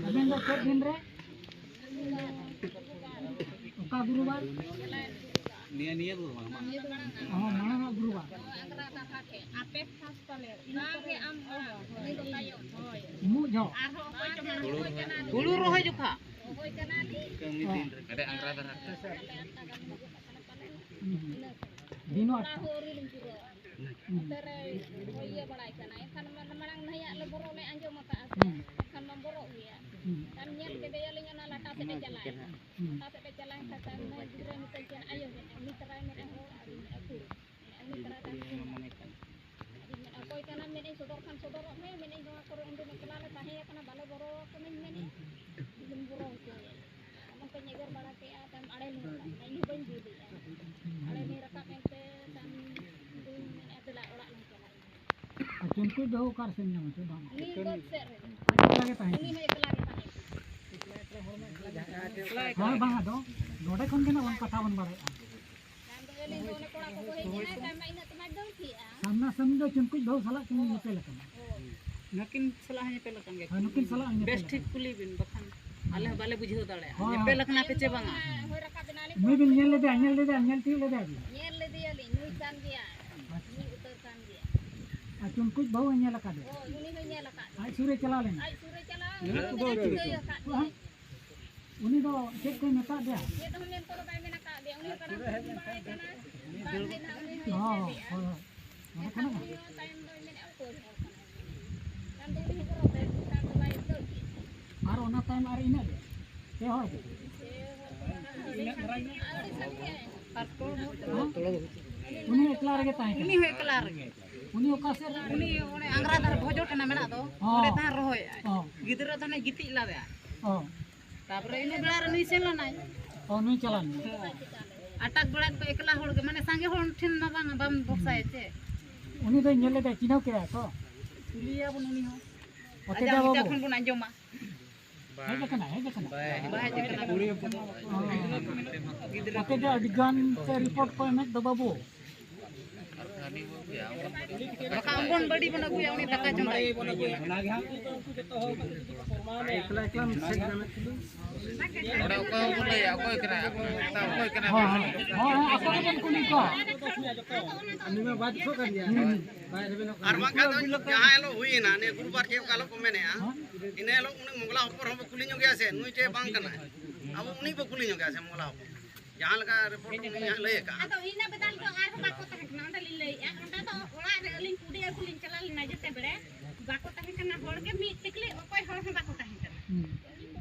ᱟᱵᱮᱱ ᱫᱚ ᱪᱮᱫ ᱫᱤᱱ ᱨᱮ? ᱚᱠᱟ ᱜᱩᱨᱩᱵᱟᱨ? ᱱᱤᱭᱟᱹ, ᱱᱤᱭᱟᱹ ᱜᱩᱨᱩᱵᱟᱨ, ᱢᱟᱲᱟᱝ᱾ ᱦᱚᱸ, ᱢᱟᱲᱟᱝ ᱟᱜ ᱜᱩᱨᱩᱵᱟᱨ᱾ ᱟᱯᱮ first ᱯᱟᱞᱮ᱾ ᱩᱱᱤ ᱫᱚ ᱛᱟᱭᱚᱢ᱾ ᱦᱳᱭ, ᱩᱱᱤ ᱫᱚ ᱛᱟᱭᱚᱢ᱾ ᱩᱢᱩᱜ ᱡᱚᱦᱚᱜ᱾ ᱟᱨᱦᱚᱸ ᱚᱠᱚᱭ ᱪᱚ ᱢᱮᱱᱟᱜ ᱠᱚ ᱠᱟᱱᱟ᱾ ᱦᱩᱲᱩ ᱨᱚᱦᱚᱭ ᱡᱚᱠᱷᱟ᱾ ᱚᱠᱚᱭ ᱠᱟᱱᱟ ᱞᱤᱧ? ᱦᱚᱸ᱾ ᱟᱞᱮ ᱟᱜᱽᱨᱟ ᱫᱷᱟᱨᱟ᱾ ᱦᱩᱸ᱾ ᱫᱤᱱ ᱦᱚᱸ ᱟᱴᱴᱟ᱾ ᱦᱚᱸ ᱟᱹᱣᱨᱤ ᱞᱤᱧ ᱯᱩᱨᱟᱹᱣᱟ᱾ ᱦᱩᱸ᱾ ᱱᱚᱛᱮ ᱨᱮ ᱤᱭᱟᱹ ᱵᱟᱲᱟᱭ ᱠᱟᱱᱟ᱾ ᱮᱱᱠᱷᱟᱱ ᱢᱟ-, ᱢᱟᱲᱟᱝ ᱱᱟᱹᱭᱟᱜ ᱞᱮ ᱵᱚᱨᱚ ᱞᱮ ᱟᱸᱡᱚᱢ ᱟᱠᱟᱫᱼᱟ ᱥᱮ᱾ ᱦᱩᱸ᱾ ᱮᱱᱠᱷᱟᱱ ᱢᱟ ᱵᱚᱨᱚᱜ ᱜᱮᱭᱟ᱾ ᱦᱩᱸ᱾ ᱠᱷᱟᱱ ᱧᱮᱞ ᱠᱮᱫᱮᱭᱟᱞᱤᱧ ᱚᱱᱟ ᱞᱟᱴᱟ ᱥᱮᱫ ᱮ ᱪᱟᱞᱟᱣᱮᱱᱟ᱾ ᱦᱩᱸ᱾ ᱞᱟᱴᱟ ᱥᱮᱫ ᱮ ᱪᱟᱞᱟᱣᱮᱱ ᱠᱷᱟᱱ ᱛᱟᱭᱚᱢ ᱱᱟᱹᱭ ᱜᱤᱫᱽᱨᱟᱹ ᱢᱮᱛᱟᱭ ᱠᱟᱱᱟ, "ᱟᱭᱳ," ᱢᱮᱱᱮᱫᱼᱟ, "ᱩᱱᱤ ᱛᱟᱨᱟᱭ ᱢᱮᱱᱮᱫᱼᱟ, ᱦᱚᱲ ᱟᱹᱜᱩᱭᱮᱫᱼᱟ, ᱠᱩᱲᱤ᱾ ᱩᱱᱤ ᱛᱟᱨᱟᱭ ᱛᱟᱦᱮᱸ ᱠᱟᱱᱟ᱾ ᱟᱫᱚᱧ ᱢᱮᱱᱮᱫᱼᱟ, 'ᱚᱠᱚᱭ ᱠᱟᱱᱟᱢ?' ᱢᱮᱱᱮᱫᱼᱟᱹᱧ, "ᱥᱚᱫᱚᱨ ᱠᱷᱟᱱ ᱥᱚᱫᱚᱨᱚᱜ ᱢᱮ," ᱢᱮᱱᱮᱫᱼᱟᱹᱧ, "ᱱᱚᱣᱟ ᱠᱚᱨᱮ ᱩᱱᱫᱤᱱ ᱮᱠᱞᱟ ᱞᱮ ᱛᱟᱦᱮᱸ ᱟᱠᱟᱱᱟ, ᱵᱟᱞᱮ ᱵᱚᱨᱚ ᱟᱠᱟᱱᱟᱧ," ᱢᱮᱱᱮᱫᱼᱟ, ᱤᱧ ᱵᱚᱨᱚ ᱦᱚᱪᱚᱭᱮᱫᱼᱟ᱾ ᱮᱢᱚᱱ ᱠᱚᱧ ᱮᱜᱮᱨ ᱵᱟᱲᱟ ᱠᱮᱫᱼᱟ, ᱛᱟᱭᱚᱢ ᱟᱲᱮ ᱞᱤᱧ ᱨᱟᱠᱟᱵ ᱮᱱᱟ, ᱤᱧ ᱦᱚᱸ ᱵᱟᱹᱧ ᱵᱩᱡᱽ ᱞᱮᱫᱼᱟ᱾ ᱟᱲᱮ ᱞᱤᱧ ᱨᱟᱠᱟᱵ ᱮᱱᱛᱮ ᱛᱟᱭᱚᱢ ᱫᱩᱧ ᱢᱮᱱᱮᱫᱼᱟ, "ᱫᱮᱞᱟ ᱚᱲᱟᱜ ᱞᱟᱝ ᱪᱟᱞᱟᱜᱼᱟ᱾" ᱟᱨ ᱪᱩᱱᱠᱩᱡ ᱵᱟᱹᱦᱩ ᱚᱠᱟ ᱨᱮ ᱥᱮᱱ ᱧᱟᱢᱟ ᱪᱚ? ᱵᱟᱝ᱾ ᱩᱱᱤ ᱵᱟᱹᱫᱽ ᱥᱮᱫ ᱨᱮ᱾ ᱟᱡ ᱮᱠᱞᱟ ᱜᱮ ᱛᱟᱦᱮᱸ ᱩᱱᱤ ᱠᱟᱱᱟ᱾ ᱦᱚᱸ ᱮᱠᱞᱟ ᱜᱮ ᱛᱟᱦᱮᱸ ᱠᱟᱱᱟ᱾ ᱦᱳᱭ, ᱵᱟᱝ, ᱟᱫᱚ ᱱᱚᱰᱮ ᱠᱷᱚᱱ ᱜᱮ ᱱᱟᱜ ᱵᱚᱱ ᱠᱟᱛᱷᱟ ᱵᱚᱱ ᱵᱟᱲᱟᱭᱟ᱾ ᱛᱟᱭᱚᱢ ᱫᱚ ᱟᱹᱞᱤᱧ ᱫᱚ ᱚᱱᱮ ᱠᱚᱲᱟ ᱠᱚᱠᱚ ᱦᱮᱡ ᱮᱱᱟ, ᱛᱟᱭᱚᱢ ᱢᱟ ᱤᱱᱟᱹᱜ ᱛᱮᱢᱟ ᱫᱟᱹᱲ ᱠᱮᱜᱼᱟ᱾ ᱥᱟᱢᱱᱟ ᱥᱟᱢᱱᱤ ᱫᱚ ᱪᱩᱱᱠᱩᱡ ᱵᱟᱹᱦᱩ ᱥᱟᱞᱟᱜ ᱠᱤᱱ ᱧᱮᱯᱮᱞ ᱟᱠᱟᱱᱟ᱾ ᱦᱳᱭ᱾ ᱱᱩᱠᱤᱱ ᱥᱟᱞᱟᱜ ᱦᱚᱸ ᱧᱮᱯᱮᱞ ᱦᱳᱭ, ᱱᱩᱠᱤᱱ ᱟᱠᱟᱱᱟ᱾ ᱥᱟᱞᱟᱜ ᱦᱚᱸ ᱵᱮᱥ ᱧᱮᱯᱮᱞ ᱴᱷᱤᱠ ᱟᱠᱟᱱᱟ᱾ ᱠᱩᱞᱤ ᱵᱤᱱ, ᱵᱟᱠᱷᱟᱱ ᱟᱞᱮ ᱦᱚᱸ ᱵᱟᱞᱮ ᱵᱩᱡᱷᱟᱹᱣ ᱫᱟᱲᱮᱭᱟᱜᱼᱟ᱾ ᱦᱳᱭ, ᱧᱮᱯᱮᱞ ᱦᱳᱭ᱾ ᱟᱠᱟᱱᱟ ᱯᱮ ᱪᱮ ᱵᱟᱝᱟ? ᱦᱳᱭ, ᱨᱟᱠᱟᱵ ᱮᱱᱟᱞᱤᱧ᱾ ᱱᱩᱭ ᱵᱤᱱ ᱧᱮᱞ ᱞᱮᱫᱮᱭᱟ, ᱧᱮᱞ ᱞᱮᱫᱮᱭᱟ, ᱧᱮᱞ ᱛᱤᱭᱳᱜ ᱞᱮᱫᱮᱭᱟ ᱵᱤᱱ? ᱧᱮᱞ ᱞᱮᱫᱮᱭᱟᱞᱤᱧ, ᱱᱩᱭ ᱠᱟᱱ ᱜᱮᱭᱟᱭ᱾ ᱟᱪᱪᱷᱟ᱾ ᱱᱩᱭ ᱩᱛᱟᱹᱨ ᱠᱟᱱ ᱜᱮᱭᱟᱭ᱾ ᱟᱨ ᱪᱩᱱᱠᱩᱡ ᱵᱟᱹᱦᱩ ᱦᱚᱸ ᱧᱮᱞ ᱟᱠᱟᱫᱮᱭᱟ? ᱦᱳᱭ, ᱩᱱᱤ ᱦᱚᱸ ᱧᱮᱞ ᱟᱠᱟᱫ ᱟᱡ ᱜᱮᱭᱟᱭ᱾ ᱥᱩᱨ ᱨᱮ ᱪᱟᱞᱟᱣ ᱞᱮᱱᱟ? ᱟᱡ ᱥᱩᱨ ᱨᱮ ᱪᱟᱞᱟᱣ ᱩᱱᱤ ᱠᱟᱛᱮ ᱫᱚ ᱴᱷᱤᱠᱟᱹ ᱟᱠᱟᱫ ᱦᱮᱸ? ᱜᱮᱭᱟᱭ᱾ ᱩᱱᱤ ᱫᱚ ᱪᱮᱫ ᱠᱚᱭ ᱢᱮᱛᱟᱫ ᱫᱮᱭᱟ? ᱪᱮᱫ ᱦᱚᱸ ᱢᱮᱱ ᱠᱚᱫᱚ ᱵᱟᱭ ᱢᱮᱱ ᱟᱠᱟᱫ ᱫᱮᱭᱟ᱾ ᱩᱱᱤ ᱢᱟᱲᱟᱝ ᱠᱷᱚᱱ ᱜᱮ ᱵᱟᱲᱟᱭ ᱠᱟᱱᱟ᱾ ᱵᱟᱝ ᱦᱮᱡ ᱱᱟᱦᱟᱜ ᱩᱱᱤ ᱦᱚᱸᱭ ᱦᱚᱸ, ᱮᱥᱮᱫᱮᱜᱼᱟ᱾ ᱦᱚᱸ, ᱦᱚᱸ᱾ ᱚᱱᱟ ᱮᱱᱠᱷᱟᱱ ᱠᱟᱱᱟ ᱵᱟᱝ? ᱩᱱᱤ ᱦᱚᱸ ᱛᱟᱭᱚᱢ ᱫᱚᱭ ᱢᱮᱱᱮᱫᱼᱟ, ᱚᱠᱚᱭ ᱦᱚᱲ ᱠᱟᱱᱟᱭ? ᱛᱟᱭᱚᱢ ᱫᱚ ᱩᱱᱤ ᱦᱚᱸ ᱵᱚᱨᱚ ᱛᱮ ᱛᱟᱭᱚᱢ ᱫᱚ ᱵᱟᱭ ᱫᱟᱹᱲ ᱠᱮᱫ᱾ ᱟᱨ ᱚᱱᱟ ᱛᱟᱭᱚᱢ ᱟᱨ ᱤᱱᱟᱹᱜ ᱜᱮ? ᱯᱮ ᱦᱚᱲ ᱜᱮ? ᱟᱹᱰᱤ ᱥᱟᱸᱜᱮ᱾ ᱦᱮᱸ? ᱩᱱᱤ ᱮᱠᱞᱟ ᱨᱮᱜᱮ ᱛᱟᱦᱮᱸ ᱠᱟᱱᱟ? ᱩᱱᱤ ᱦᱚᱸ ᱮᱠᱞᱟ ᱨᱮᱜᱮ᱾ ᱩᱱᱤ ᱚᱠᱟ ᱥᱮᱫ ᱨᱮ? ᱩᱱᱤ ᱚᱱᱮ ᱟᱝᱜᱽᱨᱟ ᱫᱷᱟᱨᱮ ᱵᱷᱚᱡᱚ ᱴᱷᱮᱱᱮ ᱢᱮᱱᱟᱜ ᱫᱚ, ᱦᱚᱸ᱾ ᱚᱸᱰᱮ ᱛᱟᱦᱮᱸ ᱨᱚᱦᱚᱭᱮᱫᱼᱟᱭ᱾ ᱦᱚᱸ᱾ ᱜᱤᱫᱽᱨᱟᱹ ᱫᱚ ᱦᱟᱱᱮ ᱜᱤᱛᱤᱡ ᱞᱟᱫᱮᱭᱟ᱾ ᱦᱚᱸ᱾ ᱛᱟᱯᱚᱨᱮ ᱤᱱᱟᱹ ᱵᱮᱲᱟ ᱨᱮ ᱱᱩᱭ ᱥᱮᱱ ᱞᱮᱱᱟᱭ᱾ ᱦᱚᱸ, ᱱᱩᱭ ᱪᱟᱞᱟᱣ ᱞᱮᱱᱟ᱾ ᱦᱚᱸ᱾ ᱟᱴᱟᱠ ᱵᱮᱲᱟ ᱠᱚ ᱮᱠᱞᱟ ᱦᱚᱲ ᱜᱮ, ᱢᱟᱱᱮ ᱥᱟᱸᱜᱮ ᱦᱚᱲ ᱴᱷᱮᱱ ᱢᱟ ᱵᱟᱝ, ᱵᱟᱢ ᱵᱷᱚᱨᱥᱟᱭᱟ ᱪᱮ᱾ ᱩᱱᱤ ᱫᱚᱭ ᱧᱮᱞ ᱞᱮᱫᱟ, ᱪᱤᱱᱦᱟᱹᱣ ᱠᱮᱫᱟ ᱛᱚ? ᱠᱩᱞᱤᱭᱮᱭᱟᱵᱚᱱ ᱩᱱᱤ ᱦᱚᱸ᱾ ᱚᱛᱮ ᱟᱡᱟᱜ ᱫᱚ ᱢᱚᱪᱟ ᱵᱟᱹᱵᱩ᱾ ᱠᱷᱚᱱ ᱵᱚᱱ ᱟᱸᱡᱚᱢᱟ᱾ ᱦᱮᱡ ᱟᱠᱟᱱᱟ, ᱦᱮᱡ ᱟᱠᱟᱱᱟ᱾ ᱵᱟᱭ ᱦᱮᱡ ᱟᱠᱟᱱᱟ᱾ ᱚ᱾ ᱟᱯᱮ ᱫᱚ ᱟᱹᱰᱤ ᱜᱟᱱ ᱯᱮ ᱨᱤᱯᱳᱨᱴ ᱠᱚ ᱮᱢᱮᱫ ᱫᱚ ᱵᱟᱹᱵᱩ᱾ ᱵᱟᱠᱷᱟᱱ ᱚᱝᱜᱚᱱᱵᱟᱲᱤ ᱵᱚᱱ ᱟᱹᱜᱩᱭᱟ, ᱩᱱᱤ ᱫᱟᱠᱟ ᱪᱚᱸᱫᱟᱭ᱾ ᱮᱠᱞᱟ, ᱮᱠᱞᱟ ᱢᱮᱥᱮᱡᱽ ᱜᱟᱱᱚᱜ ᱠᱟᱱᱟ᱾ ᱚᱸᱰᱮ ᱚᱠᱚᱭ ᱦᱚᱸ ᱵᱟᱠᱚ ᱞᱟᱹᱭᱟ, ᱚᱠᱚᱭ ᱠᱟᱱᱟᱭ, ᱚᱠᱚᱭ ᱠᱟᱱᱟᱭ᱾ ᱦᱳᱭ, ᱦᱳᱭ᱾ ᱦᱳᱭ, ᱦᱳᱭ, ᱟᱠᱚ ᱜᱮᱵᱚᱱ ᱠᱩᱞᱤ ᱠᱚᱣᱟ᱾ ᱩᱱᱤ ᱢᱟ ᱵᱟᱭ ᱫᱤᱥᱟᱹᱜ ᱠᱟᱱ ᱜᱮᱭᱟ᱾ ᱦᱩᱸ᱾ ᱵᱟᱭ ᱨᱮᱵᱮᱱᱚᱜ ᱠᱟᱱᱟ᱾ ᱟᱨ ᱵᱟᱝᱠᱷᱟᱱ ᱫᱚ ᱡᱟᱦᱟᱸ ᱦᱤᱞᱳᱜ ᱦᱩᱭᱮᱱᱟ, ᱱᱤᱭᱟᱹ ᱜᱩᱨᱩᱵᱟᱨ ᱪᱮᱫ ᱚᱠᱟ ᱦᱤᱞᱳᱜ ᱠᱚ ᱢᱮᱱᱮᱜᱼᱟ, ᱦᱮᱸ? ᱤᱱᱟᱹ ᱦᱤᱞᱳᱜ ᱩᱱᱤ ᱢᱚᱜᱽᱞᱟ ᱦᱚᱯᱚᱱ ᱦᱚᱸᱵᱚ ᱠᱩᱞᱤ ᱧᱚᱜᱮᱭᱟ ᱥᱮ, ᱱᱩᱭ ᱪᱮᱫ ᱵᱟᱝ ᱠᱟᱱᱟᱭ? ᱟᱵᱚ ᱩᱱᱤ ᱵᱚ ᱠᱩᱞᱤ ᱧᱚᱜᱮᱭᱟ ᱥᱮ, ᱢᱚᱜᱽᱞᱟ ᱦᱚᱯᱚᱱ᱾ ᱡᱟᱦᱟᱸ ᱞᱮᱠᱟ ᱨᱤᱯᱳᱨᱴ ᱩᱱᱤ ᱦᱟᱸᱜ ᱞᱟᱹᱭ ᱟᱠᱟᱜᱼᱟ᱾ ᱟᱫᱚ ᱤᱱᱟᱹ ᱵᱮᱫᱟᱞ ᱫᱚ ᱟᱨᱦᱚᱸ ᱵᱟᱠᱚ ᱛᱟᱦᱮᱸ ᱠᱟᱱᱟ᱾ ᱚᱸᱰᱮ ᱞᱤᱧ ᱞᱟᱹᱭᱮᱫᱼᱟ, ᱚᱸᱰᱮ ᱫᱚ ᱚᱲᱟᱜ ᱨᱮ ᱟᱹᱞᱤᱧ ᱠᱩᱰᱤ ᱟᱹᱜᱩ ᱞᱤᱧ ᱪᱟᱞᱟᱣ ᱞᱮᱱᱟ ᱡᱮᱛᱮ ᱵᱮᱲᱮ, ᱵᱟᱠᱚ ᱛᱟᱦᱮᱸ ᱠᱟᱱᱟ᱾ ᱦᱚᱲ ᱜᱮ ᱢᱤᱫ ᱴᱤᱠᱞᱤ, ᱚᱠᱚᱭ ᱦᱚᱲ ᱦᱚᱸ ᱵᱟᱠᱚ ᱛᱟᱦᱮᱸ ᱠᱟᱱᱟ᱾ ᱦᱩᱸ᱾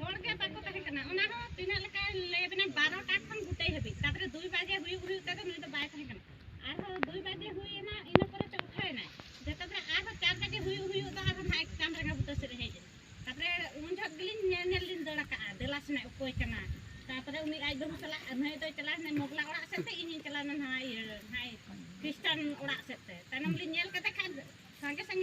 ᱦᱚᱲ ᱜᱮ ᱵᱟᱠᱚ ᱛᱟᱦᱮᱸ ᱠᱟᱱᱟ᱾ ᱚᱱᱟ ᱦᱚᱸ ᱛᱤᱱᱟᱹᱜ ᱞᱮᱠᱟ ᱞᱟᱹᱭ ᱟᱵᱤᱱᱟ, ᱵᱟᱨᱚᱴᱟ ᱠᱷᱚᱱ ᱜᱩᱴᱟᱹᱭ ᱦᱟᱹᱵᱤᱡ᱾ ᱛᱟᱨᱯᱚᱨᱮ ᱫᱩᱭ ᱵᱟᱡᱮ ᱦᱩᱭᱩᱜ ᱦᱩᱭᱩᱜ ᱛᱮᱫᱚ ᱱᱩᱭ ᱫᱚ ᱵᱟᱭ ᱛᱟᱦᱮᱸ ᱠᱟᱱᱟ᱾ ᱟᱨᱦᱚᱸ ᱫᱩᱭ ᱵᱟᱡᱮ ᱦᱩᱭ ᱮᱱᱟ, ᱤᱱᱟᱹ ᱯᱚᱨᱮ ᱪᱚ ᱩᱴᱷᱟᱹᱣ ᱮᱱᱟᱭ᱾ ᱡᱚᱛᱚ ᱯᱚᱨᱮ ᱟᱨᱦᱚᱸ ᱪᱟᱨ ᱵᱟᱡᱮ ᱦᱩᱭᱩᱜ ᱦᱩᱭᱩᱜ ᱫᱚ ᱟᱨᱦᱚᱸ ᱱᱟᱦᱟᱜ ᱠᱟᱢᱨᱟᱸᱜᱟ ᱵᱩᱴᱟᱹ ᱥᱮᱫ ᱨᱮ ᱦᱮᱡ ᱮᱱᱟ᱾ ᱛᱟᱨᱯᱚᱨᱮ ᱩᱱ ᱡᱚᱦᱚᱜ ᱜᱮᱞᱤᱧ ᱧᱮᱞ ᱧᱮᱞ ᱞᱤᱧ ᱫᱟᱹᱲ ᱟᱠᱟᱜᱼᱟ, ᱫᱮᱞᱟ ᱥᱮᱱᱟᱜ ᱚᱠᱚᱭ ᱠᱟᱱᱟ᱾ ᱛᱟᱨᱯᱚᱨᱮ ᱩᱱᱤ ᱟᱡ ᱵᱟᱹᱦᱩ ᱥᱟᱞᱟᱜ ᱱᱩᱭ ᱫᱚᱭ ᱪᱟᱞᱟᱣ ᱮᱱᱟ ᱢᱚᱜᱽᱞᱟ ᱚᱲᱟᱜ ᱥᱮᱫ ᱛᱮ, ᱤᱧᱤᱧ ᱪᱟᱞᱟᱣ ᱮᱱᱟ ᱱᱟᱦᱟᱜ ᱤᱭᱟᱹ, ᱱᱟᱦᱟᱜ ᱠᱷᱨᱤᱥᱴᱟᱱ ᱚᱲᱟᱜ ᱥᱮᱫ ᱛᱮ᱾ ᱛᱟᱭᱱᱚᱢ ᱞᱤᱧ ᱧᱮᱞ ᱠᱮᱫᱮ ᱠᱷᱟᱱ ᱥᱟᱸᱜᱮ ᱥᱟᱸᱜᱮ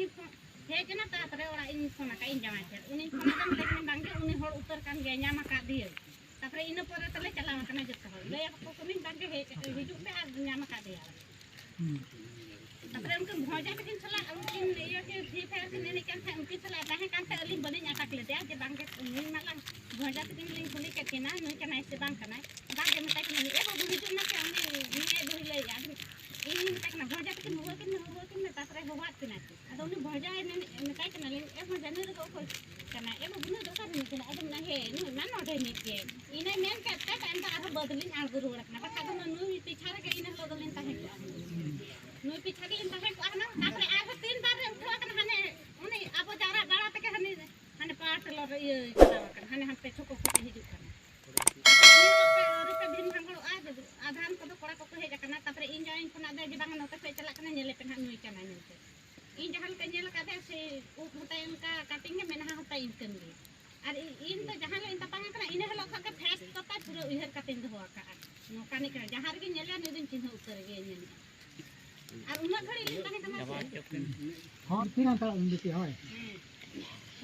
ᱵᱷᱚᱡᱟ ᱛᱟᱹᱠᱤᱱ ᱥᱟᱞᱟᱜ ᱩᱱᱠᱤᱱ ᱤᱭᱟᱹ ᱠᱤᱱ ᱯᱷᱨᱤ ᱯᱷᱟᱭᱟᱨ ᱠᱤᱱ ᱮᱱᱮᱡ ᱠᱟᱱ ᱛᱟᱦᱮᱸᱫ, ᱩᱱᱠᱤᱱ ᱥᱟᱞᱟᱜ ᱛᱟᱦᱮᱸ ᱠᱟᱱ ᱛᱟᱦᱮᱸᱫ, ᱟᱹᱞᱤᱧ ᱵᱟᱹᱞᱤᱧ ᱟᱴᱟᱠ ᱞᱮᱫᱮᱭᱟ ᱡᱮ ᱵᱟᱝ ᱜᱮ ᱱᱩᱭ ᱢᱟᱞᱟᱝ ᱵᱷᱚᱡᱟ ᱛᱟᱹᱠᱤᱱ ᱞᱤᱧ ᱠᱩᱞᱤ ᱠᱮᱫ ᱠᱤᱱᱟ ᱱᱩᱭ ᱠᱟᱱᱟᱭ ᱥᱮ ᱵᱟᱝ ᱠᱟᱱᱟᱭ, ᱵᱟᱝ ᱜᱮ ᱢᱮᱛᱟᱭ ᱠᱟᱱᱟ, ᱮ ᱵᱟᱹᱵᱩ ᱦᱤᱡᱩᱜ ᱢᱮᱥᱮ ᱩᱱᱤ ᱱᱩᱭ ᱮ ᱵᱟᱹᱦᱩ ᱞᱟᱹᱭᱮᱫᱼᱟ, ᱟᱫᱚ ᱤᱧ ᱢᱮᱛᱟᱭ ᱠᱟᱱᱟ ᱵᱷᱚᱡᱟ ᱛᱟᱹᱠᱤᱱ ᱦᱚᱦᱚ ᱟᱹᱠᱤᱱ ᱢᱮ ᱦᱚᱦᱚ ᱟᱹᱠᱤᱱ ᱢᱮ, ᱛᱟᱨᱯᱚᱨᱮ ᱦᱚᱦᱚᱣᱟᱫ ᱠᱤᱱᱟ ᱠᱤᱱ᱾ ᱟᱫᱚ ᱩᱱᱤ ᱵᱷᱚᱡᱟᱭ ᱢᱮᱱ ᱢᱮᱛᱟᱭ ᱠᱟᱱᱟᱞᱤᱧ, ᱮ ᱵᱷᱚᱡᱟ ᱱᱩᱭ ᱫᱚ ᱚᱠᱚᱭ ᱠᱟᱱᱟᱭ, ᱮ ᱵᱟᱹᱵᱩ ᱱᱩᱭ ᱫᱚ ᱚᱠᱟ ᱨᱤᱱᱤᱡ ᱠᱟᱱᱟᱭ? ᱟᱫᱚ ᱢᱮᱱᱟ ᱦᱮᱸ ᱱᱩᱭ ᱢᱟ ᱱᱚᱰᱮ ᱨᱤᱱᱤᱡ ᱜᱮ᱾ ᱤᱱᱟᱹ ᱢᱮᱱ ᱠᱮᱫ ᱛᱮ ᱛᱟᱭᱚᱢ ᱫᱚ ᱟᱨᱦᱚᱸ ᱵᱟᱹᱫᱽ ᱞᱤᱧ ᱟᱬᱜᱚ ᱨᱩᱣᱟᱹᱲ ᱠᱟᱱᱟ, ᱵᱟᱠᱷᱟᱡ ᱫᱚ ᱱᱩᱭ ᱯᱤᱪᱷᱟ ᱨᱮᱜᱮ ᱤᱱᱟᱹ ᱦᱤᱞᱳᱜ ᱫᱚᱞᱤᱧ ᱛᱟᱦᱮᱸ ᱠᱚᱜᱼᱟ᱾ ᱱᱩᱭ ᱯᱤᱪᱷᱟ ᱜᱮᱞᱤᱧ ᱛᱟᱦᱮᱸ ᱠᱚᱜᱼᱟ ᱦᱩᱱᱟᱹᱝ᱾ ᱛᱟᱨᱯᱚᱨᱮ ᱟᱨᱦᱚᱸ ᱛᱤᱱ ᱵᱟᱨ ᱨᱮ ᱩᱴᱷᱟᱹᱣ ᱟᱠᱟᱱᱟ, ᱦᱟᱱᱮ ᱩᱱᱤ ᱟᱵᱚ ᱡᱟᱣᱨᱟ ᱵᱟᱲᱟ ᱛᱮᱜᱮ ᱦᱟᱱᱮ, ᱦᱟᱱᱮ ᱯᱟᱣᱟᱨ ᱴᱤᱞᱟᱨ ᱨᱮ ᱤᱭᱟᱹ ᱪᱟᱞᱟᱣ ᱟᱠᱟᱱᱟ, ᱦᱟᱱᱮ ᱦᱟᱱᱛᱮ ᱪᱷᱚᱠᱚ ᱠᱚ ᱦᱤᱡᱩᱜ ᱠᱟᱱᱟ᱾ ᱟᱹᱣᱨᱤ ᱯᱮ ᱵᱷᱤᱱ ᱵᱷᱟᱸᱜᱚᱲᱚᱜᱼᱟ, ᱟᱫᱷᱟᱱ ᱠᱚᱫᱚ ᱠᱚᱲᱟ ᱠᱚᱠᱚ ᱦᱮᱡ ᱟᱠᱟᱱᱟ᱾ ᱛᱟᱨᱯᱚᱨᱮ ᱤᱧ ᱡᱟᱶᱟᱭ ᱠᱷᱚᱱᱟᱜ ᱫᱚ ᱡᱮ ᱵᱟᱝ ᱱᱚᱛᱮ ᱠᱷᱚᱡ ᱪᱟᱞᱟᱜ ᱠᱟᱱᱟ, ᱧᱮᱞᱮ ᱯᱮ ᱱᱟᱦᱟᱜ ᱱᱩᱭ ᱠᱟᱱᱟᱭ ᱢᱮᱱᱛᱮ᱾ ᱤᱧ ᱡᱟᱦᱟᱸ ᱞᱮᱠᱟᱧ ᱧᱮᱞ ᱟᱠᱟᱫᱮᱭᱟ ᱥᱮ ᱩᱵ ᱦᱚᱸᱛᱟᱭ ᱚᱱᱠᱟ ᱠᱟᱴᱤᱝ ᱜᱮ, ᱢᱮᱫᱦᱟ ᱦᱚᱸᱛᱟᱭ ᱤᱱᱠᱟᱹᱱ ᱜᱮ᱾ ᱟᱨ ᱤ-, ᱤᱧ ᱫᱚ ᱡᱟᱦᱟᱸ ᱦᱤᱞᱳᱜ ᱤᱧ ᱛᱟᱯᱟᱢ ᱟᱠᱟᱱᱟ, ᱤᱱᱟᱹ ᱦᱤᱞᱳᱜ ᱠᱷᱚᱱ ᱜᱮ ᱯᱷᱮᱥ ᱠᱚᱛᱟᱭ ᱯᱩᱨᱟᱹ ᱩᱭᱦᱟᱹᱨ ᱠᱟᱛᱮᱧ ᱫᱚᱦᱚ ᱟᱠᱟᱫᱼᱟ᱾ ᱱᱚᱝᱠᱟᱱᱤᱡ ᱠᱟᱱᱟ, ᱡᱟᱦᱟᱸ ᱨᱮᱜᱮᱧ ᱧᱮᱞᱮᱭᱟ ᱱᱩᱭ ᱫᱚᱧ ᱪᱤᱱᱦᱟᱹ ᱩᱛᱟᱹᱨ ᱜᱮᱭᱟ ᱧᱮᱞ᱾ ᱟᱨ ᱩᱱᱟᱹᱜ ᱜᱷᱟᱹᱲᱤᱡ ᱞᱤᱧ ᱛᱟᱦᱮᱸ ᱠᱟᱱᱟ ᱥᱮ᱾ ᱦᱚᱲ ᱛᱤᱱᱟᱹᱜ ᱛᱟᱲᱟᱜ ᱩᱱ ᱵᱤᱴᱤ ᱦᱳᱭ᱾ ᱦᱮᱸ᱾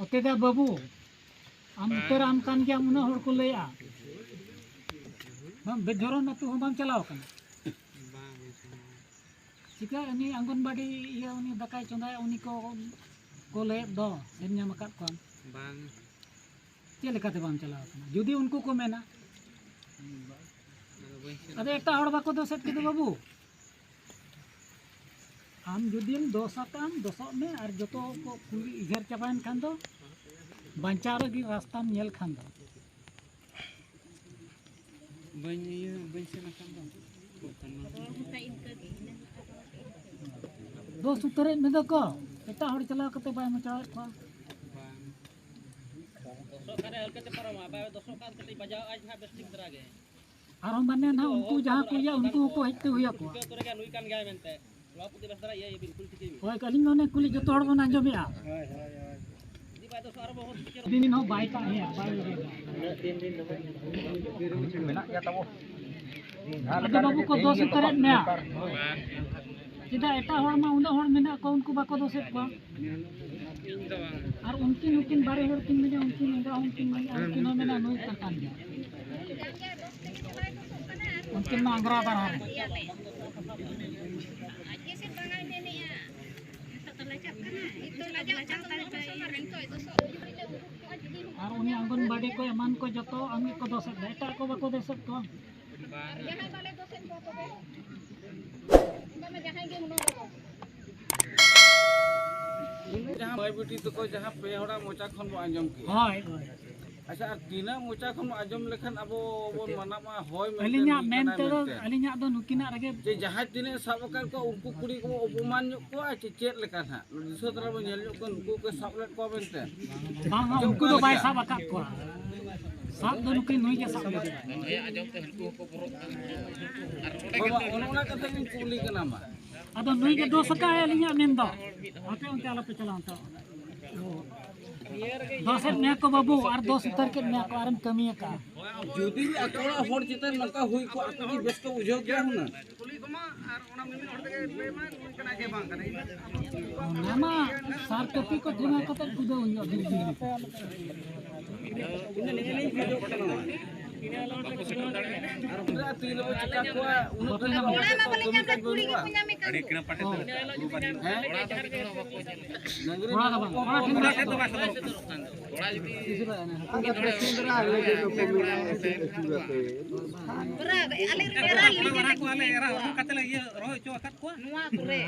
ᱚᱛᱮ ᱫᱟ ᱵᱟᱹᱵᱩ, ᱟᱢ ᱩᱛᱟᱹᱨᱟᱢ ᱠᱟᱱ ᱜᱮᱭᱟᱢ, ᱩᱱᱟᱹᱜ ᱦᱚᱲ ᱠᱚ ᱞᱟᱹᱭᱟ᱾ ᱵᱟᱝ, ᱵᱮᱡᱷᱚᱨᱚᱱ ᱟᱹᱛᱩ ᱦᱚᱸ ᱵᱟᱢ ᱪᱟᱞᱟᱣ ᱠᱟᱱᱟ᱾ ᱵᱟᱝ, ᱵᱟᱝ᱾ ᱪᱤᱠᱟᱹ ᱩᱱᱤ ᱚᱝᱜᱚᱱᱵᱟᱲᱤ ᱤᱭᱟᱹ ᱩᱱᱤ ᱫᱟᱠᱟᱭ ᱪᱚᱸᱫᱟᱭᱟ, ᱩᱱᱤ ᱠᱚ, ᱠᱚ ᱞᱟᱹᱭᱮᱫ ᱫᱚ, ᱥᱮᱱ ᱧᱟᱢ ᱟᱠᱟᱫ ᱠᱚᱣᱟᱢ? ᱵᱟᱝ᱾ ᱪᱮᱫ ᱞᱮᱠᱟᱛᱮ ᱵᱟᱢ ᱪᱟᱞᱟᱣ ᱠᱟᱱᱟ? ᱡᱩᱫᱤ ᱩᱱᱠᱩ ᱠᱚ ᱢᱮᱱᱟ, ᱟᱫᱚ ᱵᱟᱹᱧ ᱥᱮᱱ ᱟᱫᱚ ᱮᱴᱟᱜ ᱦᱚᱲ ᱵᱟᱠᱚ ᱫᱳᱥᱮᱫ ᱠᱚᱫᱚ ᱵᱟᱹᱵᱩ᱾ ᱟᱢ ᱡᱩᱫᱤᱢ ᱫᱳᱥ ᱟᱠᱟᱫ, ᱫᱳᱥᱚᱜ ᱢᱮ, ᱟᱨ ᱡᱚᱛᱚ ᱠᱚ ᱠᱩᱞᱤ ᱩᱭᱦᱟᱹᱨ ᱪᱟᱵᱟᱭᱮᱱ ᱠᱷᱟᱱ ᱫᱚ ᱵᱟᱧᱪᱟᱣ ᱞᱟᱹᱜᱤᱫ ᱨᱟᱥᱛᱟᱢ ᱧᱮᱞ ᱠᱷᱟᱱ ᱫᱚ᱾ ᱵᱟᱹᱧ ᱤᱭᱟᱹ, ᱵᱟᱹᱧ ᱥᱮᱱ ᱟᱠᱟᱱ ᱫᱚ᱾ ᱫᱳᱥ ᱩᱛᱟᱹᱨᱮᱫ ᱢᱮ ᱫᱚᱠᱚ, ᱮᱴᱟᱜ ᱦᱚᱲ ᱪᱟᱞᱟᱣ ᱠᱟᱛᱮ ᱵᱟᱭ ᱢᱚᱪᱟᱣᱮᱫ ᱠᱚᱣᱟ᱾ ᱵᱟᱝ᱾ ᱫᱚᱥᱚᱜ ᱠᱟᱱ ᱨᱮ ᱦᱟᱞᱠᱟ ᱛᱮ ᱯᱟᱨᱚᱢᱟ, ᱵᱟᱭ ᱫᱚᱥᱚᱜ ᱠᱟᱱ ᱠᱟᱹᱴᱤᱡ ᱵᱟᱡᱟᱣ ᱟᱡ ᱱᱟᱦᱟᱜ ᱵᱮᱥ ᱴᱷᱤᱠ ᱫᱷᱟᱨᱟ ᱜᱮ᱾ ᱟᱨᱦᱚᱸ ᱢᱟᱱᱮ ᱱᱟᱦᱟᱜ ᱩᱱᱠᱩ ᱡᱟᱦᱟᱸ ᱠᱚ ᱤᱭᱟᱹ, ᱩᱱᱠᱩ ᱦᱚᱸᱠᱚ ᱦᱮᱡ ᱛᱮ ᱦᱩᱭ ᱟᱠᱚᱣᱟ᱾ ᱴᱷᱤᱠᱟᱹ ᱩᱛᱟᱹᱨ ᱜᱮ ᱱᱩᱭ ᱠᱟᱱ ᱜᱮᱭᱟᱭ ᱢᱮᱱᱛᱮ᱾ ᱱᱚᱣᱟ ᱯᱨᱚᱛᱤ ᱵᱮᱥ ᱫᱷᱟᱨᱟ ᱤᱭᱟᱹ ᱵᱤᱞᱠᱩᱞ ᱴᱷᱤᱠ ᱜᱮ᱾ ᱦᱳᱭ, ᱟᱹᱞᱤᱧ ᱢᱟ ᱚᱱᱮ ᱠᱩᱞᱤ ᱡᱚᱛᱚ ᱦᱚᱲ ᱵᱚᱱ ᱟᱸᱡᱚᱢᱮᱜᱼᱟ᱾ ᱦᱳᱭ, ᱦᱳᱭ, ᱦᱳᱭ᱾ ᱡᱩᱫᱤ ᱵᱟᱭ ᱫᱚᱥᱚᱜ ᱟᱨᱚ ᱵᱚᱦᱩᱛ ᱠᱤᱪᱷᱩ ᱫᱤᱱ ᱦᱚᱸ ᱵᱟᱭ ᱠᱟᱜ ᱜᱮᱭᱟ, ᱵᱟᱭ ᱩᱭᱦᱟᱹᱨᱟ᱾ ᱢᱮᱱᱟᱜ ᱜᱮᱭᱟ ᱛᱟᱵᱚ᱾ ᱟᱫᱚ ᱵᱟᱹᱵᱩ ᱠᱚ ᱫᱳᱥ ᱩᱛᱟᱹᱨᱮᱫ ᱢᱮᱭᱟ᱾ ᱪᱮᱫᱟᱜ ᱮᱴᱟᱜ ᱦᱚᱲ ᱢᱟ ᱩᱱᱟᱹᱜ ᱦᱚᱲ ᱢᱮᱱᱟᱜ ᱠᱚᱣᱟ, ᱩᱱᱠᱩ ᱵᱟᱠᱚ ᱫᱳᱥᱮᱫ ᱠᱚᱣᱟ? ᱤᱧ ᱫᱚ ᱵᱟᱝ᱾ ᱟᱨ ᱩᱱᱠᱤᱱ, ᱩᱱᱠᱤᱱ ᱵᱟᱨᱭᱟ ᱦᱚᱲ ᱠᱤᱱ ᱢᱮᱱᱟ, ᱩᱱᱠᱤᱱ ᱮᱸᱜᱟ ᱦᱚᱸ ᱩᱱᱠᱤᱱ ᱢᱮᱱᱟ, ᱩᱱᱠᱤᱱ ᱦᱚᱸ ᱢᱮᱱᱟ ᱱᱩᱭ ᱩᱛᱟᱹᱨ ᱠᱟᱱ ᱜᱮᱭᱟ᱾ ᱩᱱᱠᱤᱱ ᱢᱟ ᱟᱝᱜᱽᱨᱟ ᱫᱟᱨᱟ ᱨᱮ᱾ ᱟᱡ ᱜᱮᱥᱮ ᱵᱟᱝᱟᱭ ᱢᱮᱱᱮᱜᱼᱟ᱾ ᱟᱨ ᱩᱱᱤ ᱚᱝᱜᱚᱱᱵᱟᱲᱤ ᱠᱚ ᱮᱢᱟᱱ ᱠᱚ ᱡᱚᱛᱚ ᱟᱢ ᱜᱮᱠᱚ ᱫᱳᱥᱮᱫ ᱫᱟ, ᱮᱴᱟᱜ ᱠᱚ ᱵᱟᱠᱚ ᱫᱳᱥᱮᱫ ᱠᱚᱣᱟ᱾ ᱡᱟᱦᱟᱸ ᱢᱟᱹᱭ ᱵᱤᱴᱤ ᱛᱟᱠᱚ ᱡᱟᱦᱟᱸ ᱯᱮ ᱦᱚᱲᱟᱜ ᱢᱚᱪᱟ ᱠᱷᱚᱱ ᱵᱚ ᱟᱸᱡᱚᱢ ᱠᱮᱜᱼᱟ᱾ ᱦᱳᱭ, ᱦᱳᱭ᱾ ᱟᱪᱪᱷᱟ, ᱟᱨ ᱛᱤᱱᱟᱹᱜ ᱢᱚᱪᱟ ᱠᱷᱚᱱ ᱟᱸᱡᱚᱢ ᱞᱮᱠᱷᱟᱱ ᱟᱵᱚ ᱵᱚᱱ ᱢᱟᱱᱟᱣᱟ ᱦᱳᱭ ᱢᱮᱱᱛᱮ ᱟᱹᱞᱤᱧᱟᱜ ᱱᱩᱭ ᱢᱮᱱ ᱠᱟᱱᱟᱭ ᱛᱮᱫᱚ, ᱢᱮᱱᱛᱮ? ᱟᱹᱞᱤᱧᱟᱜ ᱫᱚ ᱱᱩᱠᱤᱱᱟᱜ ᱨᱮᱜᱮ ᱡᱮ ᱡᱟᱦᱟᱸᱭ ᱛᱤᱱᱟᱹᱜ ᱥᱟᱵ ᱟᱠᱟᱫ ᱠᱚᱣᱟ ᱩᱱᱠᱩ ᱠᱩᱲᱤ ᱠᱚᱵᱚ ᱚᱯᱚᱢᱟᱱ ᱧᱚᱜ ᱠᱚᱣᱟ ᱪᱮ ᱪᱮᱫ ᱞᱮᱠᱟ ᱱᱟᱦᱟᱜ? ᱫᱤᱥᱟᱹ ᱫᱷᱟᱨᱟ ᱵᱚᱱ ᱧᱮᱞ ᱧᱚᱜ ᱠᱚᱣᱟ, ᱱᱩᱠᱩ ᱠᱚ ᱥᱟᱵ ᱞᱮᱫ ᱠᱚᱣᱟ ᱢᱮᱱᱛᱮ᱾ ᱵᱟᱝ, ᱪᱮ ᱩᱱᱠᱩ ᱚᱠᱟ ᱫᱚ ᱵᱟᱭ ᱞᱮᱠᱟ? ᱥᱟᱵ ᱟᱠᱟᱫ ᱠᱚᱣᱟ᱾ ᱥᱟᱵ ᱫᱚ ᱱᱩᱠᱤᱱ ᱱᱩᱭ ᱜᱮ ᱥᱟᱵ ᱞᱮᱫᱮᱭᱟ᱾ ᱵᱟᱵᱟ, ᱚᱱᱮ ᱚᱱᱟ ᱠᱟᱛᱷᱟ ᱜᱤᱧ ᱠᱩᱞᱤ ᱠᱟᱱᱟ ᱢᱟ᱾ ᱟᱫᱚ ᱱᱩᱭ ᱜᱮ ᱫᱳᱥ ᱟᱠᱟᱫ ᱟᱭ, ᱟᱹᱞᱤᱧᱟᱜ ᱢᱮᱱ ᱫᱚ᱾ ᱟᱯᱮ ᱚᱱᱛᱮ ᱟᱞᱚᱯᱮ ᱪᱟᱞᱟᱣ ᱦᱟᱛᱟᱲᱚᱜᱼᱟ᱾ ᱫᱳᱥᱮᱫ ᱢᱮᱭᱟ ᱠᱚ ᱵᱟᱹᱵᱩ, ᱟᱨ ᱫᱳᱥ ᱩᱛᱟᱹᱨ ᱠᱮᱫ ᱢᱮᱭᱟ ᱠᱚ, ᱟᱨᱮᱢ ᱠᱟᱹᱢᱤ ᱟᱠᱟᱫᱼᱟ᱾ ᱡᱩᱫᱤ ᱟᱠᱚ ᱚᱲᱟᱜ ᱦᱚᱲ ᱪᱮᱛᱟᱱ ᱱᱚᱝᱠᱟ ᱦᱩᱭ ᱠᱚᱜᱼᱟ, ᱟᱯᱮ ᱠᱤ ᱵᱮᱥ ᱠᱚ ᱵᱩᱡᱷᱟᱹᱣ ᱠᱮᱭᱟ ᱦᱩᱱᱟᱹᱝ? ᱚᱱᱟ ᱢᱟ ᱥᱟᱨ ᱠᱟᱹᱯᱤ ᱠᱚ ᱴᱷᱮᱱᱟ ᱠᱟᱛᱮ ᱠᱩᱫᱟᱹᱣ ᱦᱩᱭᱩᱜᱼᱟ ᱫᱤᱱ ᱫᱤᱱ᱾ ᱟᱨ ᱩᱱᱠᱩ ᱟᱹᱛᱩ ᱨᱮᱵᱚ ᱪᱤᱠᱟ ᱠᱚᱣᱟ, ᱩᱱᱟᱹᱜ ᱵᱟᱯᱮ ᱧᱟᱢᱟ᱾ ᱚᱲᱟᱜ ᱢᱟ ᱵᱟᱞᱮ ᱧᱟᱢ ᱞᱮᱫ, ᱠᱩᱲᱤ ᱜᱮᱠᱚ ᱧᱟᱢᱮ ᱠᱟᱱ᱾ ᱦᱮᱸ? ᱰᱟᱹᱝᱨᱤ ᱠᱚᱲᱟ ᱫᱚ ᱵᱟᱝ, ᱠᱚᱲᱟ ᱴᱷᱮᱱ ᱫᱚ ᱵᱟᱝ᱾ ᱯᱩᱨᱟᱹ ᱟᱞᱮ ᱨᱮᱱ ᱮᱨᱟ ᱦᱚᱯᱚᱱ ᱠᱟᱛᱮ ᱞᱮ ᱤᱭᱟᱹ ᱨᱚᱦᱚᱭ ᱦᱚᱪᱚ ᱟᱠᱟᱫ ᱠᱚᱣᱟ᱾ ᱱᱚᱣᱟ ᱠᱚᱨᱮ᱾